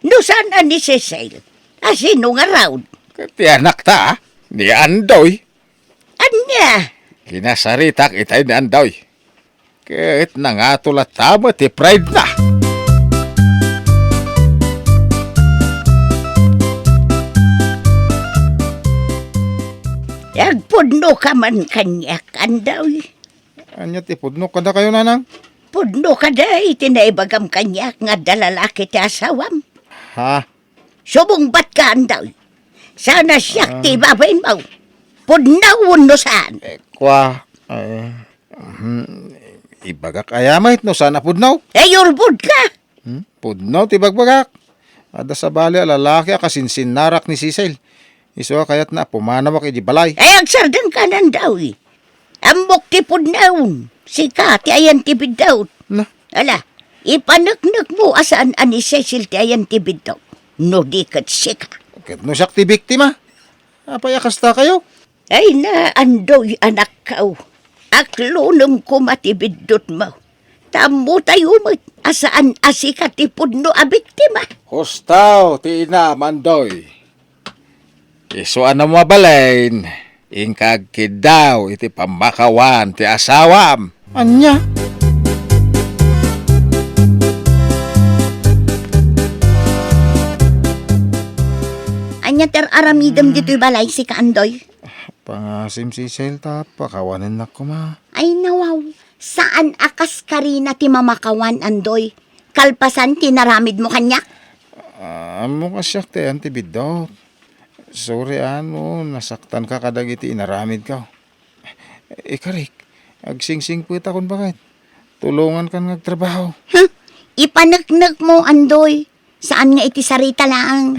No saan a ni Cecil, a sino ngarud? Ket ti anakta, ni Andoy. Ania? Kinasaritak itay ni Andoy. Ket nangato latta met ti pride na. Agpudnoka man kaniak, Andoy. Ania ti pudno kadakayo, Nanang? Pudno kadi ti naibagam kaniak nga adda lalaki ti asawam? Ha? Sumungbatka, Andoy. Saan a siak ti Ah. ibabainmo? Pudno wenno saan? Eh, kua, eh, mhm, ibagak aya met no saan a pudno? Eh, ulbodka! Hmm? Pudno ti bagbagak. Adda sabali a lalaki a kasinsinnarak ni Cecil. Isu a kayatna a pumanawak idiay balay. Ay, agsardengka, Andoy. Ammok ti pudno. Sika ti ayan ti biddut. Na? Ala, ipaneknekmo a saan a ni Cecil ti ayan ti biddut. No di ket sika. Ket no siak ti biktima, apay a kastakayo? Ay na, Andoy, anakko. Aklonem koma ti biddutmo. Ta ammotayo met a saan a sika ti pudno a biktima. Husto ti inam, Andoy. Isu a no mabalin, inka agkiddaw iti pammakawan ti asawam. Ania? Ania ti ar-aramidem ditoy balay, sika, Andoy? Pangasim, Cecil, ta pakawanennak koma. Ay, nawaw. Saan a kaskarina ti mamakawan, Andoy. Kalpasan ti inaramidmo kaniak. Ah, ammok a siak ti ayan ti biddut. Sorry, a no nasaktanka kadagiti inaramidko. Ikarik, agsingsingpetakon, baket. Tulongankan nga agtrabaho. Hmm? Ipaneknekmo, Andoy. Saan nga iti sarita laeng.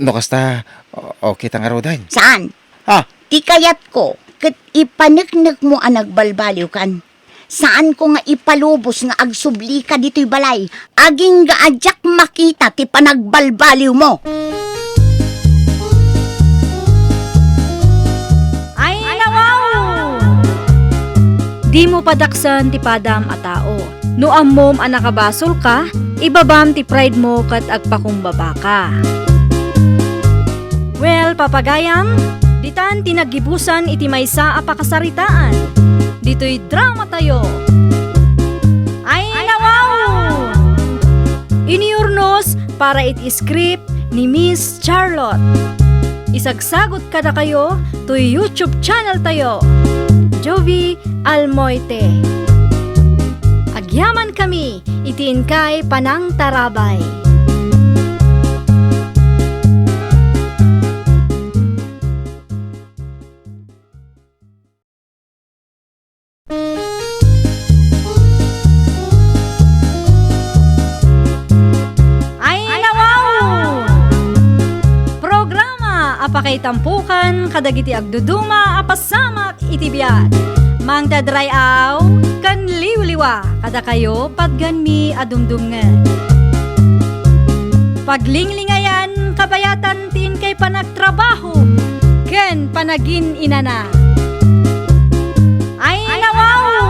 No kasta, o-, okay ta ngaruden. Saan? Ha? Ti kayatko, ket ipaneknekmo a nagbalbaliwkan. Saanko nga ipalubos nga agsublika ditoy balay. Agingga a diak makita ti panagbalbaliwmo. Ay, nawaw! Dimo padaksen ti padam a tao. No ammom a nakabasolka, ibabam ti pride mo ket agpakumbabaka. Well, papagayam, ditan ti naggibusan iti maysa a pakasaritaan. Ditoy drama tayo. Ay, nawaw! Iniyur para iti script ni Miss Charlotte. Isagsagut kadakayo toy YouTube channel tayo, Jovie Almoite. Agyaman kami iti inkay panangtarabay. Ayna wow! Programa a pakaitampokan kadagiti agduduma a pasamak iti biag. Mangted ray-aw ken liwliwa kadakayo patgenmi a dumdumngeg. Paglinglingayan kabayatan ti inkay panagtrabaho ken panagin-inana. Ayna wow!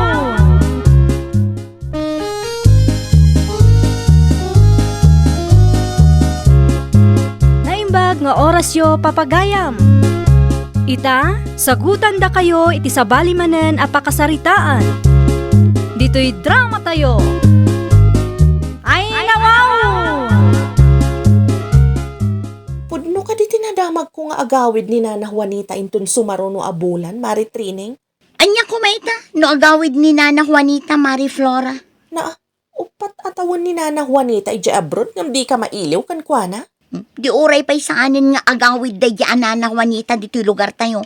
Naimbag nga orasyo, papagayam. Ita, sagutandakayo iti sabali manen a pakasaritaan. Ditoy dramatayo. Ayna wow! Pudno kadi ti nadamagko nga agawid ni Nana Juanita inton sumaruno a bulan, Mari Trining? Ania koma ita no agawid ni Nana Juanita, Mari Flora? Naa, uppat a tawen ni Nana Juanita idiay abroad ngem dika mailiw kenkuana? Hmm, di uray pay saanen nga agawid daydiay a Nana Juanita ditoy lugartayo.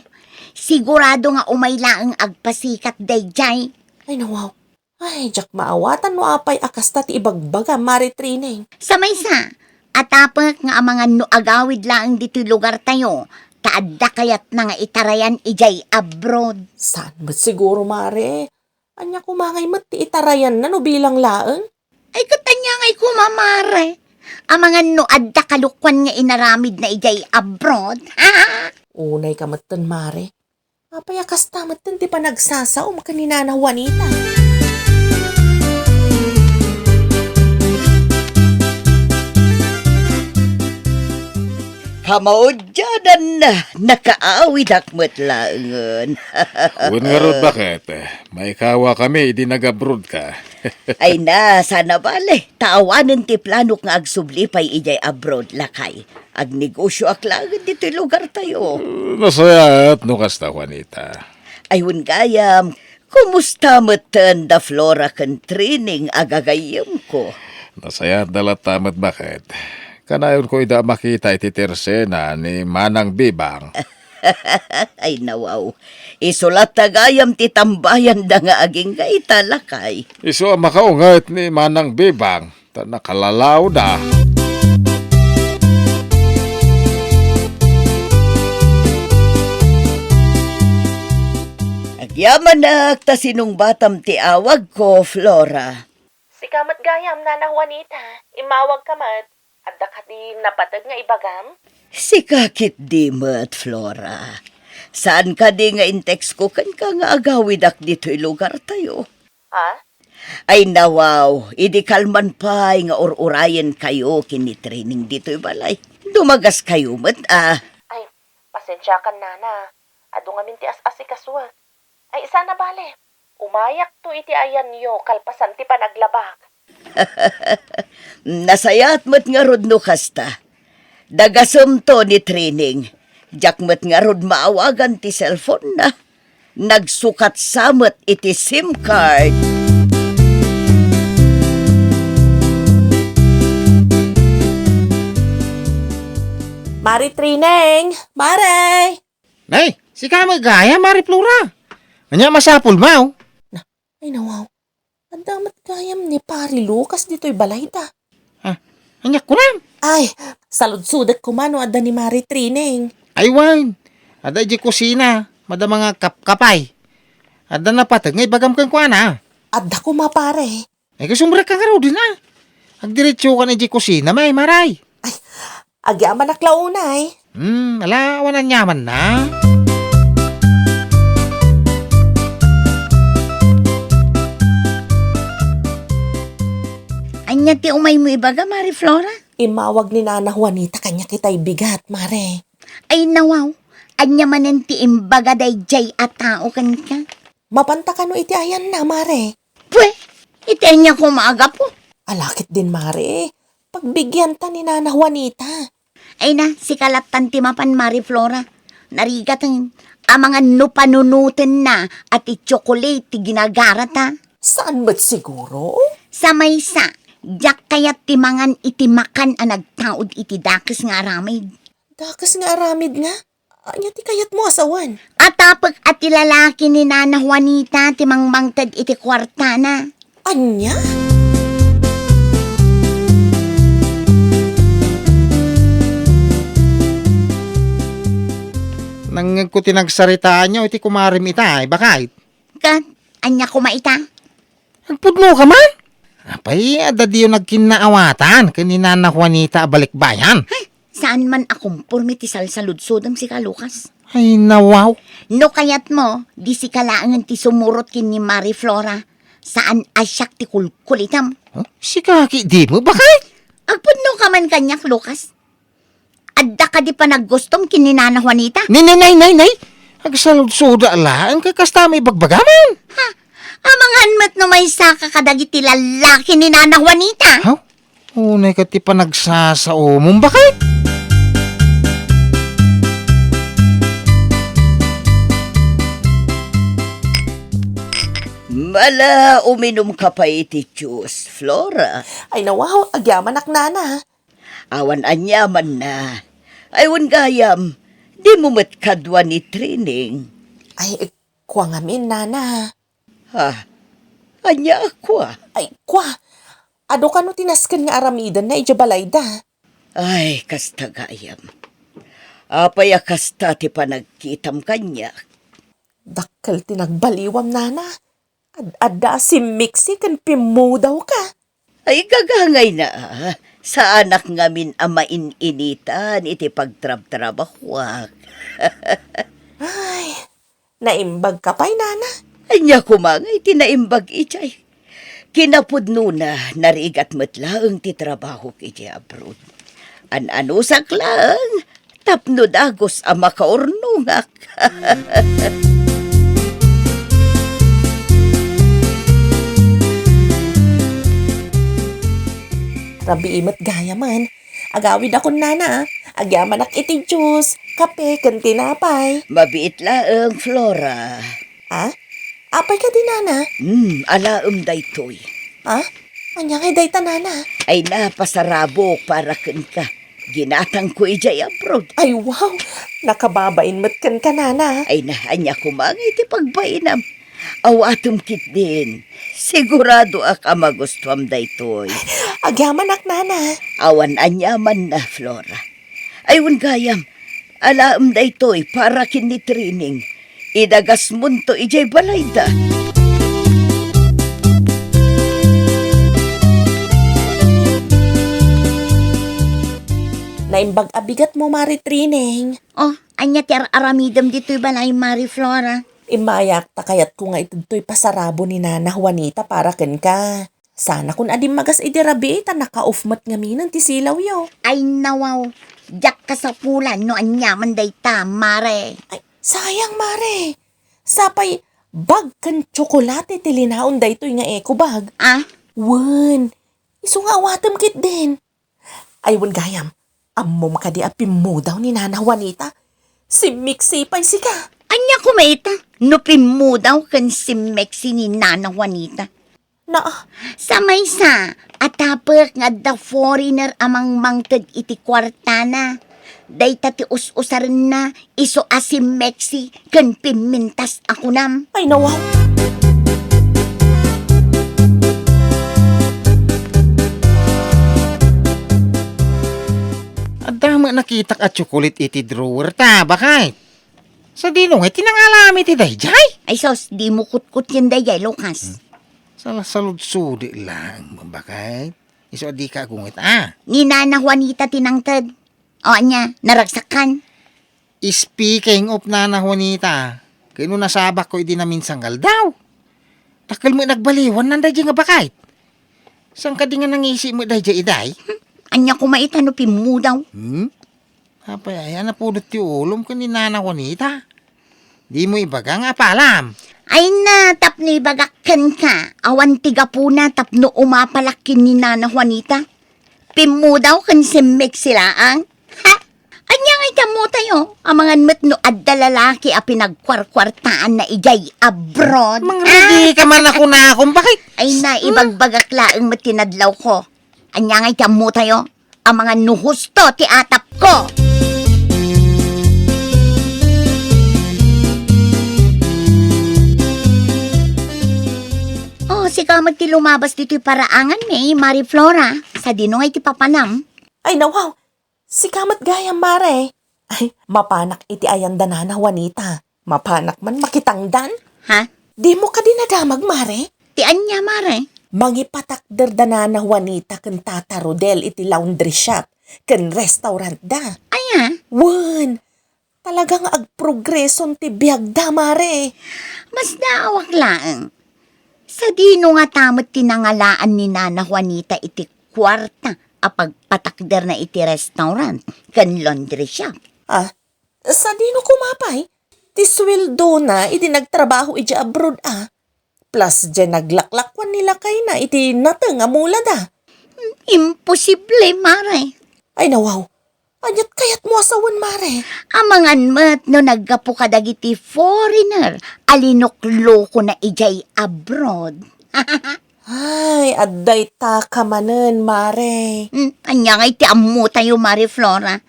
Sigurado nga umay laeng agpasikat daydiay. Ay, nawaw. Ay, diak maawatan no apay a kasta ti ibagbagam, Mari Trining. Sa maysa, atapek nga amangan no agawid laeng ditoy lugartayo, ta adda kayatna nga itarayan idiay abroad. Saan met siguro, Mare? Ania koma ngay met ti itarayanna no bilang laeng? Ay, ket ania ngay koma, Mare? Amangan no adda kalukuan nga inaramidna idiay abroad? Unay ka metten, Mare. Apay a kasta metten ti panagsasaom ken ni Nana Juanita? Kamaudiananna, nakaawidak met laengen. Wen ngarud, baket? Maikawakami idi nag-abroad ka. Ay na, saan a bale. Ta awanen ti planok nga agsubli pay idiay abroad, lakay. Agnegosioak laeng ditoy lugartayo. Nasayaat no kasta, Juanita. Ay, wen gayam, kumusta metten da Flora ken Trining a gagayyemko? Nasayaatda latta met, baket. Kanayonko ida a makita iti tersena ni Manang Bibang. Ay, nawaw. Isu latta gayam ti tambayanda nga agingga ita, lakay. Isu a makaunget ni Manang Bibang, ta nakalalaoda. Agyamanak ta sinungbatam ti awagko, Flora. Sika met gayam, Nana Juanita. Immawagka met. Adda kadi napateg nga ibagam? Sika ketdi met, Flora. Saan kadi nga in-textko kenka nga agawidak ditoy lugartayo? Ha? Ay, nawaw, idi kalman pay nga ur-urayenkayo ken ni Trining ditoy balay, dumagaskayo met a. Ay, pasensiakan, Nana. Adu ngamin ti as-asikasuek. Ay, saan a bale. Umayakto iti ayanyo kalpasan ti panaglabak. Nasayaat met ngarud no kasta. Dagasemto ni Trining. Diak met ngarud maawagan ti cellphone-na. Nagsukat sa met iti SIM card. Mari Trining! Mare! Nay, sika met gayam, Mari Flora. Ania masapulmo? Na, ay, nawaw. Adda met gayam ni Pari Lucas ditoy balayda. Ah, ania kunam? Ay, saludsodek koma no adda ni Mari Trining. Ay, wen. Adda idiay kusina, mada mangagkapkapay. Adda napateg nga ibagam kenkuana. Adda koma, pare. Ay, kasumrek ka ngaruden a. Agdiretsokan idiay kusina, may, Mare. Ay, agyamanak la unay. Hmm, ala, awan aniamanna. Ania ti umaymo ibaga, Mari Flora? Immawag ni Nana Juanita kaniak itay bigat, Mare. Ay, nawaw. Ania manen ti imbaga daydiay a tao kenka? Mapanta kano iti ayanna, Mare? Pwe, iti ania koma a gapu? Ala ketdin, Mare. Pagbigyan ta ni Nana Juanita. Ay na, sika lattan ti mapan, Mari Flora. Narigaten, amangan no panunotenna a ti tsokolate ti ginagarata. Saan met siguro? Sa maysa, diak kayat ti mangan iti makan a nagtaud iti dakes nga aramid. Dakes nga aramid nga? Ania ti kayatmo a sawen? Atapek a ti lalaki ni Nana Juanita ti mangmangted iti kuartana. Ania? Nangngegko ti nagsaritaanyo iti kumarem ita, ay, bakay? Ket, ania koma ita? Agpudno ka man? Apay, adda diyo nagkinnaawatan ken ni Nana Juanita a balikbayan? Hay, saan man a komporme ti salsaludsodem sika, Lucas. Ay, nawaw. No kayatmo, di sika laengen ti sumurot ken ni Mari Flora. Saan a siak ti kulkulitem. Huh? Sika ki di mo, bakay? Agpudno ka man kaniak, Lucas. Adda kadi panaggustom ken ni Nana Juanita? Nay, nay, nay, nay, nay! Agsaludsoda laeng ket kasta met ibagbagaman. Ha? Amangan met no maysaka kadagiti lallaki ni Nana Juanita? Ha? Unay ket ti panagsasaomom, bakay? Mala, uminumka pay iti juice, Flora. Ay, nawaw, agyamanak, Nana. Awan aniamanna. Ay, wen gayam, dimo met kadua ni Trining. Ay, kua ngamin, Nana. Ha? Ania a kua? Ay, kua. Adu kano ti nasken nga aramidenna idiay balayda? Ay, kasta gayam. Apay a kasta ti panagkitam kaniak? Dakkel ti nagbaliwam, Nana. Ad-adda a simmiksi ken pimmudawka. Ay, gagangayna, a. Saanak ngamin a main-initan iti pagtrabtrabahuak. Ay, naimbagka pay, Nana? Ania koma ngay ti naimbag idiay? Kinapudnona, narigat met laeng ti trabahok idiay abroad. An-anusak laeng, tapno dagus a makaurnongak. Rabii met gayamen. Agawidakon, Nana, a. Agyamanak iti juice, kape, ken tinapay. Mabiit laeng, Flora. Ha? Apay kadi, Nana? Hmm, alaem daytoy. Ha? Ania ngay dayta, Nana? Ay, na, pasarabok para kenka. Ginatangko idiay abroad. Ay, wow! Nakababain met kenka, Nana. Ay, na, ania koma ngay ti pagbainam? Awatem ketdin. Siguradoak a magustuam daytoy. Agyamanak, Nana. Awan aniamanna, Flora. Ay, wen gayam, alaem daytoy para ken ni Trining. Idagasmonto idiay balayda. Naimbag a bigatmo, Mari Trining. Oh, ania ti ar-aramidem ditoy balay, Mari Flora? Immayak ta kayatko nga itedtoy pasarabo ni Nana Juanita para kenka. Sanakon a dimmagas idi rabii ta naka-off met ngaminen ti silawyo. Ay, nawaw. Diak kasapulan no aniaman dayta, Mare. Ay, sayang, Mare. Sapay bag ken tsokolate ti linaon daytoy nga eco bag. Ah? Wen, isu nga awatem ketdin. Ay, wen gayam, ammom kadi a pimmudaw ni Nana Juanita? Simmiksi pay sika. Ania koma ita no pimmudaw ken simmeksi ni Nana Juanita? Naa. Sa maysa, atapek nga adda foreigner a mangmangted iti kuartana. Dayta ti us-usarenna, isu a simmeksi ken pimmintas a kunam. Ay, nawa. Adda met nakitak a tsokolate iti drawer ta, bakay? Sadino ngay ti nangalam iti dayjay? Ay sus, dimo kutkutten dayjay, Lucas. Hmm. Salasaludsodi laeng, bakay? Isu a dika agungit, a? Ni Nana Juanita ti nangted. O ania, naragsakkan? Speaking of Nana Juanita, ket no nasabakko idi naminsan nga aldaw, dakkel met nagbaliwanna dayjay nga bakay. Saan kadi nga nangisi met dayjay iday? Ania koma ita no pimmudaw? Hmm? Apay, ay, a napudot ti ulom ken ni Nana Juanita. Dimo ibaga nga apalam. Ay na, tapno ibagak kenka, awan ti gapuna tapno umapalak ken ni Nana Juanita. Pimmudaw ken simmiksi laeng. Ha? Ania ngay ti ammotayo? Amangan met no adda lalaki a pinagkuarkuartaanna idiay abroad. Mangrugi ka man a kunakon, bakit? Ay na, hmm? Ibagbagak laeng met ti nadlawko. Ania ngay ti ammotayo? Amangan no husto ti atapko. Oh, sika met ti lumabas ditoy paraanganmi, Mari Flora. Sadino ngay ti papanam? Ay, nawaw. Sika met gayam, Mare. Ay, mapanak iti ayanda Nana Juanita. Mapanak man makitangdan. Ha? Dimo kadi nadamag, Mare? Ti ania, Mare? Mangipatakderda Nana Juanita ken Tata Rodel iti laundry shop ken restaurantda. Aya? Wen, talaga nga agprogreson ti biagda, Mare. Masdaawak laeng. Sadino ngata met ti nangalaan ni Nana Juanita iti kuarta a pagpatakderna iti restaurant ken laundry shop? Ah, sadino koma pay? Ti suweldona idi nagtrabaho idiay abroad a. Plus diay naglaklakwan ni lakayna iti nateng a mulada. Imposible, Mare. Ay, nawaw. Aniat kayatmo a sawen, Mare? Amangan met no naggapu kadagiti foreigner a linuklukona idiay abroad. Ay, adda itaka manen, Mare. Hmm, ania ngay ti ammotayo, Mare Flora?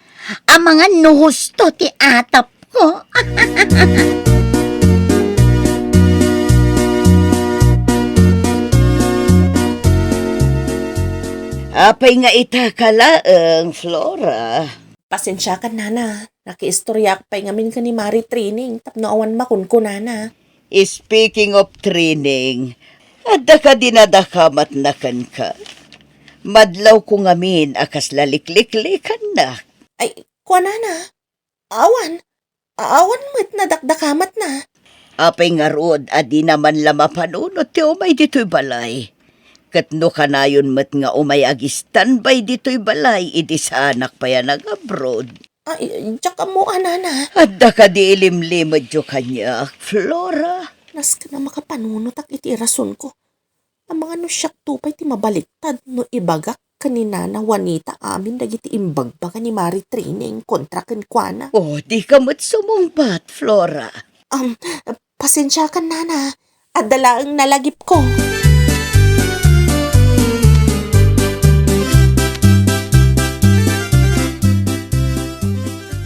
Amangan no husto ti atapko. Apay nga itaka laeng, Flora? Pasensiakan, Nana. Nakiistoriaak pay ngamin ken ni Mari Trining tapno awan makunkunana. Speaking of Trining, adda kadi nadakamatna kenka? Madlawko ngamin a kasla likliklikannak. Ay, kua, Nana. Awan. Awan met nadakdakamatna. Apay ngarud a dina man la mapanunot ti umay ditoy balay? Ket no kanayon met nga umay ag-standby ditoy balay idi saanak pay a nag-abroad. Ay, diak ammo a, Nana. Adda kadi ilimlimedyo kaniak, Flora? Nasken a makapanunotak iti rasonko. Amangan no siakto pay ti mabaliktad no ibagak ken ni Nana Juanita amin dagiti imbagbaga ni Mari Trining kontra kenkuana. Oh, dika met sumungbat, Flora. Um, pasensiakan, Nana. Adda laeng nalagipko.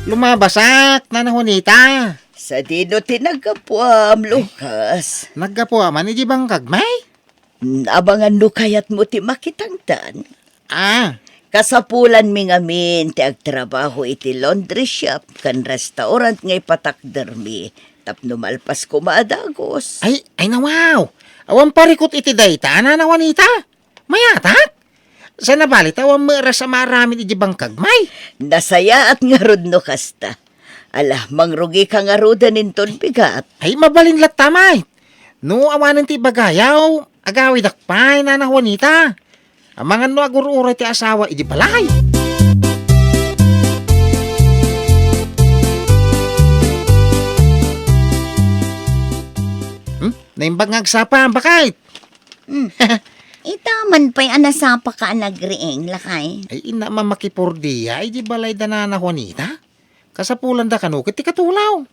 Lumabasak, Nana Juanita. Sadino ti naggapuam, Lucas? Naggapuaman iti bangkagmi? Amangan no kayatmo ti makitangdan. Ah. Kasapulanmi ngamin ti agtrabaho iti laundry shop ken restaurant nga ipatakdermi tapno malpas koma a dagus. Ay, ay, nawaw! Awan parikut iti dayta, Nana Juanita? Mayatak? Saan a bali ta awan meras a maaramid iti bangkagmi? Nasayaat ngarud no kasta. Ala, mangrugika ngaruden inton bigat. Ay, mabalin latta, Mike. No awanen ti ibagayo, agawidak pay, Nana Juanita. Amangan no agur-uray ti asawa idi balay. Hmm? Naimbag nga agsapa, bakit? Hmm. Ita man pay a nasapaka a nagriing, lakay. Ay, ina, mamakipurdia, idi balay da Nana Juanita. Kasapulanda kano ket ti katulaw.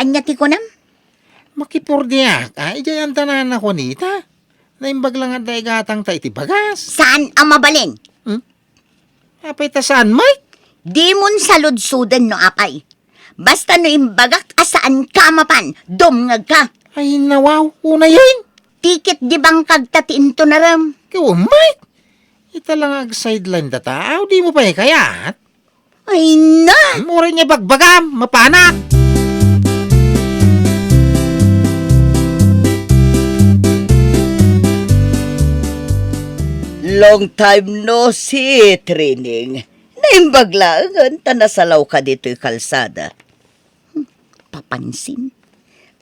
Ania ti kunam? Makipurdiak, a, idiay anta Nana Juanita. Naimbag la nga adda igatangta iti bagas. Saan a mabalin? Hmm? Apay ta saan, Mike? Dimon saludsoden no apay. Basta no imbagak a saanka a mapan, dumngegka. Ay, nawaw, unayen. Tiket di bangkagta ti intunarem. Ikaw, Mike? Ita lang ag-sideline data, aw, dimo pay kayat? Ay na! Uray nga ibagbagam, mapanak! Long time no see, Trining. Naimbag laengen ta nasalawka ditoy kalsada. Hmm, papansin.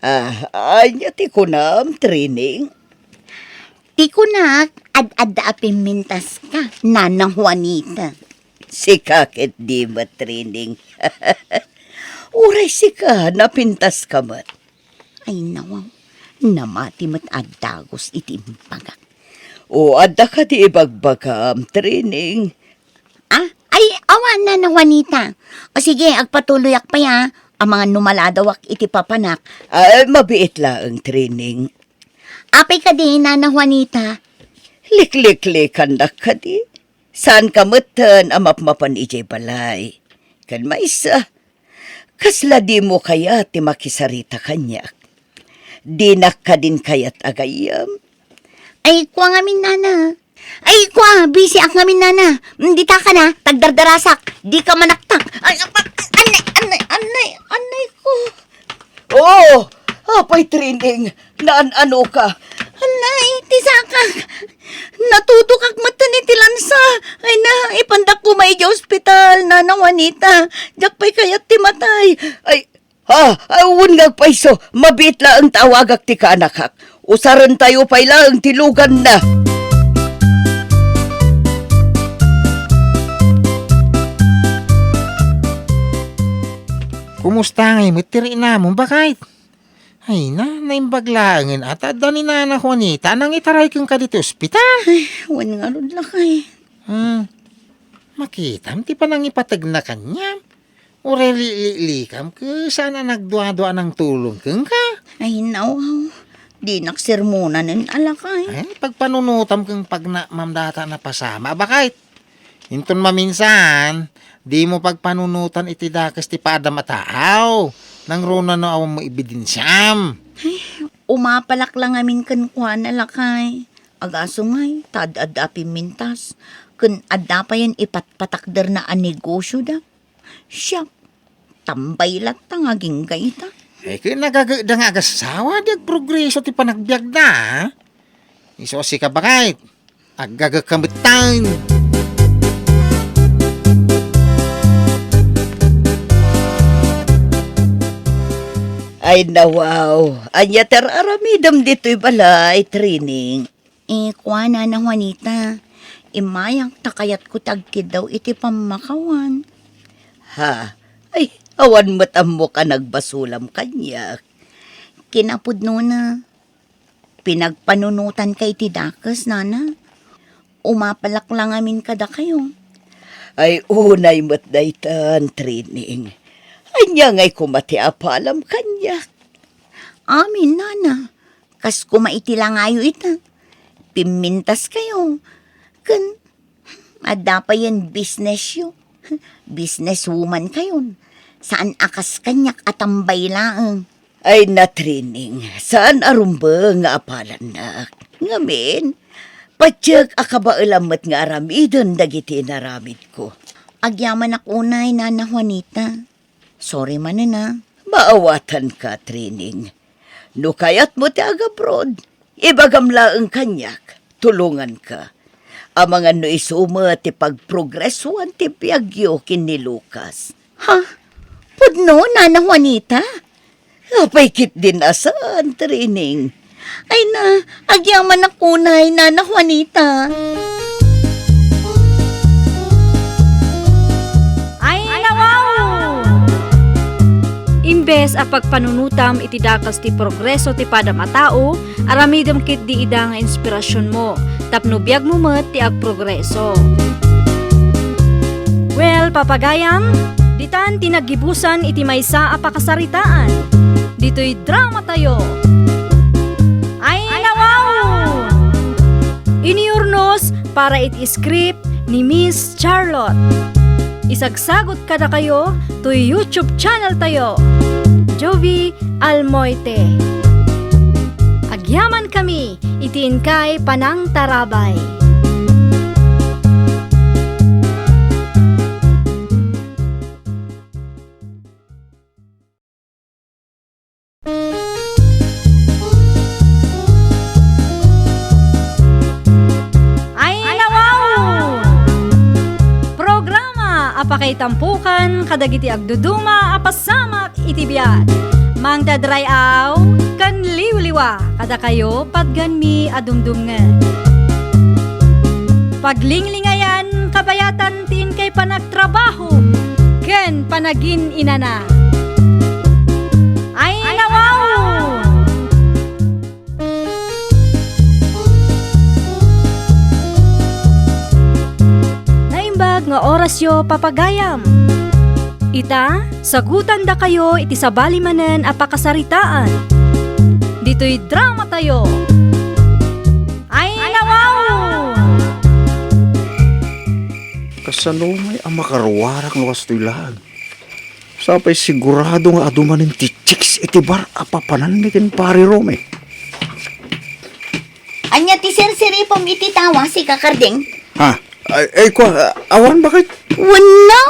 Ah, ania ti kunam, Trining? Ti kunak, ad-adda a pimmintaska, Nana Juanita. Sika ket di met, Trining. Uray sika, napintaska met. Ay, nawaw. Namati met a dagus iti imbagak. O, adda kadi ibagbagam, Trining? Awan, Nana Juanita. O sige, agpatuloyak pay, a. Amangan no maladawak iti papanak. Ay, mabiit laeng, Trining. Apay kadi, Nana Juanita? Likliklikannak kadi. Saanka metten a mapmapan idiay balay. Ken maysa, kasla dimo kayat ti makisarita kaniak? Dinak kadin kayat a gayyem? Ay, kua ngamin, Nana. Ay, kua, busy ak ngamin, Nana. Mm, dita ka na, tagdardarasak. Di ka manaktak. Ay, apa, anay, anay, anay, anay ko. Oh, apay, Trining, naan-ano ka? Anay, ti sakak. Natudokak metten iti lansa. Ay na, ipandak koma idiay ospital, Nana Juanita. Diak pay kayat ti matay. Ay, ha, ay, wen nga agpayso, mabiit laeng ta awagak ti kaanakak. Usarentayo pay laeng ti luganna. Kumusta ngay met ti rinamon, baket? Ay na, naimbag laengen a ta adda ni Nana Juanita a nangitaray kenka ditoy ospital. Ay, wen ngarud, lakay. Hmm. Makitam ti panangipategna kaniam. Uray liklikam ket saan a nagduadua a nangtulong kenka. Ay, nawaw. Dinak sermonanen a, lakay. Ay, pagpanunotam ken pagnamam dayta a napasamak, baket. Inton maminsan, dimo pagpanunotan iti dakes ti padam a tao. Nangruna no awan mo ebidensiam. Ay, umapalak la ngamin kenkuana, lakay. Agasongay, ta ad-adda a pimmintas. Ken adda payen ipatpatakderna a negosioda. Siak, tambay latta nga agingga ita. Ay, ket nagagekda nga agassawa, di agprogreso ti panagbiagda, a? Isu a sika, baket, aggagekka metten. Ay, nawaw, ania ti ar-aramidem ditoy balay, Trining? Eh, kua, Nana Juanita, immayak ta kayatko ti agkiddaw iti pammakawan. Ha? Ay, awan met ammok a nagbasolam kaniak. Kinapudnona, pinagpanunotanka iti dakes, Nana. Umapalak la ngamin kadakayo. Ay, unay met daytan, Trining. Ania ngay koma ti apalam kaniak? Amin, Nana. Kas koma iti langayo ita. Pimmintaskayo. Ken adda payen businessyo. Businesswomankayon. Saan a kas kaniak a tambay laeng. Ay, na, Trining, saan a rumbeng nga apalannak. Ngamin, patiek a kabaelam met nga aramiden dagiti inaramidko. Agyamanak unay, Nana Juanita. Sorry manen, a. Maawatanka, Trining. No kayatmo ti agabroad, ibagam laeng kaniak, tulonganka. Amangan no isu met ti pagprogresoan ti biagyo ken ni Lucas. Ha? Pudno, Nana Juanita? Apay ketdin a saan, Trining? Ay na, agyamanak unay, Nana Juanita. Ay, nawaw! Imbes a pagpanunotam iti dakes ti progreso ti padam a tao, aramidem ketdi ida nga inspirasionmo, tapno biagmo met ti agprogreso. Well, papagayam, ditan ti naggibusan iti maysa a pakasaritaan. Ditoy dramatayo. Ay, nawaw! Iniurnos para iti script ni Miss Charlotte. Isagsagot kadakayo toy YouTube channel tayo, Jovie Almoite. Agyamankami iti inkay panangtarabay. Ay, nawaw! Programa a pakaitampokan kadagiti agduduma a pasamak iti biag. Mangted ray-aw ken liwliwa kadakayo patgenmi a dumdumngeg. Paglinglingayan kabayatan ti inkay panagtrabaho ken panagin-inana. Ay, nawaw! Naimbag Orasyo, papagayam. Ita, sagutandakayo iti sabali manen a pakasaritaan. Ditoy drama tayo. Ay, nawaw! Kasano may a makaruarak no kastoy laeng? Sapay sigurado nga adu manen ti chicks iti bar a papananmi ken Pare Romy. Ania ti sirsiripom iti tawa, sika Karding? Ha? Ay, ay, kua, awan, bakit? Wenno,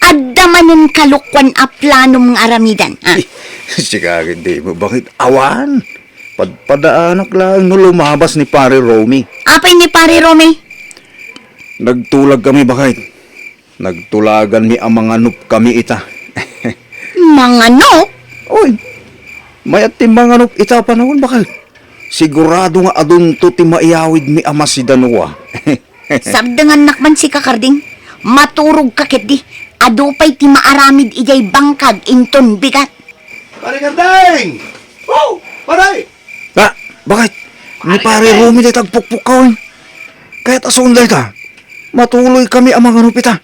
adda manen kalokuan a planom nga aramidan, ha? Sika, di mo, bakit? Awan. Padpadaanak laeng no lumabas ni Pare Romy. Apay ni Pare Romy? Nagtulag kami, bakit? Nagtulaganmi a manganup kami ita. Manganup? Oy, mayat ti manganup ita a panawen, bakit? Sigurado nga adunto ti maiyawidmi a masidanua. Sabdengannak man, sika Karding. Maturogka ketdi. Adu pay ti maaramid idiay bangkag inton bigat. Pare Karding! Oh, pare! Ah, bakit? Ni Pare Romy dayta agpukpukkaw, eh. Kayat a saan dayta. Matuloy kami a manganup ita.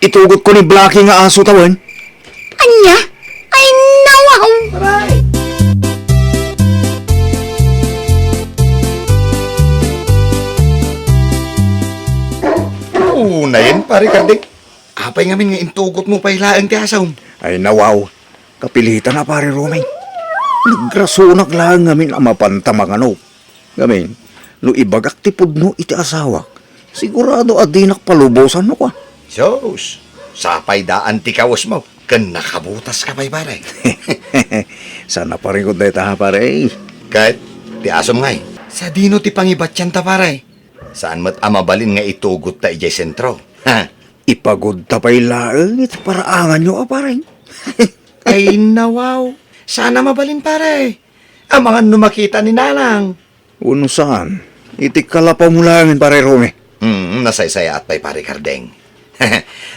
Itugotko ni Blackie nga aso tawen. Ania? Ay, nawaw! Unayen, Pare Karding. Apay ngamin nga intugotmo pay laeng ti asom? Ay, nawaw. Kapilitan a, Pare Romy. Nagrasunak laeng ngamin a mapanta manganup. Ngamin, no ibagak ti pudno iti asawak, sigurado a dinak palubosan no kua. Sus, sapay daan ti kawesmo, ken nakabutaska pay, pare. Saan a parikut dayta, pare. Ket ti asom ngay, sadino ti pangibatianta, pare? Saan met a mabalin nga itugotta idiay sentro? Ha? Ipagudta pay laeng iti paraanganyo a, pare. Ay, nawaw. Saan a mabalin, pare. Amangan no makita ni Nanang. Wenno saan, iti kalapawmo laengen, Pare Romy. Hmm, nasaysayaat pay, Pare Kardeng.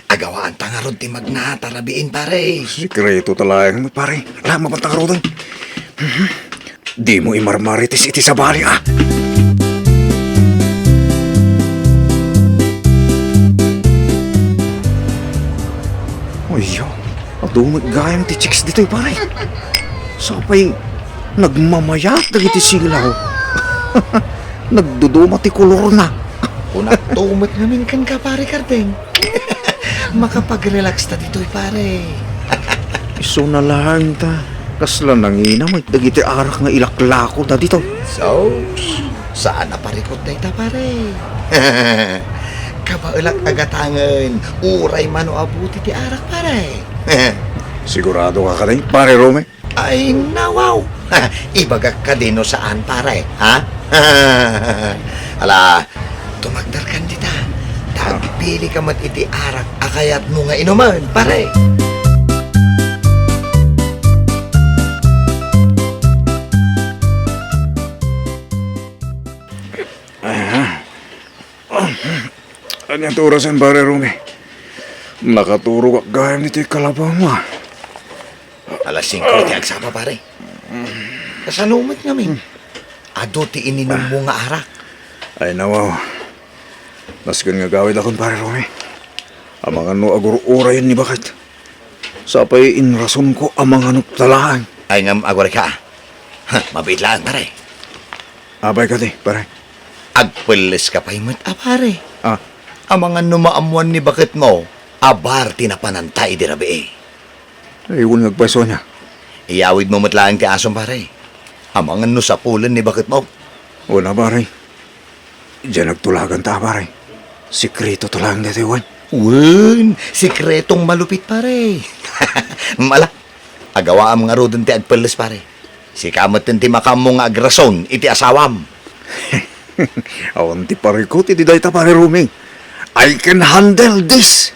Agawaanta ngarud ti magna ta rabiin, pare. Sikreto ta laeng, pare. Ala, mapanta ngaruden. Dimo imarmarites iti sabali, a. Ayya, adu met gayam ti chicks ditoy, pare. Sapay nagmamayat dagiti silaw. Nagduduma ti kolorna. Kunakto met ngamin kenka, Pare Kardeng. Makapag-relax ta ditoy, pare. Isuna laeng ta, kasla nangina met dagiti arak nga ilaklakoda ditoy. So, saan a parikut dayta, pare? Kabaelak a gatangen, uray mano a buti ti arak, pare. Sigurado ka kadi, Pare Romy? Ay, nawaw! Ibagak kadi no saan, pare, ha? Ala, tumagderkan dita. Ta agpilika met iti arak a kayatmo nga inumen, pare. Ania ti orasen, Pare Romy? Nakaturogak gayam iti kalapawmo, a. Alas singko ti agsapa, pare. Kasano met ngamin? Adu ti ininummo nga arak. Ay, nawaw. Nasken nga agawidakon, Pare Romy. Amangan no agur-urayen ni baket. Sapay inrasonko a manganupta laeng. Ay, ngem agurayka. Ha, mabiit laeng, pare. Apay kadi, pare? Agpelleska pay met a, pare. Ah. Amangan no maammoan ni baketmo a bar ti napananta idi rabii. Ay, wen nga agpayso ania. Iyawidmo met laeng ti asom, pare. Amangan no sapulen ni baketmo. Wen a, pare. Diay nagtulaganta, pare. Sikreto to laeng daytoy, wen. Wen, sikretong malupit, pare. Ala, agawaam ngaruden ti agpelles, pare. Sika metten ti makaammo nga agrason iti asawam. Awan ti parikut iti dayta, Pare Romy. I can handle this.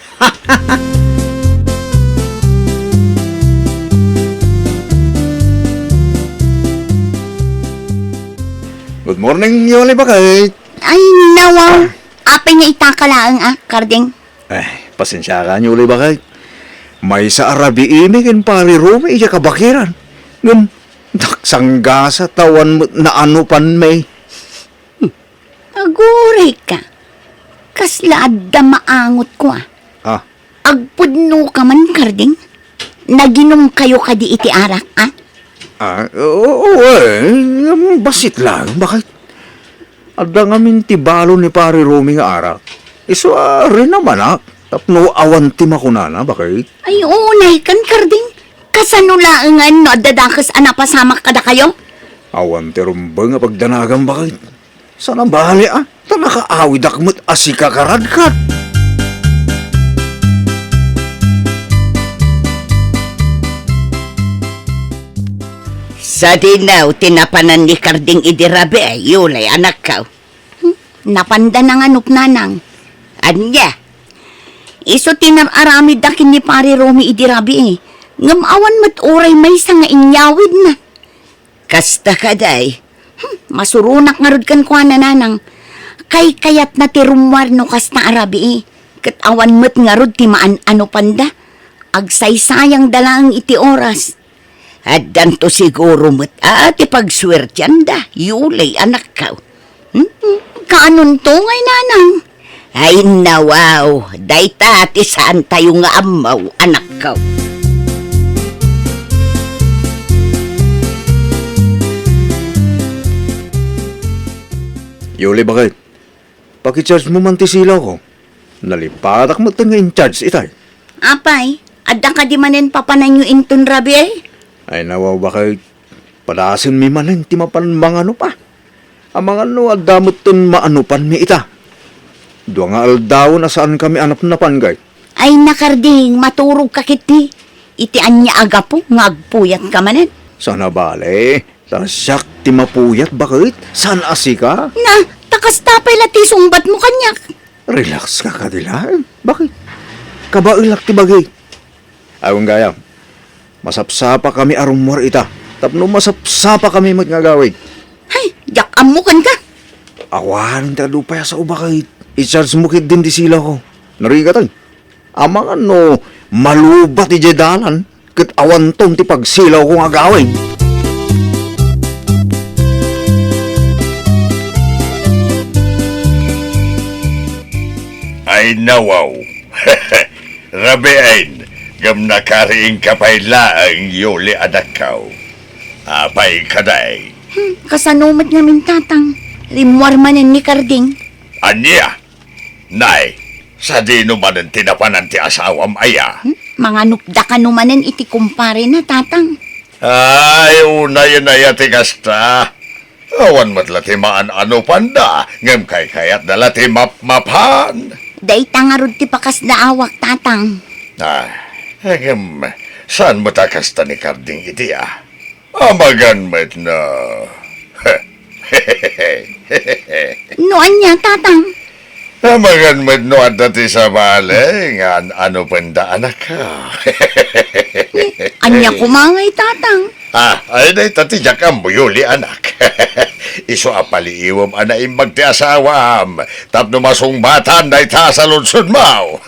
Good morning, Yoli Bakay. Ay, nawaw. Ah. Apay nga itaka laeng, a, Kardeng? Eh, pasensiakan, Yoli Bakay. Maysa a rabiimi ken Pare Romy idiay kabakiran. Ngem, nagsanggasat ta awan met naanupanmi. Agurayka. Kasla adda maangotko, a. Ah. Agpudnoka man, Karding? Naginumkayo kadi iti arak, a? Ah, oo, oo, eh, ngem bassit laeng, baket. Adda ngamin ti balo ni Pari Romy nga arak. Isu a rinamanak, tapno awan ti makunana, baket. Ay, unay kan, Karding. Kasano laengen no adda dakes a napasamak kadakayo? Awan ti rumbeng a pagdanagam, baket. Saan a bale, a? Ta nakaawidak met a sika, karadkat. Sadino ti napanan ni Karding idi rabii, Yuli, anakko? Hmm, napanda nangano, nanang. Ania? Isu ti nar-aramidda ken ni Pari Romy idi rabii. Ngem awan met uray maysa nga inyawidna. Kasta kadi. Hmm, masuronak ngarud kenkuana, nanang. Kaykayatna ti rummuar no kasta a rabii. Ket awan met ngarud ti maan-anupanda. Agsaysayangda laeng iti oras. Addanto siguro met a ti pagsuertianda, Yuli, anakko. Hmm? Kaanonto ngay, nanang? Ay, nawaw, dayta ti saantayo nga ammo, anakko. Yuli, baket. Pakicharge mo man ti silaw ko. Nalipatak met nga in-charge itay. Apay, adda kadi manen papananyo inton rabii? Ay, nawaw, baket. Padasenmi manen ti mapan manganup a. Amangan no adda metten maanupanmi ita. Dua nga aldawen a saankami a napnapan, ket. Ay, Karding, maturogka ketdi. Iti ania a gapu nga agpuyatka manen? Saan a bale, ta siak ti mapuyat, baket, saan a sika? Na, ta kasta pay la ti sungbatmo kaniak. Relax ka kadi laeng. Baket? Kabaelak ti bagi. Awan gayam. Masapsapakami a rummuar ita, tapno masapsapakami met nga agawid. Hay, diak ammo kenka. Awanen ti adu pay a sao, baket. I-charge mo ketdin ti silaw ko. Narigat, ay. Amangan no malubat idiay dalan, ket awanton ti pagsilaw ko nga agawid. Ay, nawaw. Rabiin, ngem nakariingka pay laeng, Yuli, anakko. Apay kadi? Hmm, kasano met ngamin, Tatang? Rimmuar manen ni Karding. Ania? Nay, sadino manen ti napanan ti asawam aya? Hmm? Manganupda kano manen iti kumparena, Tatang. Ay, unayen aya ti kasta. Awan met la ti maan-anupanda, ngem kaykayatda la ti mapmapan. Dayta ngarud ti pakasdaawak, Tatang. Ah, ngem saan met a kasta ni Karding idi, a? Amagan met no. No ania, Tatang? Amagan met no adda ti sabali nga an-anupenda, anakko. Ania koma ngay, Tatang? Ah, ay, dayta ti diak ammo, Yuli, anak. Isu a paliiwem a naimbag ti asawam, tapno masungbatan dayta a saludsodmo.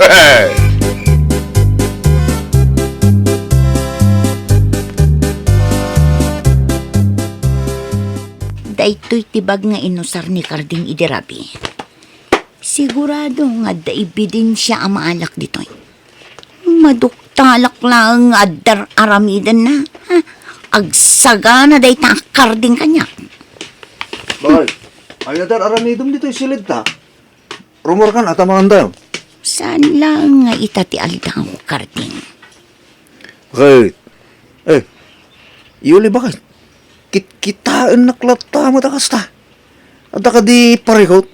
Daytoy ti bag nga inusar ni Karding idi rabii. Sigurado nga adda ebidensia a maalak ditoy. Maduktalak laeng nga adda ar-aramidenna. Ha? Agsagana dayta a Karding kaniak. Bay, ania ti ar-aramidem ditoy siled ta? Rummuarkan a ta mangan tayo. Saan laeng nga ita ti aldaw, Karding? Bakit? Eh, Yuli, bakit? Kitkitaennak latta met a kasta. Adda kadi parikut?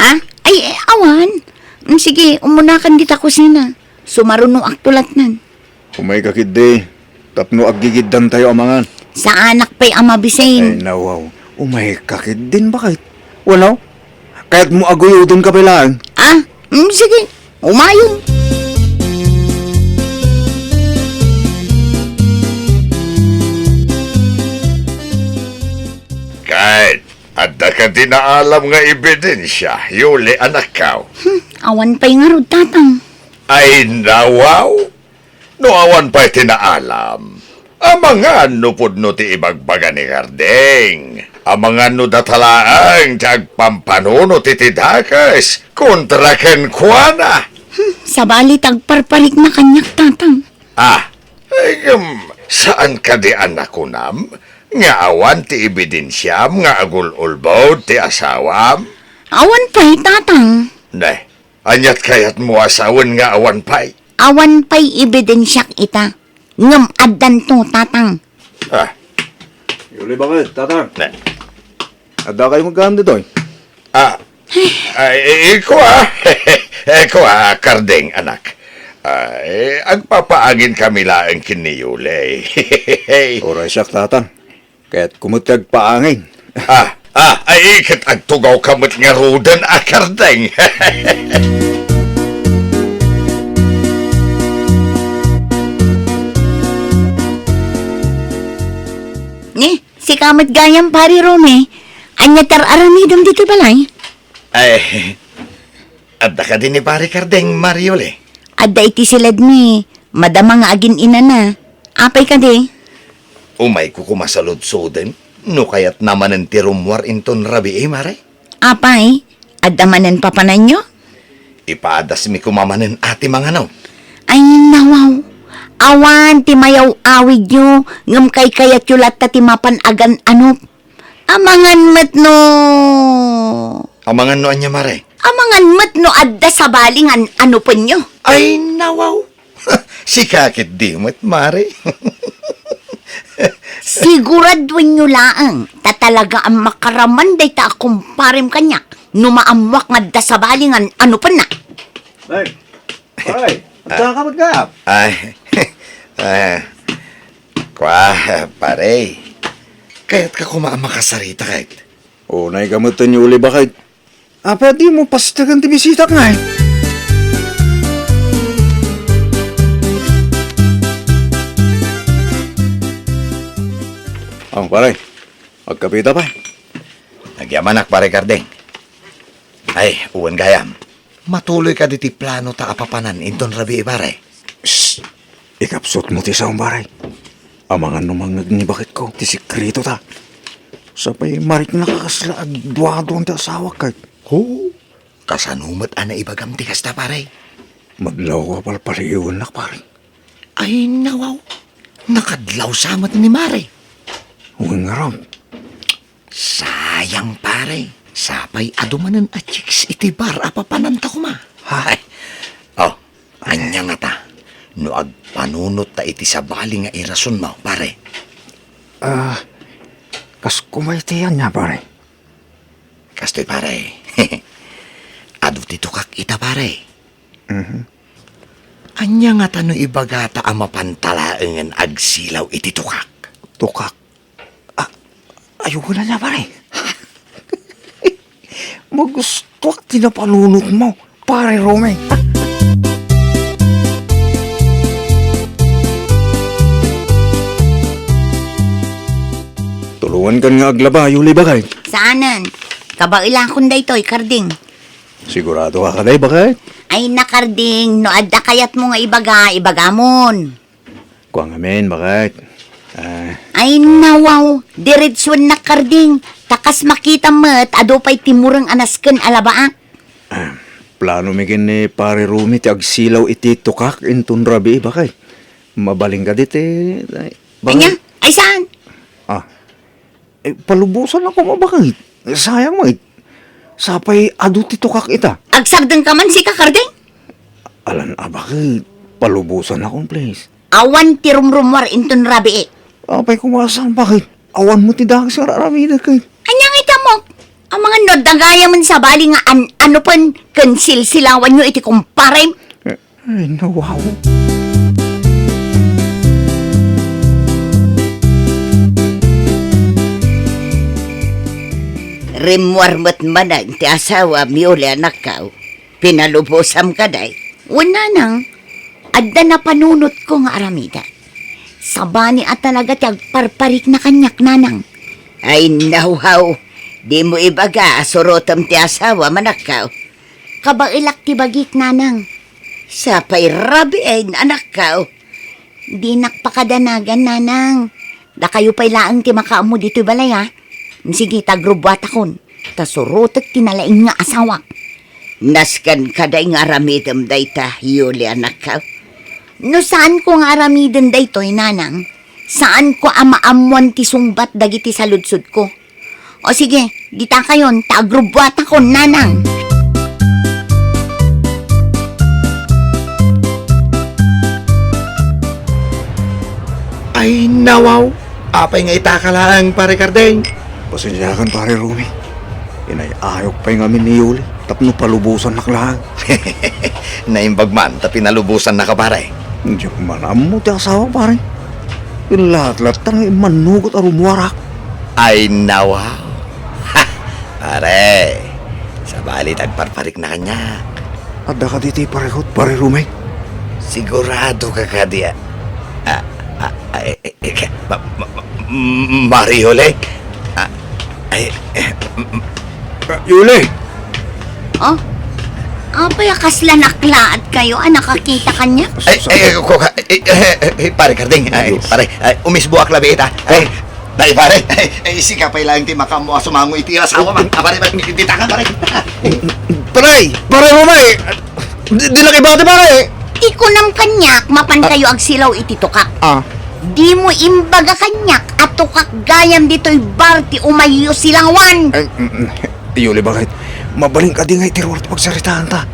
Ah? Ay, eh, awan. Mm, sige, umunakan dita kusina. Sumarunoak pulatnan. Umayka ketdi, tapno aggigiddantayo a mangan. Saanak pay a mabisin. Ay, nawaw. Umayka ketdin, bakit? Wano? Kayatmo a guyodenka pay laeng? Ah? Mm, sige. Umayon. Ket adda kadi naalam nga ebidensia, Yuli, anakko? Hmm, awan pay ngarud, Tatang. Ay, nawaw! No awan pay ti naalam, amangan no pudno ti ibagbaga ni Karding. Amangan no data laeng ti agpampanunot iti dakes kontra kenkuana. Hmm, sabali ti agparparikna kaniak, Tatang. Ah, ay, ngem, saan kadi a nakunam nga awan ti ebidensiam nga agul-ulbod ti asawam? Awan pay, Tatang. Ne, aniat kayatmo a sawen nga awan pay? Awan pay ebidensiak ita. Ngem addanto, Tatang. Ah. Yuli, bakit, Tatang? Ne. Adda kayo magkaam ditoy? Ah. Ay, i-, iko, ah. Iko, ah, Karding, anak. Ay, agpapaangin kami laeng ken ni Yuli. Uray siak, Tatang. Kayatko met ti agpaangin. Ah, ah, ay, ket agtugaw ka met ngaruden a Karding. Ni, sika met gayam, Pari Romy. Ania ti ar-aramidem ditoy balay? Ay, adda kadi ni Pari Karding, Mari Yuli? Adda iti siledmi, madama nga agin-inana. Apay kadi? Umayko koma saludsoden, no kayatna manen ti rummuar inton rabii, Mare. Apay, adda manen papananyo? Ipaadasmi koma manen a ti mangano. Ay, nawaw. Awan ti mayaw-awidyo, ngem kaykayatyo latta ti mapan agan-anop. Amangan met no. Amangan no ania, Mare? Amangan met no adda sabali nga an-anopenyo. Ay, nawaw. Sika ket di met, Mare. Siguraduenyo laeng ta talaga a makaraman dayta a kumparem kaniak no maammoak nga adda sabali nga an-anopenna. Ay, Pare, adda ka met gayam? Ay, ah, kua, pare. Kayatka koma a makasarita ket? Unay ka met ni Yuli, bakit? Apay a dimo pastegen ti bisitak ngay? Ang pare, agkapita pa. Nagyamanak, Pare Karding. Ay, wen gayam. Matuloy kadi ti planota a papanan inton rabii, pare? Shh! Ikapsutmo ti sao, pare. Amangan no mangngeg ni baketko ti sekretota. Sapay mariknaka kasla agduaduan ti asawak ket. Ho? Kasano met a naibagam ti kasta, pare? Madlawko a palpaliiwennak, pare. Ay, nawaw. Nakadlaw sa met ni Mare. Wen ngarud. Sayang, pare. Sapay adu manen a chicks iti bar a papananta koma. Hay. Oh, ania ngata? No agpanunot ta iti sabali nga irasonmo, pare. Ah, kas koma iti ania, pare? Kastoy, pare. Adu ti tukak ita, pare. Mhm. Ania ngata no ibagata a mapanta laengen agsilaw iti tukak? Tukak? Ah, ayugan ania, pare. Magustuak ti napanunotmo, Pare Romy. Tulongankan nga aglaba, Yuli, bakit? Saanen. Kabaelakon daytoy, Karding. Sigurado ka kadi, bakit? Ay, na, Karding, no adda kayatmo nga ibaga, ibagamon. Kua ngamin, bakit? Ah. Ay, nawaw, diretsuennak, Karding. Ta kas makitam met, adu pay ti mureng a nasken a labaak. Ah, planomi ken ni Pare Romy ti agsilaw iti tukak inton rabii, bakit? Mabalin kadi ti, ay, bakit? Ania? Ay, saan? Ah. Eh, palubosanakon, bakit? Sayang met. Sapay adu ti tukak ita. Agsardengka man sika, Karding? Alan a bakit? Palubosanakon, please. Awan ti rumrumuar inton rabii. Apay koma saan, bakit? Awan met ti dakes nga ar-aramidek ket. Ania nga itamok? Amangan no adda gayamen sabali nga an-, anopen ken silsilawanyo iti kumparem? Eh, Ay, nawaw. Rimmuar met manen ti asawam, Yuli, anakko. Pinalubosam kadi? Wen, nanang, adda napanunotko nga aramidek. Sabali a talaga ti agparparikna kaniak, nanang. Ay, nawaw. Dimo ibaga a surotem ti asawam, anakko. Kabaelak ti bagik, nanang. Sapay rabiin, anakko. Dinak pakadanagan, nanang. Dakayo pay laeng ti makaammo ditoy balay, a. Sige, ta agrubuatakon, ta surotek ti nalaing nga asawak. Nasken kadi nga aramidem dayta, Yuli, anakko? No saanko nga aramiden daytoy, nanang, saanko a maammoan ti sungbat dagiti saludsodko. O sige, ditakayon, ta agrubuatakon, nanang. Ay, nawaw! Apay nga itaka laeng, Pare Karding? Pasensiakan, Pare Romy. Inay-ayok pay ngamin ni Yuli tapno palubosannak laeng. Naimbag man ta pinalubosannaka, pare. Diak man ammo ti asawa, pare. Inlatlatta nga immannugot a rummuarak. Ay, nawaw. Ha! Pare, sabali ti agparparikna kaniak. Adda kadi ti parikut, Pare Romy? Siguradoka kadi a, a, a, a, e, e, e, ka, ma, ma, ma, Mario, le? A, ay, e, m, m, Ah, Yuli! Oh? Apay a kasla naklaat kayo a nakakita kaniak? Ay, ay, ay, ko ka, ay, ay, ay, pare Karding, ay, Ayos. Pare, ay, umisboak labi ita. Ay, ay, pare, ay, ay, sika pay laeng ti makaammo a sumango iti asawa man. Ah, pare, pare, ditaka, pare. Pare, pare, umay! Di, di nakibati, pare! Ikunam kaniak, mapan Ah. kayo agsilaw iti tukak. Ah. Dimo imbaga kaniak a tukak gayam ditoy bar ti umayyo silawan. Ay, mm, mm. Yuli, bakit? Mabalin kadi nga iti ruar ti pagsaritaanta.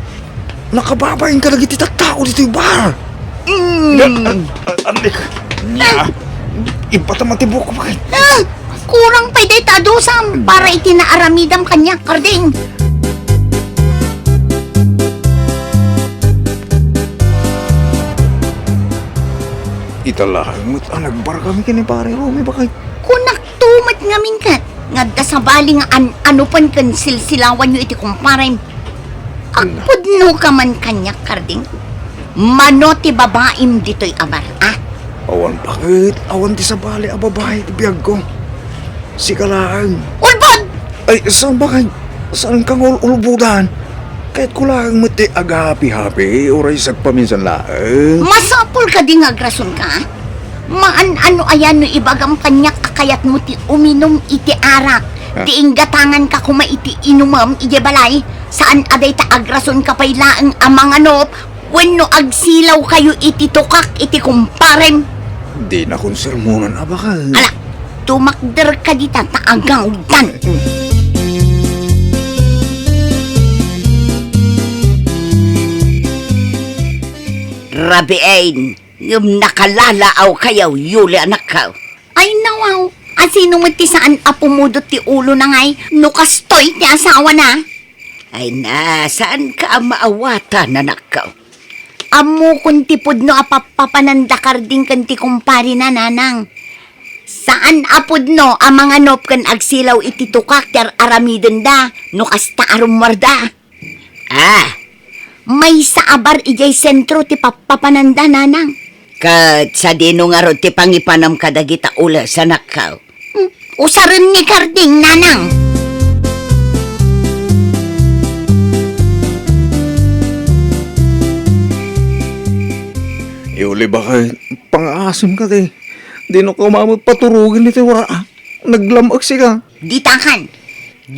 Nakababain kadagiti tattao ditoy bar. Mm. Nga, an, an, an, nga, Ah. Ipatam ti buok, bakit? Ah, kurang pay dayta a dusam para iti naaramidam kaniak, Karding. Ita laeng met a nagbar kami ken ni Pare Romy, bakit? Kunakto met ngamin ket nga adda sabali nga an-anopen ken silsilawanyo iti kumparem. Agpudno ka man kaniak, Karding? Mano ti babaim ditoy a bar, a? Awan, bakit? Awan ti sabali a babai iti biagko. Sika laeng. Ulbod! Ay, saan, bakit? Saan ka nga ul-, ulbodan? Kayatko laeng met ti agahapi-hapi, uray sagpaminsan laeng. Masapul kadi nga agrasonka? Maan-ano aya no ibagam kaniak a kayatmo ti uminum iti arak, Ah. ti inggatanganka koma iti inumem idiay balay? Saan a dayta agrasonka pay laeng a manganop wenno agsilaw kayo iti tukak iti kumparem? Dinakon sermonan, a, bakit? Ala, tumakder ka dita ta agawdan. Rabiin, ngem nakalaalaaw kayo, Yuli, anakko. Ay, nawaw, a sino met ti saan a pumudot ti ulona ngay no kastoy ti asawana? Ay na, saanka a maawatan, anakko? Ammokon ti pudno a pappapananda Karding ken ti kumparena, nanang. Saan a pudno a manganop ken agsilaw iti tukak ti ar-aramidenda no kasta a rummuarda. Ah, maysa a bar idiay sentro ti pappapananda, nanang. Ket sadino ngarud ti pangipanam kadagita ules, anakko? Hmm, usaren ni Karding, nanang. Yuli, bakit? Pangaasim ka, ti. Dino ka umamot paturugen iti wara. Naglam-ek sika. Ditakan.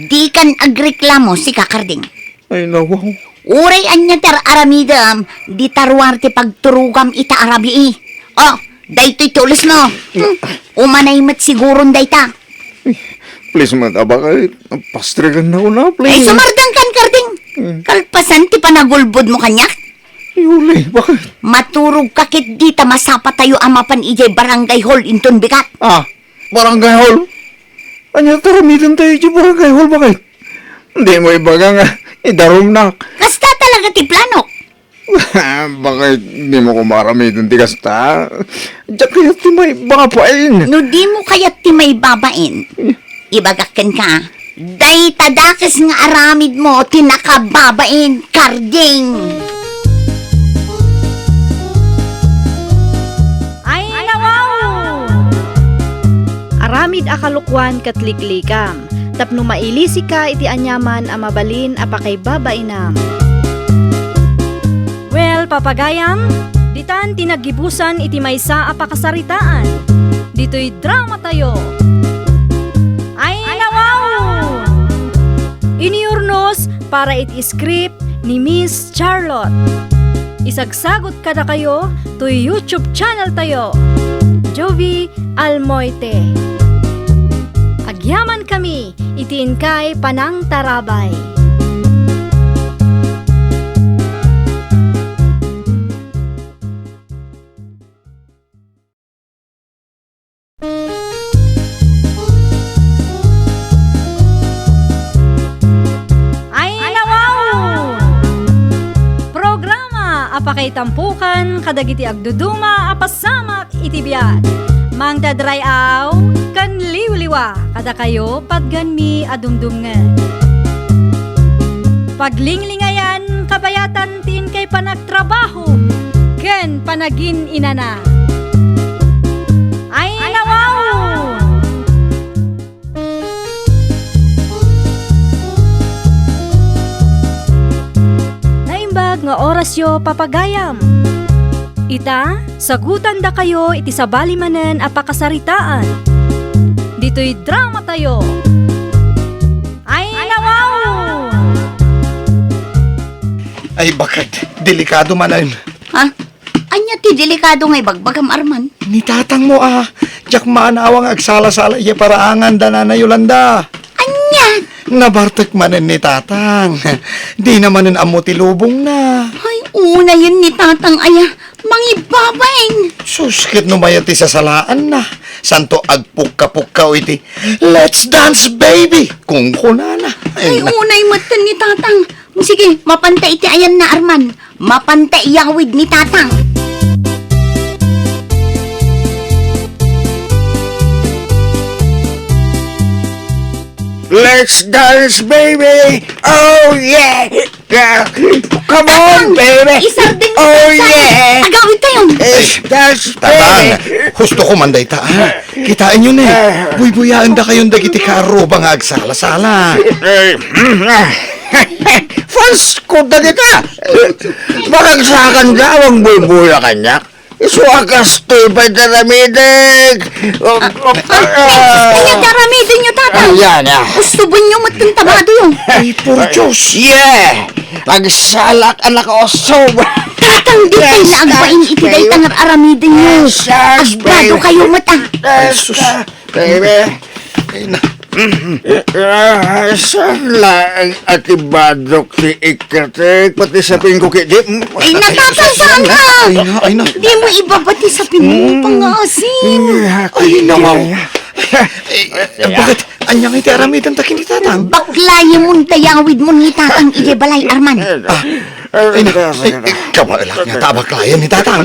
Dikan agreklamo, sika, Karding. Ay, nawaw. Uray ania ti ar-aramidem, dita ruar ti pagturogam ita a rabii. Oh, daytoy ti ulesmo. Hmm, umanay met siguron dayta. Please, met, a, bakit? Pastrigan na una, please. Ay, sumardengkan, Karding. Hmm. Kalpasan ti panagulbodmo kaniak. Yuli, bakit? Maturogka ketdi ta masapatayo a mapan idiay barangay hall inton bigat. Ah, barangay hall? Ania ti aramidentayo idiay barangay hall, bakit? Dimo ibaga nga idarumnak. Kasta talaga ti planok. Bakit dimo koma aramiden ti kasta? Diak kayat ti maibabain. No dimo kayat ti maibabain, ibagak kenka, dayta dakes nga aramidmo ti nakababain, Karding. Ay, nawaw! Aramid a kalokuan ket liklikam tapno mailisika iti aniaman a mabalin a pakaibabainam. Well, papagayam, ditan ti naggibusan iti maysa a pakasaritaan. Ditoy dramatayo. Ay, nawa! para iti script ni Miss Charlotte. Isagsagut kadakayo toy YouTube channel tayo, Jovie Almoite. Agyaman kami iti inkay panangtarabay. Ayna wow! Programa a pakaitampukan kadagiti agduduma a pasamak iti biag. Mangted ray-aw ken liwliwa kadakayo patgenmi a dumdumngeg. Paglinglingayan kabayatan ti inkay panagtrabaho ken panagin-inana. Ayna wow! Naimbag nga orasyo, papagayam. Ita, sagutandakayo iti sabali manen a pakasaritaan. Ditoy dramatayo. Ayna wow! Ay, bakit? Delikado manen. Ha? Ania ti delikado nga ibagbagam, Arman? Ni tatangmo, a. Diak maanawa nga agsala-sala idiay paraangan da Nanay Yolanda. Ania? Nabartek manen ni tatang. Dina manen ammo ti lubongna. Ay, unayen ni tatang aya. Mangibabain. Sus, ket no mayat ti sasalaanna. Santo agpukka-pukka iti, "Let's dance, baby!" kunkunana. Ay, Ay, na- unay metten ni tatang. Sige, mapanta iti ayanna, Arman. Mapanta iyawid ni tatang. Let's dance, baby! Oh, yeah! Yeah. Come on, baby! Isardeng Oh, yeah! Agawid tayo! Let's dance, Tatang, baby! Husto ko man dayta, ha? Kitaenyo ni, buybuyaendakayon dagiti kaarruba nga agsala-sala. Fans ko dagita! Makagsakanda, magbuybuya kaniak. Isu a kastoy pay ti aramidek. Ania ti aramidenyo, tatang? Ayan, ah. Ustubenyo met ti tabadoyo. Ay, por Dios. Yeah. Nagsalak a nakausog. Tatang, di pay la agbain iti dayta nga aramidenyo. Agbadokayo met, ah. Ay, sus. Baby. Ay, na. Ah, saan laeng a ti badok ti ikkatek, pati sapingko ketdi? Ay, natatandaan ka! Ay, na, ay, na. Di mo ibaba ti sapingmo, pangaasim. Ay, nawaw. Eh, bakit? Ania nga iti aramidenta ken ni tatang? Baklayen mo ti iyawid mo ni tatang idiay balay, Arman. Ah, ay, na. Ay, eh, kabaelak nga ta baklayen ni tatang.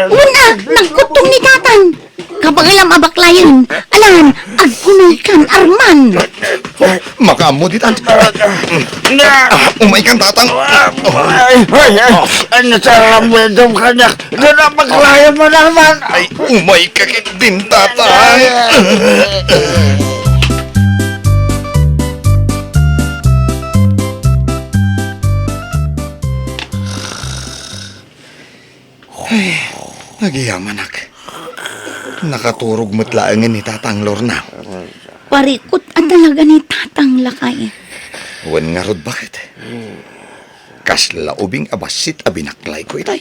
Una, nagkuttong ni tatang. Kabaelam a baklayen, alan, agkunaykan, Arman. Oh, makaammo ditan. Ah, umaykan, tatang. Ay, ay, ay, ano sa ramedong kaniak? Ano na baklayen mo naman? Ay, umayka ketdin, tatang. Ay, agyamanak. Nakaturog met laengen ni Tatang Lorna. Parikut a talaga ni Tatang, lakay. Wen ngarud, baket? Kasla ubing a bassit a binaklayko itay.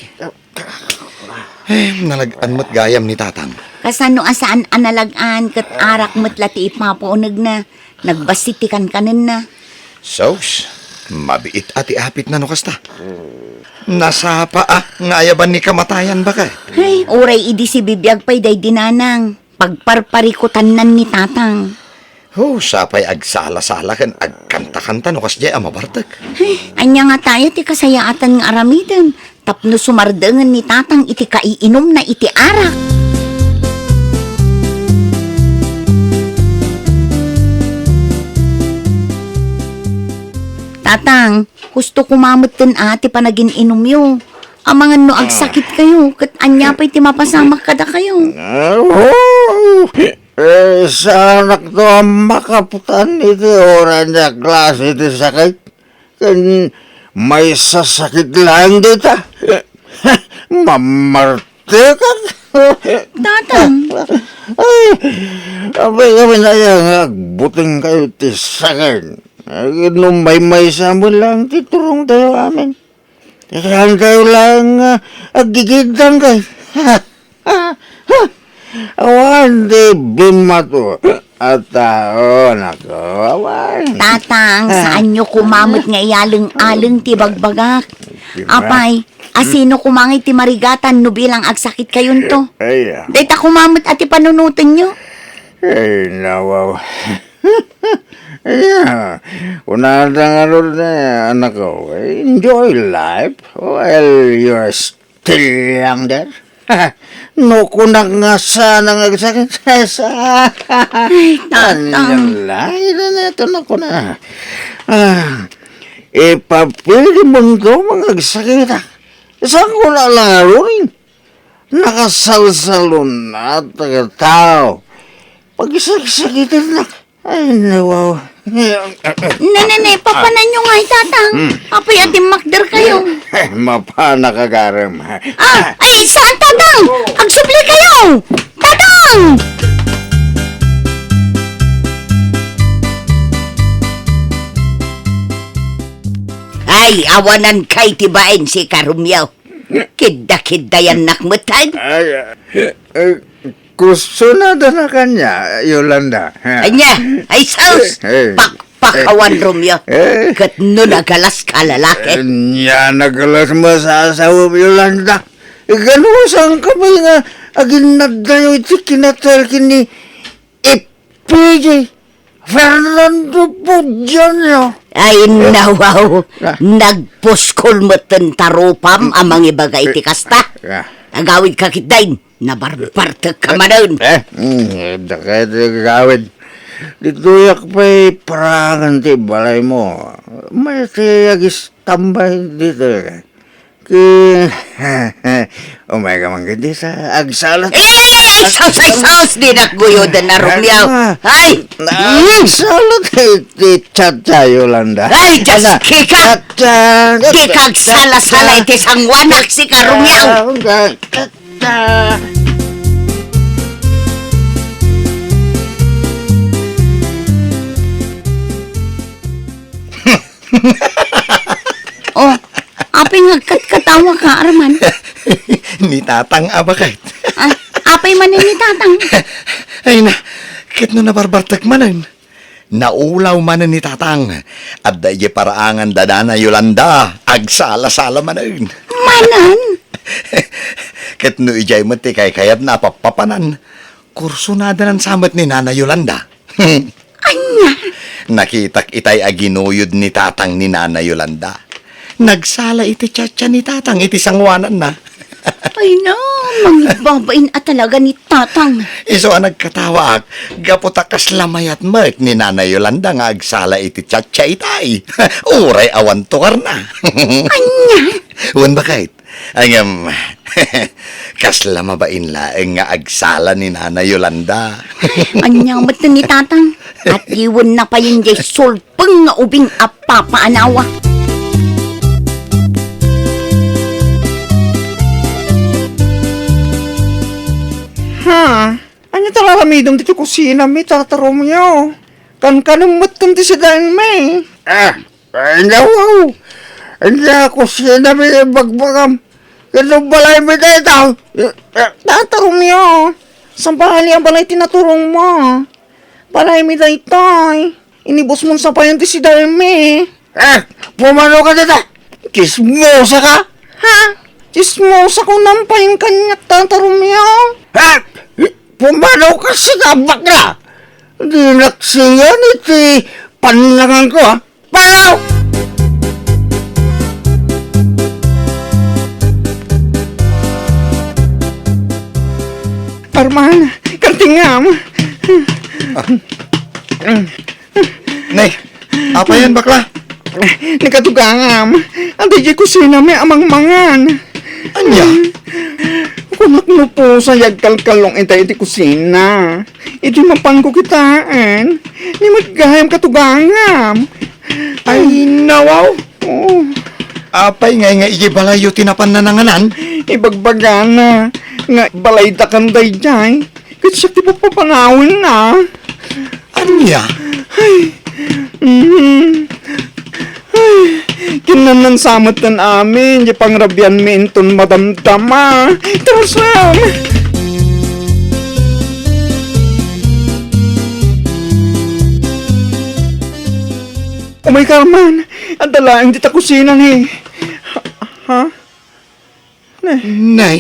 Eh, nalag-an met gayam ni Tatang. Kasano a saan a nalag-an ket arak met la ti ipapaunegna? Nagbassit ti kankanenna. Sus, mabiit a ti apitna no kasta. Nasapa a nga ayaban ni kamatayan, baket? Ay, uray idi sibibiag pay daydi nanang. Pagparparikutannan ni tatang. Oh, sapay agsala-sala ken agkanta-kanta no kasdiay a mabartek. Ay, ania ngata aya ti kasayaatan nga aramiden? Tapno sumardengen ni tatang iti kaiinumna iti arak. Tatang, husto koma metten a ti panagin-inumyo. Amangan no agsakitkayo, ket ania pay ti mapasamak kadakayo? Ah, oh, eh, saanakto a makaputan iti uray a klase ti sakit. Ken maisasakit laeng dita. Mamartekak. Tatang. Ay, apay, apay, aya nga agbutengkayo ti sakit. Agid no maymaysa met laeng ti turongtayo amin. Saantayo laeng nga aggigiddang kay. Awan ti bimmato a tao, nako, awan. Tatang, saanyo koma met nga ialeng-aleng ti bagbagak. Sima? Apay, asino koma ngay ti marigatan no bilang agsakitkayonto? Ay, ah. Dayta koma met a ti panunotenyo. Ay, nawaw. Yeah. Kunada ngarud, eh, anakko, enjoy life while you're still young there. No kunak nga saan nga agsakit, sa... Ay, Tatang. Andyan lang, ito na, ito na, kuna. Ah, ipapili mo ko mga agsakit, ah. Saan ko na lang arunin? Nakasalsalon na taga tao. Pagsaksakitan na. Ay, nawaw. Nene, papananyo ngay, Tatang. Hmm. Apay a dimmakder kayo. Eh, mapana ka, garem. Ah, ay, saan, Tatang? Agsubli kayo! Tatang! Ay, awanan kay ti bain si Karumyo. Kidda-kiddayannak met, ay. Ay, ah, eh, kusonada na kanya, Yolanda. Anya, ay sus! Eh, eh. Pakpakawan, Romeo. Eh. Ket no nagalas ka lalaki. Anya, nagalas masasawa, Yolanda. Ganusan ka ba nga aginnaddayo iti kinatel ken ni P J Fernando Pudiano. Ay, nawaw. Ah. Nagpuskol met ti tarupam a mangibaga iti kasta. Ah. Agawid ka ketdin, nabarbartek ka manen. Eh, mm, dakayo ti agawid. Ditoyak pay paraangan ti balaymo. Mayat ti agistambay ditoy. Ki-, umay ka man ketdi sa agsala. Eh, sus, ay, sus, dinak guyoden a Romeo. Ay! Agsala ti, ti Chacha Yolanda. Ay, just kika! Chacha! Di ka agsala-sala iti sanguanak, sika, Romeo. Ah, Chacha! Oh, apay nga agkatkatawa ka, Arman? Ni Tatang a baket. Ah, apay manen ni Tatang? Ay na, ket no nabarbartek manen. Naulaw manen ni Tatang. Adda idiay paraangan da Nana Yolanda. Agsala-sala manen. Manen? Ket no idiay met ti kaykayatna a pappapanan, kursonadanan sa met ni Nana Yolanda. Ania? Nakitak itay a ginuyod ni Tatang ni Nana Yolanda. Nagsala iti Chacha ni Tatang iti sanguananna. Ay na, mangibbabain a talaga ni Tatang. Isu a nagkatawaak, gapu ta kasla mayat met ni Nana Yolanda nga agsala iti Chacha itay. Uray awan tukarna. Ania? Wen baket, Ngem, kasla mabain laeng nga agsala ni Nana Yolanda. Ania met ni Tatang? Atiwenna payen diay sulpeng nga ubing a papaanawa. Ha? Ania ti ar-aramidem ditoy kusinami, Tata Romeo? Kankanem met ti sidaenmi. Ah, Ay, nawaw! Ania, kusinami ibagbagam. Ket no balaymi dayta. Eh, eh. Tata Romeo, sabali a balay ti naturongmo. Balaymi daytoy. Inibusmon sa payen ti sidaenmi. Eh, pumano ka dita? Chismosa ka? Ha? Chismosa ko nang payen kaniak, Tata Romeo? Ha? Pumano ka, sika, bakla? Dinak singan iti pannangan ko, ha? Panaw! Arman, kantingam. Ah. Ne, apayen, bakla? Ni katugangam, adda idiay kusinami a mangmangan. Ania? Kunak no pusay agkalkalong ita iti kusina. Idi mapanko kitaen, ni met gayam katugangam. Ay, nawaw! Oo. Apay ngay nga idiay balayyo ti napanna nanganan? Ibagbagana nga balaydakan daydiay. Ket siak ti papapanawenna. Ania? Ay. Mhm. Ay, kinnanansa metten amin, di pangrabianmi inton madamdama. Tarsam! Umay, Carmen, adda laeng dita kusina ni. Ha? Ne. Nay,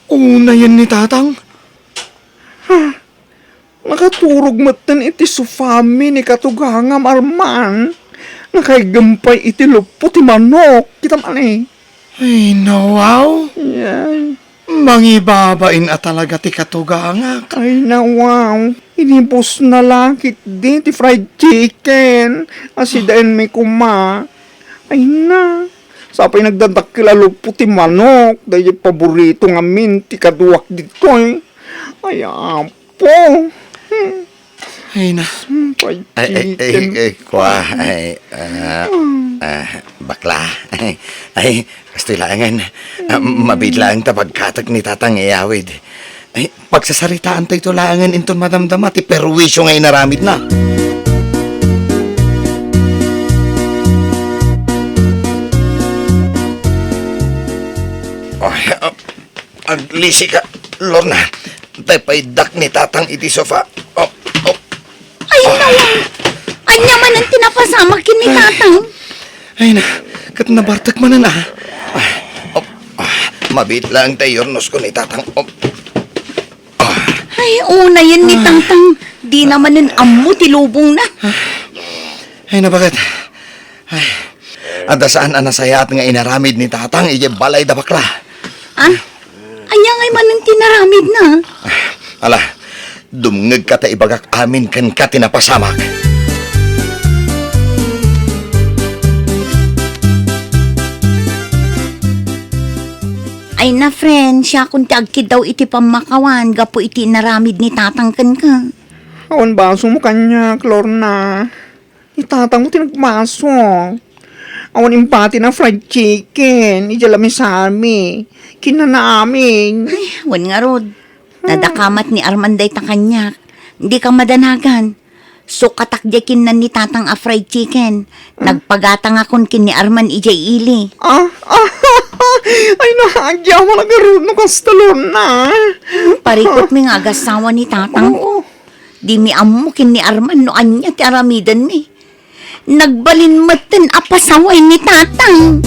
unayen ni Tatang. Ha? Nakaturog metten iti sofami ni katugangam, Arman. Nakaigem pay iti luppo ti manok. Kita man eh. Ay, nawaw. Yan. Mangibabain a talaga ti katugangak. Ay, nawaw. Inibusna la ketdi ti fried chicken. Asidaenmi koma. Ay na. Sapay nagdadakkel a luppo ti manok. Daydi paborito ngamin ti kaduak ditoy. Ay, apo. Hmm. Ay na. Hmm, fried Ay, ay, ay, chicken. Ay, kwa, ay, ah, Hmm. ah, bakla. Ay, ay, kastoy laengen. Ah, mabiit laeng ta pagkatek ni Tatang iyawid. Ay, pagsasaritaantayto laengen inton madamdama ti perwisyo nga inaramidna. Ay, ah, aglisika, Lorna. Tay paiddak ni Tatang iti sofa. Oh, oh. Ay, nawa! Ania manen ti napasamak ken ni Tatang? Ay na, ket nabartek manen, ah. Ah, oh, ah, mabiit laeng tay yurnosko ni Tatang. Oh. Ah. Ay, unayen ni Ah. Tatang. Dina manen ammo ti lubongna. Ah. Ay, nabaket. Ay, adda saan a nasayaat nga inaramid ni Tatang idiay balay da bakla. Ah? Ania ngay manen ti inaramidna? Ah, ala, dumngegka ta ibagak amin kenka ti napasamak. Ay na, friend, siakon ti agkiddaw iti pammakawan gapu iti inaramid ni Tatang kenka. Awan basongmo kaniak, Lorna. Ni Tatangmo ti nagbaso. Awan impatina fried chicken, idiay lamisami. Kinnana amin. Ay, wen ngarud. Nadakamat ni Arman dayta kaniak. Dika madanagan. Sukatak diay kinnan ni Tatang a fried chicken. Nagpagatangakon ken ni Arman idiay ili. Ah, ah, ay, na, agyaman a garud no kasta, Lorna. Parikutmi nga agasawa ni Tatangko. Oo. Dimi ammo ken ni Arman no ania ti aramidenmi. Nagbalin metten a pasaway ni Tatang.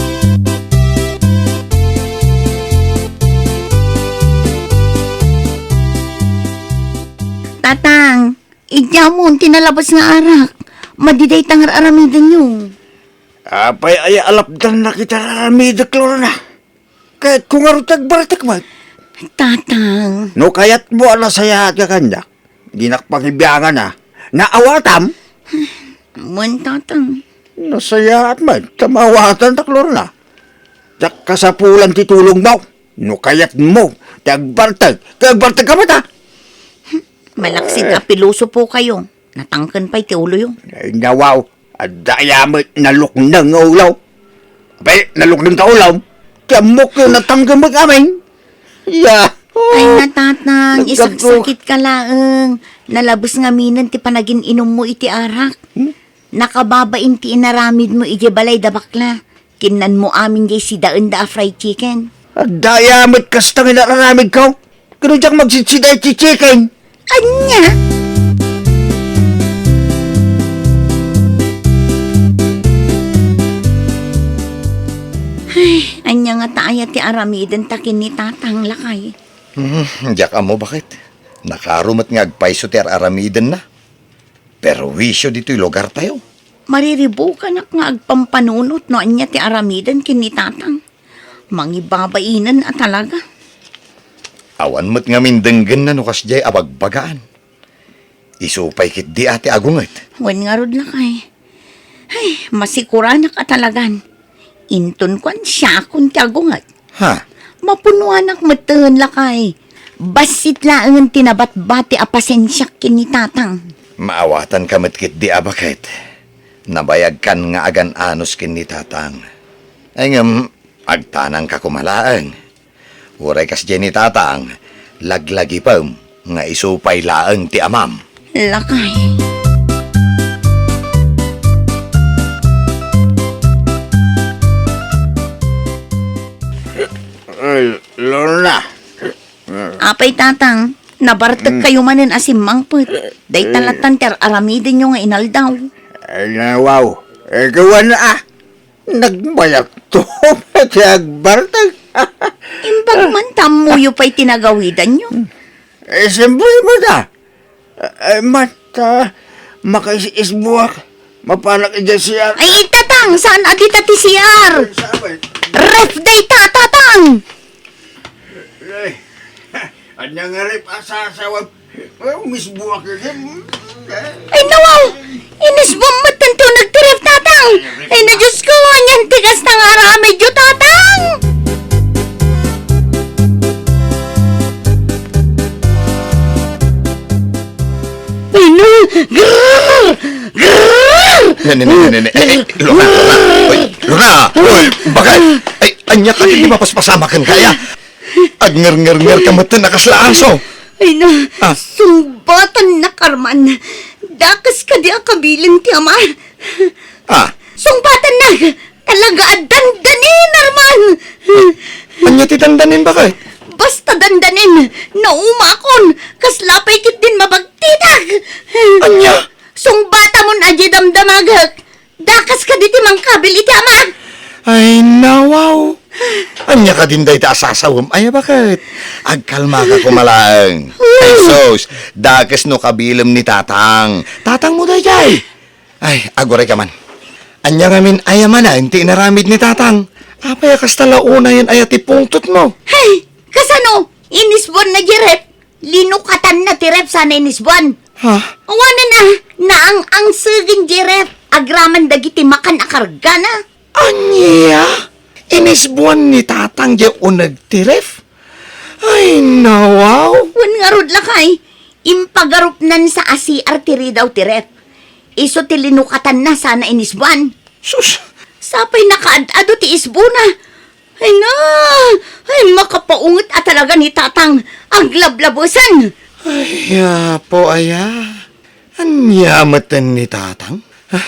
Tatang, idiamon ti nalabas nga arak. Madi dayta nga ar-aramidenyo. Apay aya a lapdannak iti ar-aramidek, Lorna? Kayatko ngarud ti agbartek met. Tatang. No kayatmo a nasayaatka kaniak, dinak pangibiangan a naawatam. Wen, Tatang. Nasayaat met ta maawatantak, Lorna. Diak kasapulan ti tulongmo. No kayatmo ti agbartek, ket agbartekka met, a. Malaksid a pilosopokayo. Natangken pay ti uloyo. Ay, nawaw. Adda aya met nalukneng nga ulo? Apay, nalukneng ta ulo? Ti ammok yo, natangken met amin. Ya. Ay, natatang, isaksakitka laeng. Nalabes ngaminen ti panagin-inummo iti arak. Hmm? Nakababain ti inaramidmo idiay balay da bakla. Kinnanmo amin diay sidaenda a fried chicken. Adda aya met kasta nga inaramidko? Ket no diak magsitsida iti chicken. Ania? Ay, ania ngata aya ti aramidenta ken ni Tatang, lakay? Hmm, diak ammo, baket. Nakaro met nga agpayso ti ar-aramidenna. Perwisyo ditoy lugartayo. Mariribukanak nga agpampanunot no ania ti aramiden ken ni Tatang. Mangibabainen a talaga. Awan met ngamin denggenna no kasdiay a bagbagaan. Isu pay ketdi a ti agunget. Wen ngarud, lakay. Ay, masikuranak a talagan. Inton kuan, siakon ti agunget. Ha? Mapunuanak metten, lakay. Bassit laengen ti nabatbati a pasensiak ken ni Tatang. Maawatanka met ketdi a baket. Nabayagkan nga agan-anos ken ni Tatang. Ay ngem, agtanangka koma laeng. Uray kasdiay ni Tatang, laglagipem nga isu pay laeng ti amam. Lakay. Lorna. Apay, Tatang, nabartek Mm. kayo manen a simmangpet. Dayta Eh. latan ti ar-aramidenyo nga inaldaw. Ay, nawaw. Eh, kawan, ah. Nagbayag to. Ti agbartek. Imbag man ta ammoyo pay ti nagawidanyo. Eh, siyempre mo da. Eh, mata, makais-isbuak. Mapanak idiay C R. Ay, Tatang, saan a dita ti C R? Saan ba? Ref dayta, Tatang! Ay, anya nga ref a sasawag? Ay, umisbuak ka din. Ay, nawaw! Inisbuan met tanto nagtiref, Tatang! Ay, na Diyos ko, anyan ti kasta nga aramidyo, Tatang! Ay, na! Grrr! Grrr! Ne, ne, ne, ne, ne. Eh, eh, Lorna, Lorna. Uy, Lorna! Uy, bakit? Ay, anya ka, di mapaspasamakan kaya? Agngerngerngerka met a kasla aso. Ay na, Ah. Sungbatannak, Arman. Dakes kadi a kabilen ti ama. Ah. Sungbatannak! Talaga a dandanin, Arman! Anya ti dandanin, bakit? Basta dandanin, naumakon, kasla pay ketdin mabagtitak! Anya? Sungbatamon a di damdamagek. Dakes kadi ti mangkabil iti ama. Ay, nawaw. Anya kadin dayta a sasawem? Ay, bakit? Agkalmaka koma laeng. Ay, sus, dakes no kabilem ni Tatang. Tatang mo dayjay. Ay, aguray ka man. Anya ngamin aya manen ti inaramid ni Tatang? Apay a kasta la unayen aya ti pungtot mo? Ay, kasano? Inisbuan na di ref. Linukatanna ti ref sana inisbuan. Ha? Awanen a, naang-angsegen di ref agraman dagiti makan a kargana. Ania? Inisbuan ni Tatang di uneg ti ref? Ay, nawaw! Wen ngarud lakay, impagarupnansa a C R ti ridaw ti ref. Isu ti linukatanna sana inisbuan. Sus! Sapay nakaad-ado ti isbuna. Ay na! Ay, makapaunget a talaga ni Tatang. Aglablabesen! Ay, Apo, aya. Ania meten ni Tatang? Ah,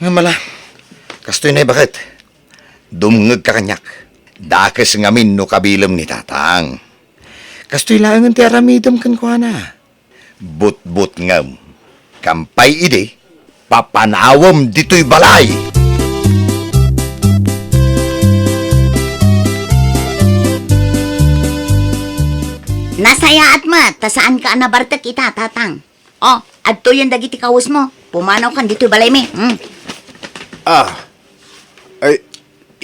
nga mala, kastoy na ibaket. Dumngegka kaniak. Dakes ngamin no kabilem ni Tatang. Kastoy laengen ti aramidem kenkuana. Butbutngem. Kampay idi, papanawem ditoy balay. Nasayaat met ta saanka a nabartek ita, Tatang. O, adtoyen dagiti kawesmo. Pumanawkan ditoy balaymi. Hmm. Ah, ay,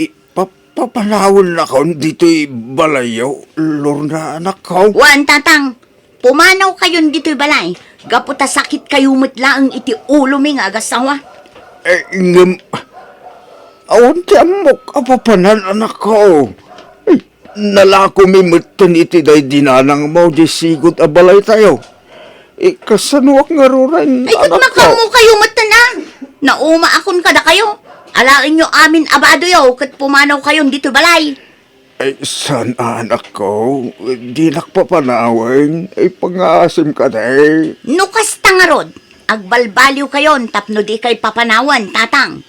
i-, pa-, papanawennakon ditoy balayyo, Lorna, anakko? Wen, Tatang. Pumanawkayon ditoy balay, gapu ta sakitkayo met laeng iti ulomi nga agassawa. Eh, ngem, awan ti ammok a papanan, anakko. Nalakomi metten iti daydi nanangmo, di sigud a balaytayo. Eh, kasanoak ngaruden, anakko? Ay, ket makaammokayo metten a. Naumaakon kadakayo. Alaenyo amin a badoyo ket pumanawkayon ditoy balay. Ay, saan a, anakko. Dinak papanawen. Ay, pangngaasim kadi. No kasta ngarud, agbalbaliwkayon tapno dikay papanawen, Tatang.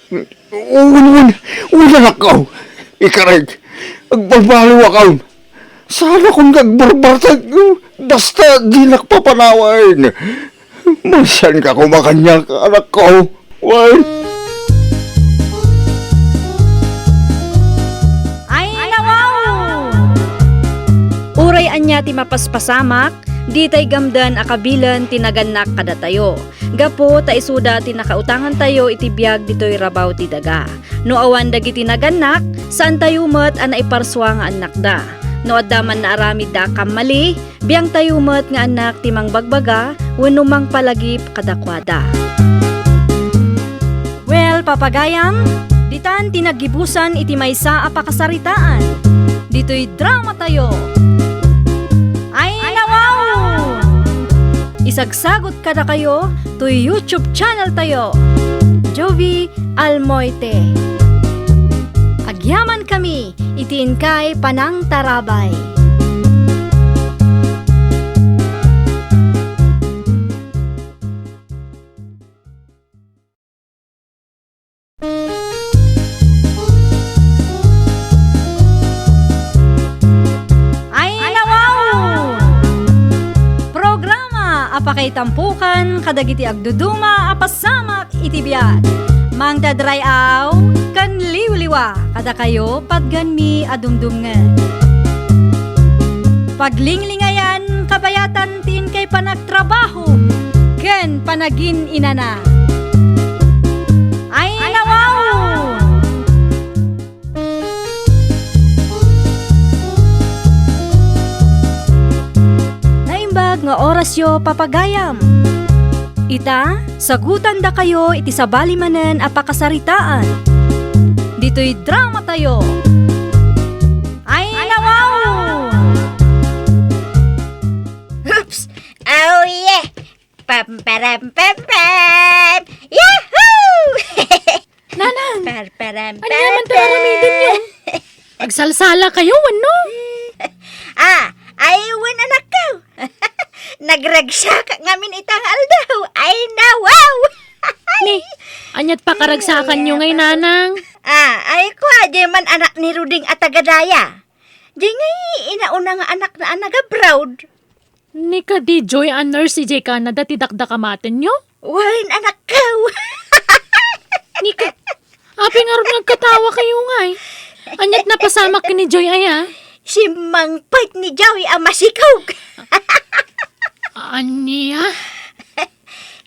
Wen, wen, wen, anakko. Ikarek, agbalbaliwakon. Saanakon nga agbarbartek, basta dinak papanawen. Masianka koma kaniak, anakko. Wen. Ay, nawaw! Uray ania ti mapaspasamak, ditay gamden a kabilen ti nagannak kadatayo. Gapu ta isuda ti nakautangantayo iti biag ditoy rabaw ti daga. No awan dagiti nagannak, saantayo met a naiparsua nga annakda. No adda man naaramidda a kammali, biangtayo met nga annak ti mangbagbaga wenno mangpalagip kadakuada. Well, papagayam, ditan ti naggibusan iti maysa a pakasaritaan. Ditoy dramatayo. Ay, nawaw! Isagsagot kadakayo toy YouTube channel tayo, Jovie Almoite. Agyamankami iti inkay panangtarabay. Pakaitampokan kadagiti agduduma a pasamak iti biag. Mangted ray-aw ken liwliwa kadakayo, patganmi a dumdumngeg. Paglinglingayan kabayatan ti inkay panagtrabaho ken panagin-inana. Ay, nawaw! Naimbag nga orasyo, papagayam. Ita, sagutandakayo iti sabali manen a pakasaritaan. Ditoy dramatayo. Ay, nawaw! Oops! Oh, yeah! Pam, param, pam, pam! Yahoo! Nanang! Par, param, ania man pam, ti aramiden pam! Agsalsala kayo, wenno? Ah, ay, wen, anakko. Nagragsak ngamin ita nga aldaw. Ay, nawaw! Ni, aniat pakaragsakanyo ngay, Nanang? Ah, ay, kua, di man anak ni Ruding a taga-daya. Di ngay inauna nga anak na a nag-abroad. Ni kadi Joy a nurse idiay Canada ti dakdakamatenyo? Wen, anakko. Ni ka-, apay ngarud nga agkatawa kayo ngay? Aniat napasamak ken ni Joy aya? Simmangpet ni Joy a masikog. Ania?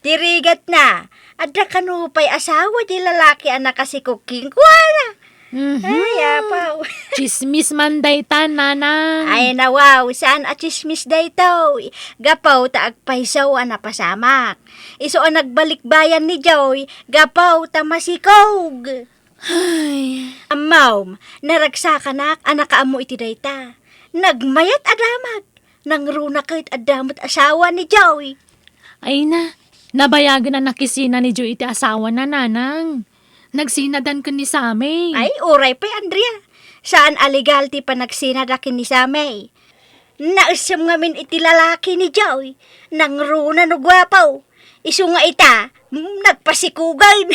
Ti rigatna, adda kano pay asawa ti lalaki a nakasikog kenkuana. Mhm. Ay, apaw. Tsismis man dayta, Nanang. Ay, nawaw, saan a tsismis daytoy. Gapu ta agpayso a napasamak. Isu a nagbalikbayan ni Joy, gapu ta masikog. Ay. Ammom, naragsakanak a nakaammo iti dayta. Nagmayat a damag. Nangruna ket adda met asawa ni Joy. Ay na, nabayagen a nakisina ni Joy iti asawana, Nanang. Nagsinadan ken ni Sammy. Ay, uray pay, Andrea. Saan a legal ti panagsinada ken ni Sammy. Naessem ngamin iti lalaki ni Joy. Nangruna no guapo. Isu nga ita, mm, nagpasikugan.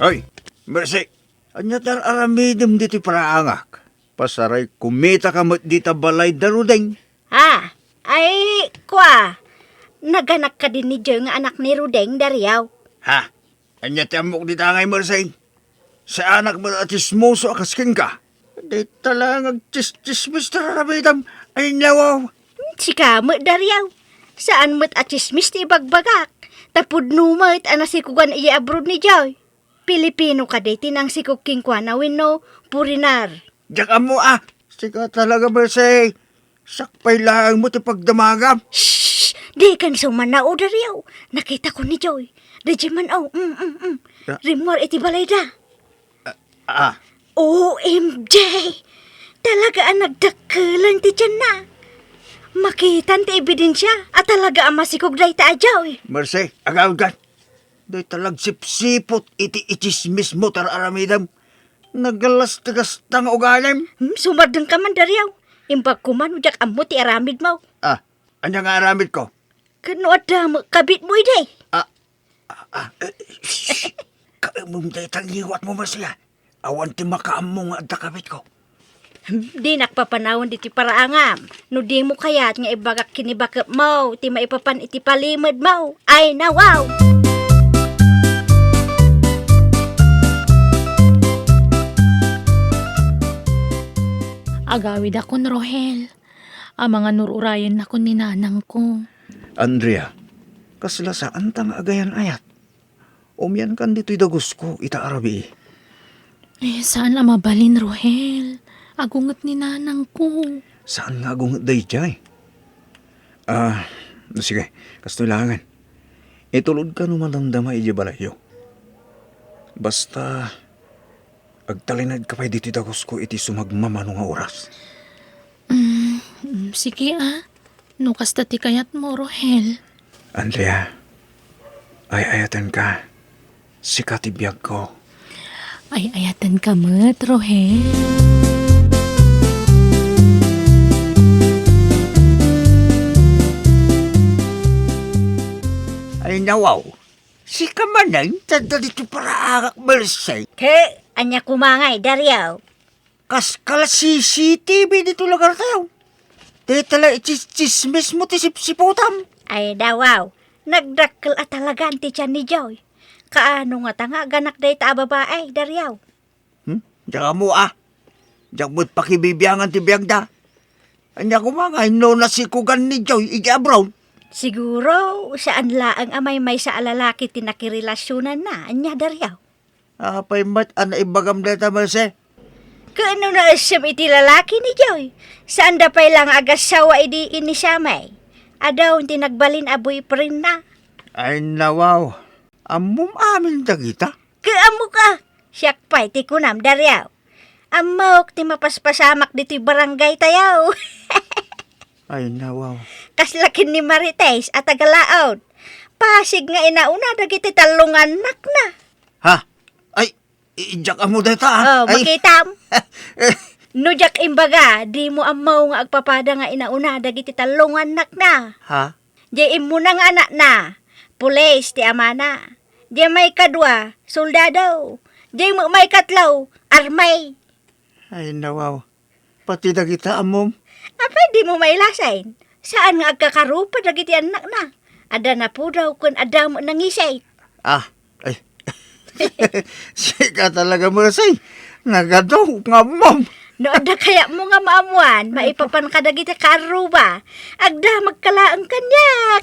Ay, Mercy, ania ti ar-aramidem ditoy paraangak? Pasaray kumitaka met dita balay da Rudeng. Ah, ay, kua, naganak kadi ni Joy nga anak ni Rudeng, Dario? Ha? Ania ti ammok dita ngay, Mercy? Saanak met a tsismoso a kas kenka. Dayta la nga agtsis-, tsismis ti ar-aramidem. Ay, nawaw. Hmm, sika met, Dario. Saan met a tsismis ti ibagbagak. Ta pudno met a nasikugan idiay abroad ni Joy. Pilipino kadi ti nangsikog kenkuana wenno foreigner? Diak ammo a. Sika talaga, Mercy. Sakbay laeng met ti pagdamagam. Shh! Dikan sumanao, Dario. Nakitak ni Joy. Daydiay man, oh. Mm, mm, mm. Ah. Rimmuar iti balayda. Ah, ah. O M G! Talaga a nagdakkelan ti tianna. Makitan ti ebidensia a talaga a masikog dayta a Joy. Mercy, agawidkan. Dayta la agsipsiput iti itsismismo ti ar-aramidem. Nagalastigas ta nga ugalim. Hmm, sumardengka man, Dario. Imbag koma no diak ammo ti aramidmo. Ah, ania nga aramidko? Ket no adda met kabitmo idi? Ah, ah, ah, eh, shh. Kaemem dayta ngiwatmo, Mercy, a. Awan ti makaammo nga adda kabitko. Hmm, dinak papanawen ditoy paraangam. No dimo kayat nga ibagak ken ni bakepmo ti maipapan iti palimedmo. Ay, nawaw! Agawidakon, Rohel. Amangan no ur-urayennakon ni nanangko. Andrea, kasla saanta nga agayan-ayat. Umiankan ditoy dagusko ita a rabii. Eh, saan a mabalin, Rohel. Agunget ni nanangko. Saan nga agunget daydiay? Ah, sige, kastoy laengen. Itulodka no madamdama idiay balayyo. Basta, agtalinaedka pay ditoy dagusko iti sumagmamano nga oras. Mm, mm, sige, ah. No kasta ti kayatmo, Rohel. Andrea, ay-ayatenka. Sika ti biagko. Ay-ayatenka met, Rohel. Ay, nawaw. Sika manen, tadda ditoy paraangak, Mercy. Ket, Ania koma ngay, Dario? Kas kala C C T V ditoy lugartayo. Dayta la itsitsismis mo ti sipsiputam. Ay, dawaw. Nagdakkel a talagan ti tian ni Joy. Kaano ngata nga aganak dayta a babai, Dario? Hmm? Diak ammo, a. Diak met pakibibiangan ti biagda. Ania koma nga inno nasikogan ni Joy iti abroad? Siguro, saan laeng a maymaysa a lalaki ti nakirelasionanna, ania, Dario? Apay met a naibagam dayta, Mercy? Ket no naessem iti lalaki ni Joy, saanda pay la nga agassawa idi inisiamay. Adaw ti nagbalin a boyfriendna. Ay, nawaw. Ammom amin dagita? Ket ammoka, siak pay ti kunam, Dario. Ammok ti mapaspasamak ditoy barangaytayo. Ay, nawaw. Kasla ken ni Marites a taga-laod. Pasig nga inauna dagiti tallo nga annakna. Ha? Ay, i-, diak ammo dayta, a. Oh, ay. Makitam. No diak imbaga, dimo ammo nga agpapada nga inauna dagiti tallo nga annakna. Ha? Diay immuna nga anakna, pulis ti amana. Diay maikadua, soldado. Diay met maikatlo, army. Ay, nawaw. Pati dagita, ammom? Apay, dimo mailasin? Saan nga agkakarupa dagiti annakna? Adda napudaw ken adda met nangisit. Ah, ay. Sika talaga, Mercy. Nagadu nga ammom. No adda kayatmo nga maammuan, maipapan kadagiti kaarruba. Agdamagka laeng kaniak.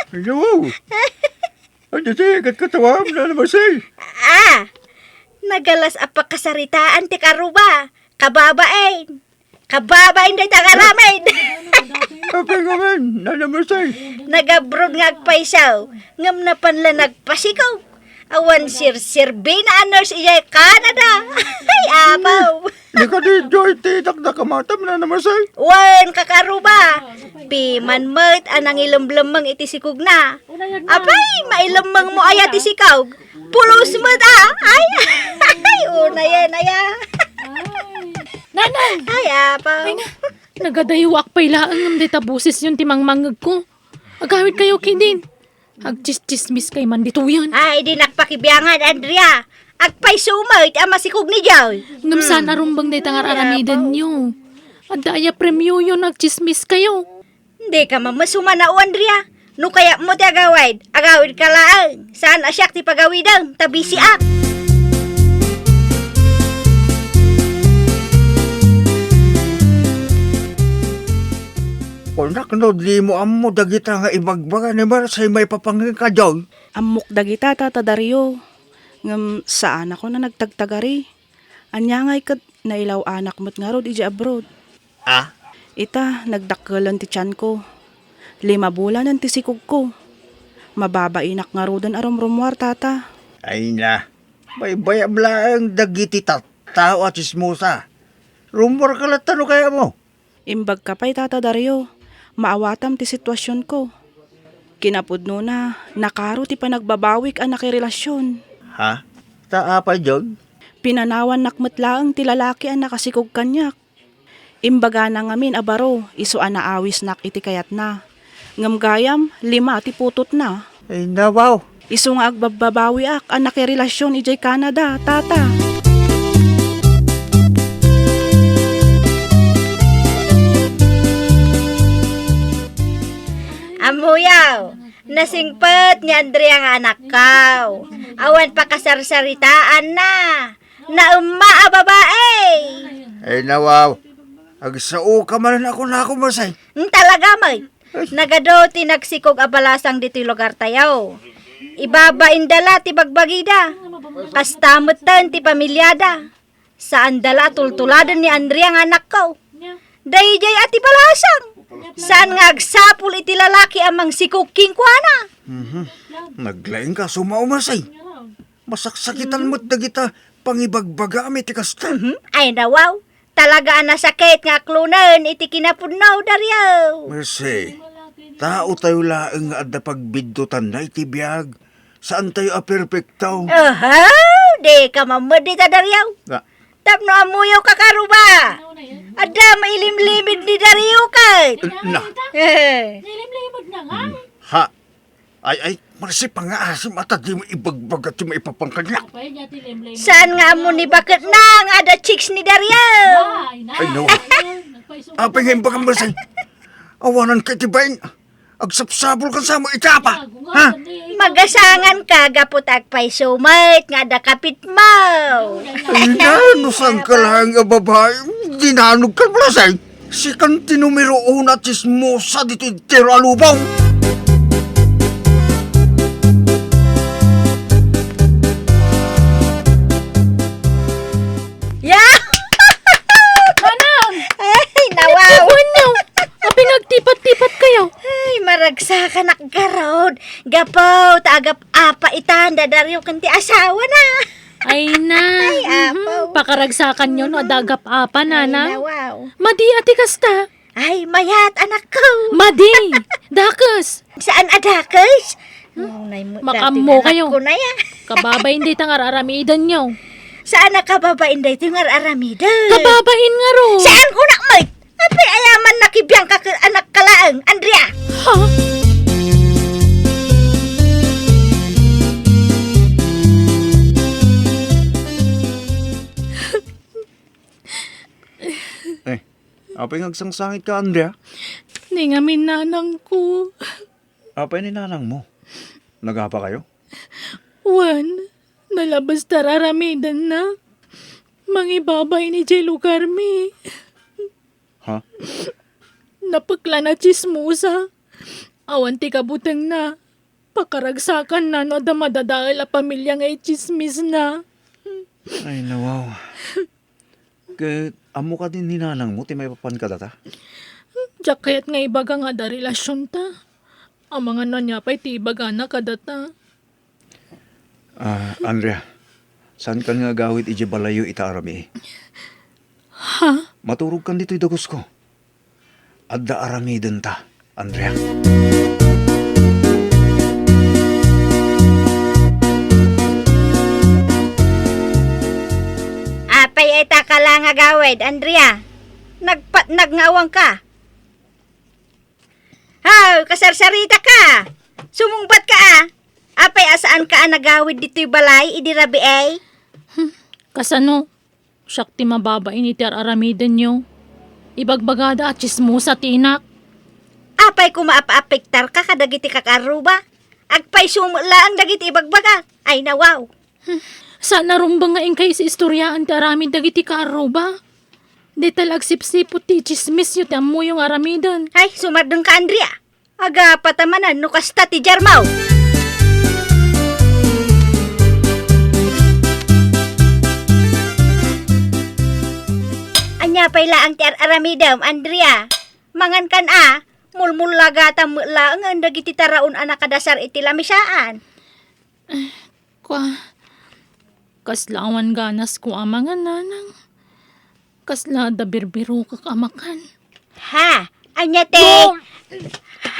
Hello. Ania ti katkatawam, Nana Mercy? Ah, nagalas a pakasaritaan ti kaarruba. Kababain. Kababain dayta nga aramid. Apay ngamin, Nana Mercy? Nag-abroad nga agpayso, ngem napan la nagpasikog. Awan sirserbina a nurse idiay Canada. Ay, apaw. Di kadi Joy ti dakdakamatam, Nana Mercy? Wen, kakaarruba. Piman met a nangilemlemmeng iti sikogna. Apay, mailemmengmo aya ti sikog? Pulos met, a. Ay, ay, unayen aya. Nanang! Ay, apaw. Ay, na, nagadaywak pay laeng ngem dayta bosesyon ti mangmangngegko. Agawidkayo ketdin. Agtsistsismiskay man ditoyen. Ay, dinak pakibiangan, Andrea. Agpayso met a masikog ni Joy. Ngem saan a rumbeng dayta nga ar-aramidenyo. Adda aya premioyo no agtsismiskayo? Dika mamesumana, o Andrea. No kayatmo ti agawid, agawidka laeng. Saan a siak ti pagawidem, ta bisiak. Kunak no dimo ammo dagita nga ibagbaga ni Mercy maipapan kenka, Joy. Ammok dagita, Tata Dario. Ngem saanakon a nagtagtagari. Ania ngay ket nailaw-anak met ngarud idiay abroad? Ah? Ita, nagdakkelen ti tianko. Lima bulanen ti sikogko. Mababainak ngaruden a rumrummuar, Tata. Ay na, baybayam laeng dagiti tattao a tsismosa. Rummuarka latta no kayatmo. Imbagka pay, Tata Dario, maawatam ti situasionko. Kinapudnona, nakaro ti panagbabawik a nakirelasion. Ha? Ta apay, Joy? Pinanawannak met laeng ti lalaki a nakasikog kaniak. Imbagana ngamin a baro, isu a naawisnak iti kayatna. Ngem gayam, lima ti putotna. Ay, nawaw. Isu nga agbabbabawiak a nakirelasion idiay Canada, Tata. Ammoyo, nasingpet ni Andrea nga anakko. Awan pakasarsaritaanna. Naemma a babai! Ay, nawaw. Agsaoka manen a kunako, Mercy. Mm, talaga, may. Ay. Nagadu ti nagsikog a balasang ditoy lugartayo. Ibabainda la ti bagbagida. Kasta metten ti pamiliada. Saanda la a tultuladen ni Andrea nga anakko. Daydiay a ti balasang. Saan nga agsapul iti lalaki a mangsikog kenkuana? Mhm. Naglaingka, sumao, Mercy. Masaksakitan met dagita pangibagbagam iti kasta. Mhm. Ay, nawaw. Talaga a nasakit nga aklonen iti kinapudno, Dario. Mercy, taotayo laeng nga adda pagbiddutanna iti biag. Saantayo a perpekto. Aha! Dika mammed ita, Dario. Nga? Tapno ammoyo, Kakaruba. Adda mailimlimid ni Dario ket. Na. Eh. Nailimlimid na nga. Ha? Ay, ay, marsi pangaasim ata di mo ibagbaga ti maipapan kaniak. Saan nga ammo ni baketna nga adda chicks ni Dario? Ay, no. Apay nga imbagam, marsi. Awanan ka iti bain. Agsapsapul kan sa mo itapa. Ha? Magasangan ka gapu ta agpayso met nga adda kapitmo. Ay, na, no saan ka laeng a babae, dinanog ka, marsi. Sikan ti numero uno a tsismosa ditoy entero a lubong. Ya! Manang! Ay, nawaw! Kukuan niyo! Apay nga agtipat-tipat kayo? Ay, maragsakan ak garud. Gapu ta agap-apa itan da Dario ken ti asawana. Ay na. Ay, mhm. Apo. Pakaragsakan niyo no adda agap-apa, ay, nana. Nawaw. Madi a ti kasta. Ay, mayat, anakko. Madi. Dakes. Saan a dakes? Hmm. Oh, nay mo, makammo dati kayo. Anak ko na ya. Kababain dayta nga ar-aramiden niyo. Saan a kababain dayta nga ar-aramiden? Kababain nga ro. Saan ko na, may? Apay, ayaman nakibiang ka ket anak ka laeng, Andrea. Ha? Eh, apay nga agsangsangit ka, Andrea? Ni ngamin nanang ko. Apay ni nanang mo? Nagapa kayo? Wen, nalabes ta ar-aramiden na. Mangibabain idiay lugar mi. Ha? Napekla na tsismosa. Awan ti kabutengna. Pakaragsakan na no adda madadael a pamilia nga itsismis na. Ay, nawaw. Ket ammo kadi ni nanang mo ti maipapan kadata? Diak kayat nga ibaga nga adda relasionta. Amangan no ania pay ti ibagana kadata. Ah, Andrea, saankan nga agawid idiay balayyo ita a rami? Ha? Maturogkan ditoy dagusko. Adda aramidenta, Andrea. Apay ita ka la nga agawid, Andrea? Nagpatnag nga awan ka. Haw, kasarsarita ka. Sumungbat ka, a. Apay a saan ka a nagawid ditoy balay idi rabii? Hmm, kasano? Siak ti mababain iti ar-aramidenyo. Ibagbagada a tsismosa ti inak. Apay koma a paapektarka kadagiti kakaarruba? Agpayso met laeng dagiti ibagbaga. Ay, nawaw. Hmm. Saan a rumbeng nga inka isiistoriaan ti aramid dagiti kaarruba. Dayta la agsipsiput ti tsismisyo ti ammoyo nga aramiden. Ay, sumardengka, Andrea. Agapata manen no kasta ti diarmaw. Ania pay laeng ti ar-aramidem, Andrea? Mangankan a, mulmullagatam met laengen dagiti taraon a nakadasar iti lamisaan. Kua, kasla awan ganasko a mangan, nanang. Kasla adda birbirokek a makan. Ha? Ania ti? No.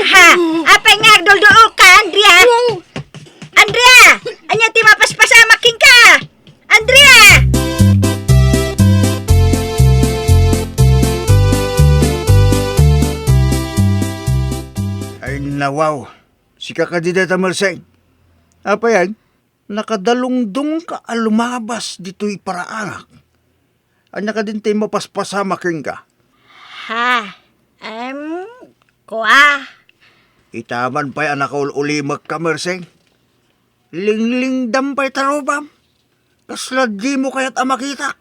Ha? Apay nga agdulduol ka, Andrea? No. Andrea! Ania ti mapaspasamak kenka? Andrea! Ay, nawaw. Sika kadi dayta, Merseng? Apay, ay? Nakadalungdongka a lumabas ditoy paraangak. Ania kadin ti mapaspasamak kenka? Ha? Em, kua? Ita man pay a nakaul-ulimekka, Merseng. Linglingdam pay tarubam. Kasla dimo kayat a makitak.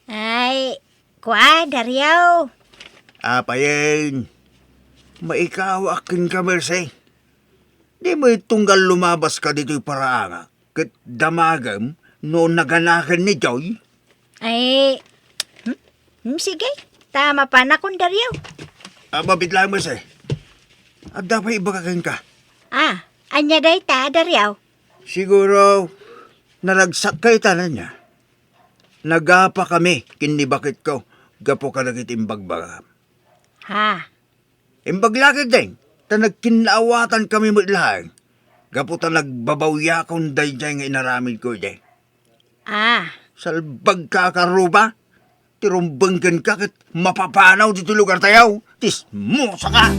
Ay, kua, Dario? Apayen, maikawak kenka, Mercy. Dimo tunggal lumabaska ditoy paraangak ket damagem no naganaken ni Joy? Ay, hmm, hmm, sige. Ta mapanakon, Dario. Ah, mabit lang, Mercy. Adda pay ibaga kenka. Ah, ania dayta, Dario? Siguro, naragsak kay tanan niya. Nagapa kami ken ni baketko gapu kadagiti imbagbagam. Ha? Imbag la ketdin, ta nagkinnaawatan kami met laeng gapu ta nagbabawiakon daydiay nga inaramidko idi. Ah, Salbagka, Karuba. Ti rumbeng kenka ket mapapanaw ditoy lugartayo. Chismosaka!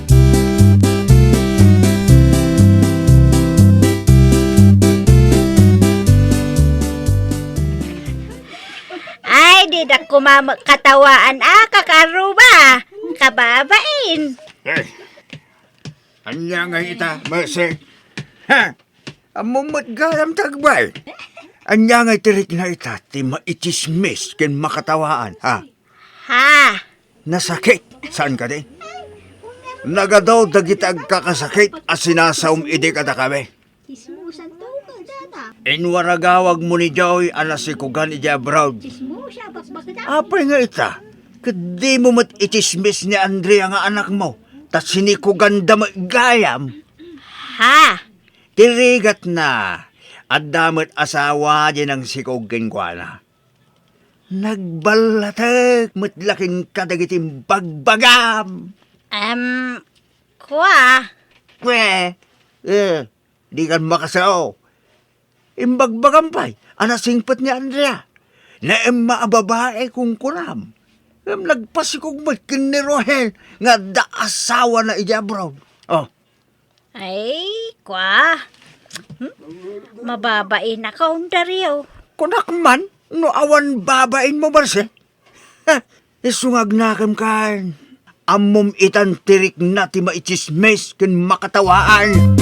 Ay, dida koma met katawaan a, Kakaruba. Kababain. Eh, ania ngay ita, Mercy? Ha? Ammom met gayam ti agbain. Ania ngay ti rikna ita ti maichismis ken makatawaan, ha? Ha? Nasakit, saan kadi? Nagadu dagiti agkakasakit a sinasaom idi kadakami. Chismosan to, Dada. Inwaragawagmo ni Joy a nasikogan idiay abroad. Chismosa, bakbakda. Apay nga ita, ket dimo met ichismis ni Andrea nga anakmo, ta sinikoganda met gayam. Ha? Ti rigatna, adda met asawa diay nangsikog kenkuana. Nagballatek met la kenka dagiti imbagbagam. Em, kua? Kue, eh, dikan makasao. Imbagbagam pay a nasingpet ni Andrea. Naemma a babai, kunkunam. Ngem nagpasikog met ken ni Rohel nga adda asawana idiay abroad. Oh. Ay, kua. Hmm? Mababainak, Dario. Kunak man, no awan babainmo, Marcel. Ha, isu nga agnakem kan. Ammom itan ti rikna ti maichismis ken makatawaan.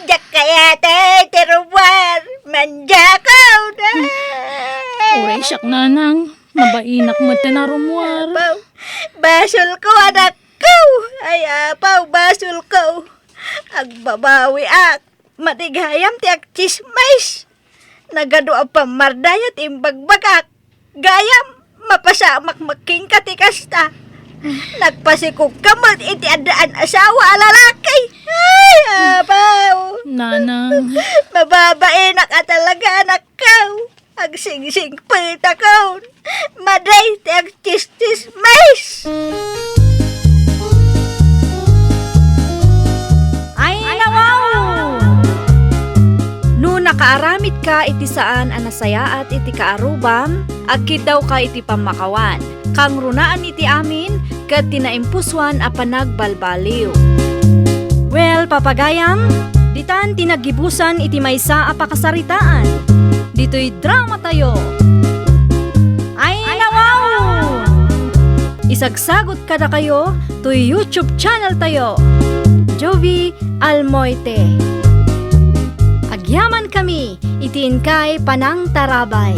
Diak kayatay ti rummuar. Mandiakaw na. Uray siak, nanang. Mabainak met ti narummuar. Apaw, basolko, anakko. Ay, apaw, basolko. Agbabawiak. Madi gayam ti agchismis. Nagadu a pammardayo ti imbagbagak. Gayam, mapasamak met kenka ti kasta. Nagpasikogka met iti addaan asawa a lalaki. Ay, apaw. Nanang. Mababainak a talaga, anakko. Agsingsingpetakon. Madi ti agchischismis. Ay, nawaw! No nakaaramidka iti saan a nasayaat iti kaarubam, agkiddawka iti pammakawan, kangrunaan iti amin, ket ti naimpusoan a panagbalbaliw. Well, papagayam, ditan ti naggibusan iti maysa a pakasaritaan. Ditoy dramatayo. Ay, nawaw! Isagsagot kadakayo toy YouTube channel tayo, Jovie Almoite. Agyamankami iti inkay panangtarabay.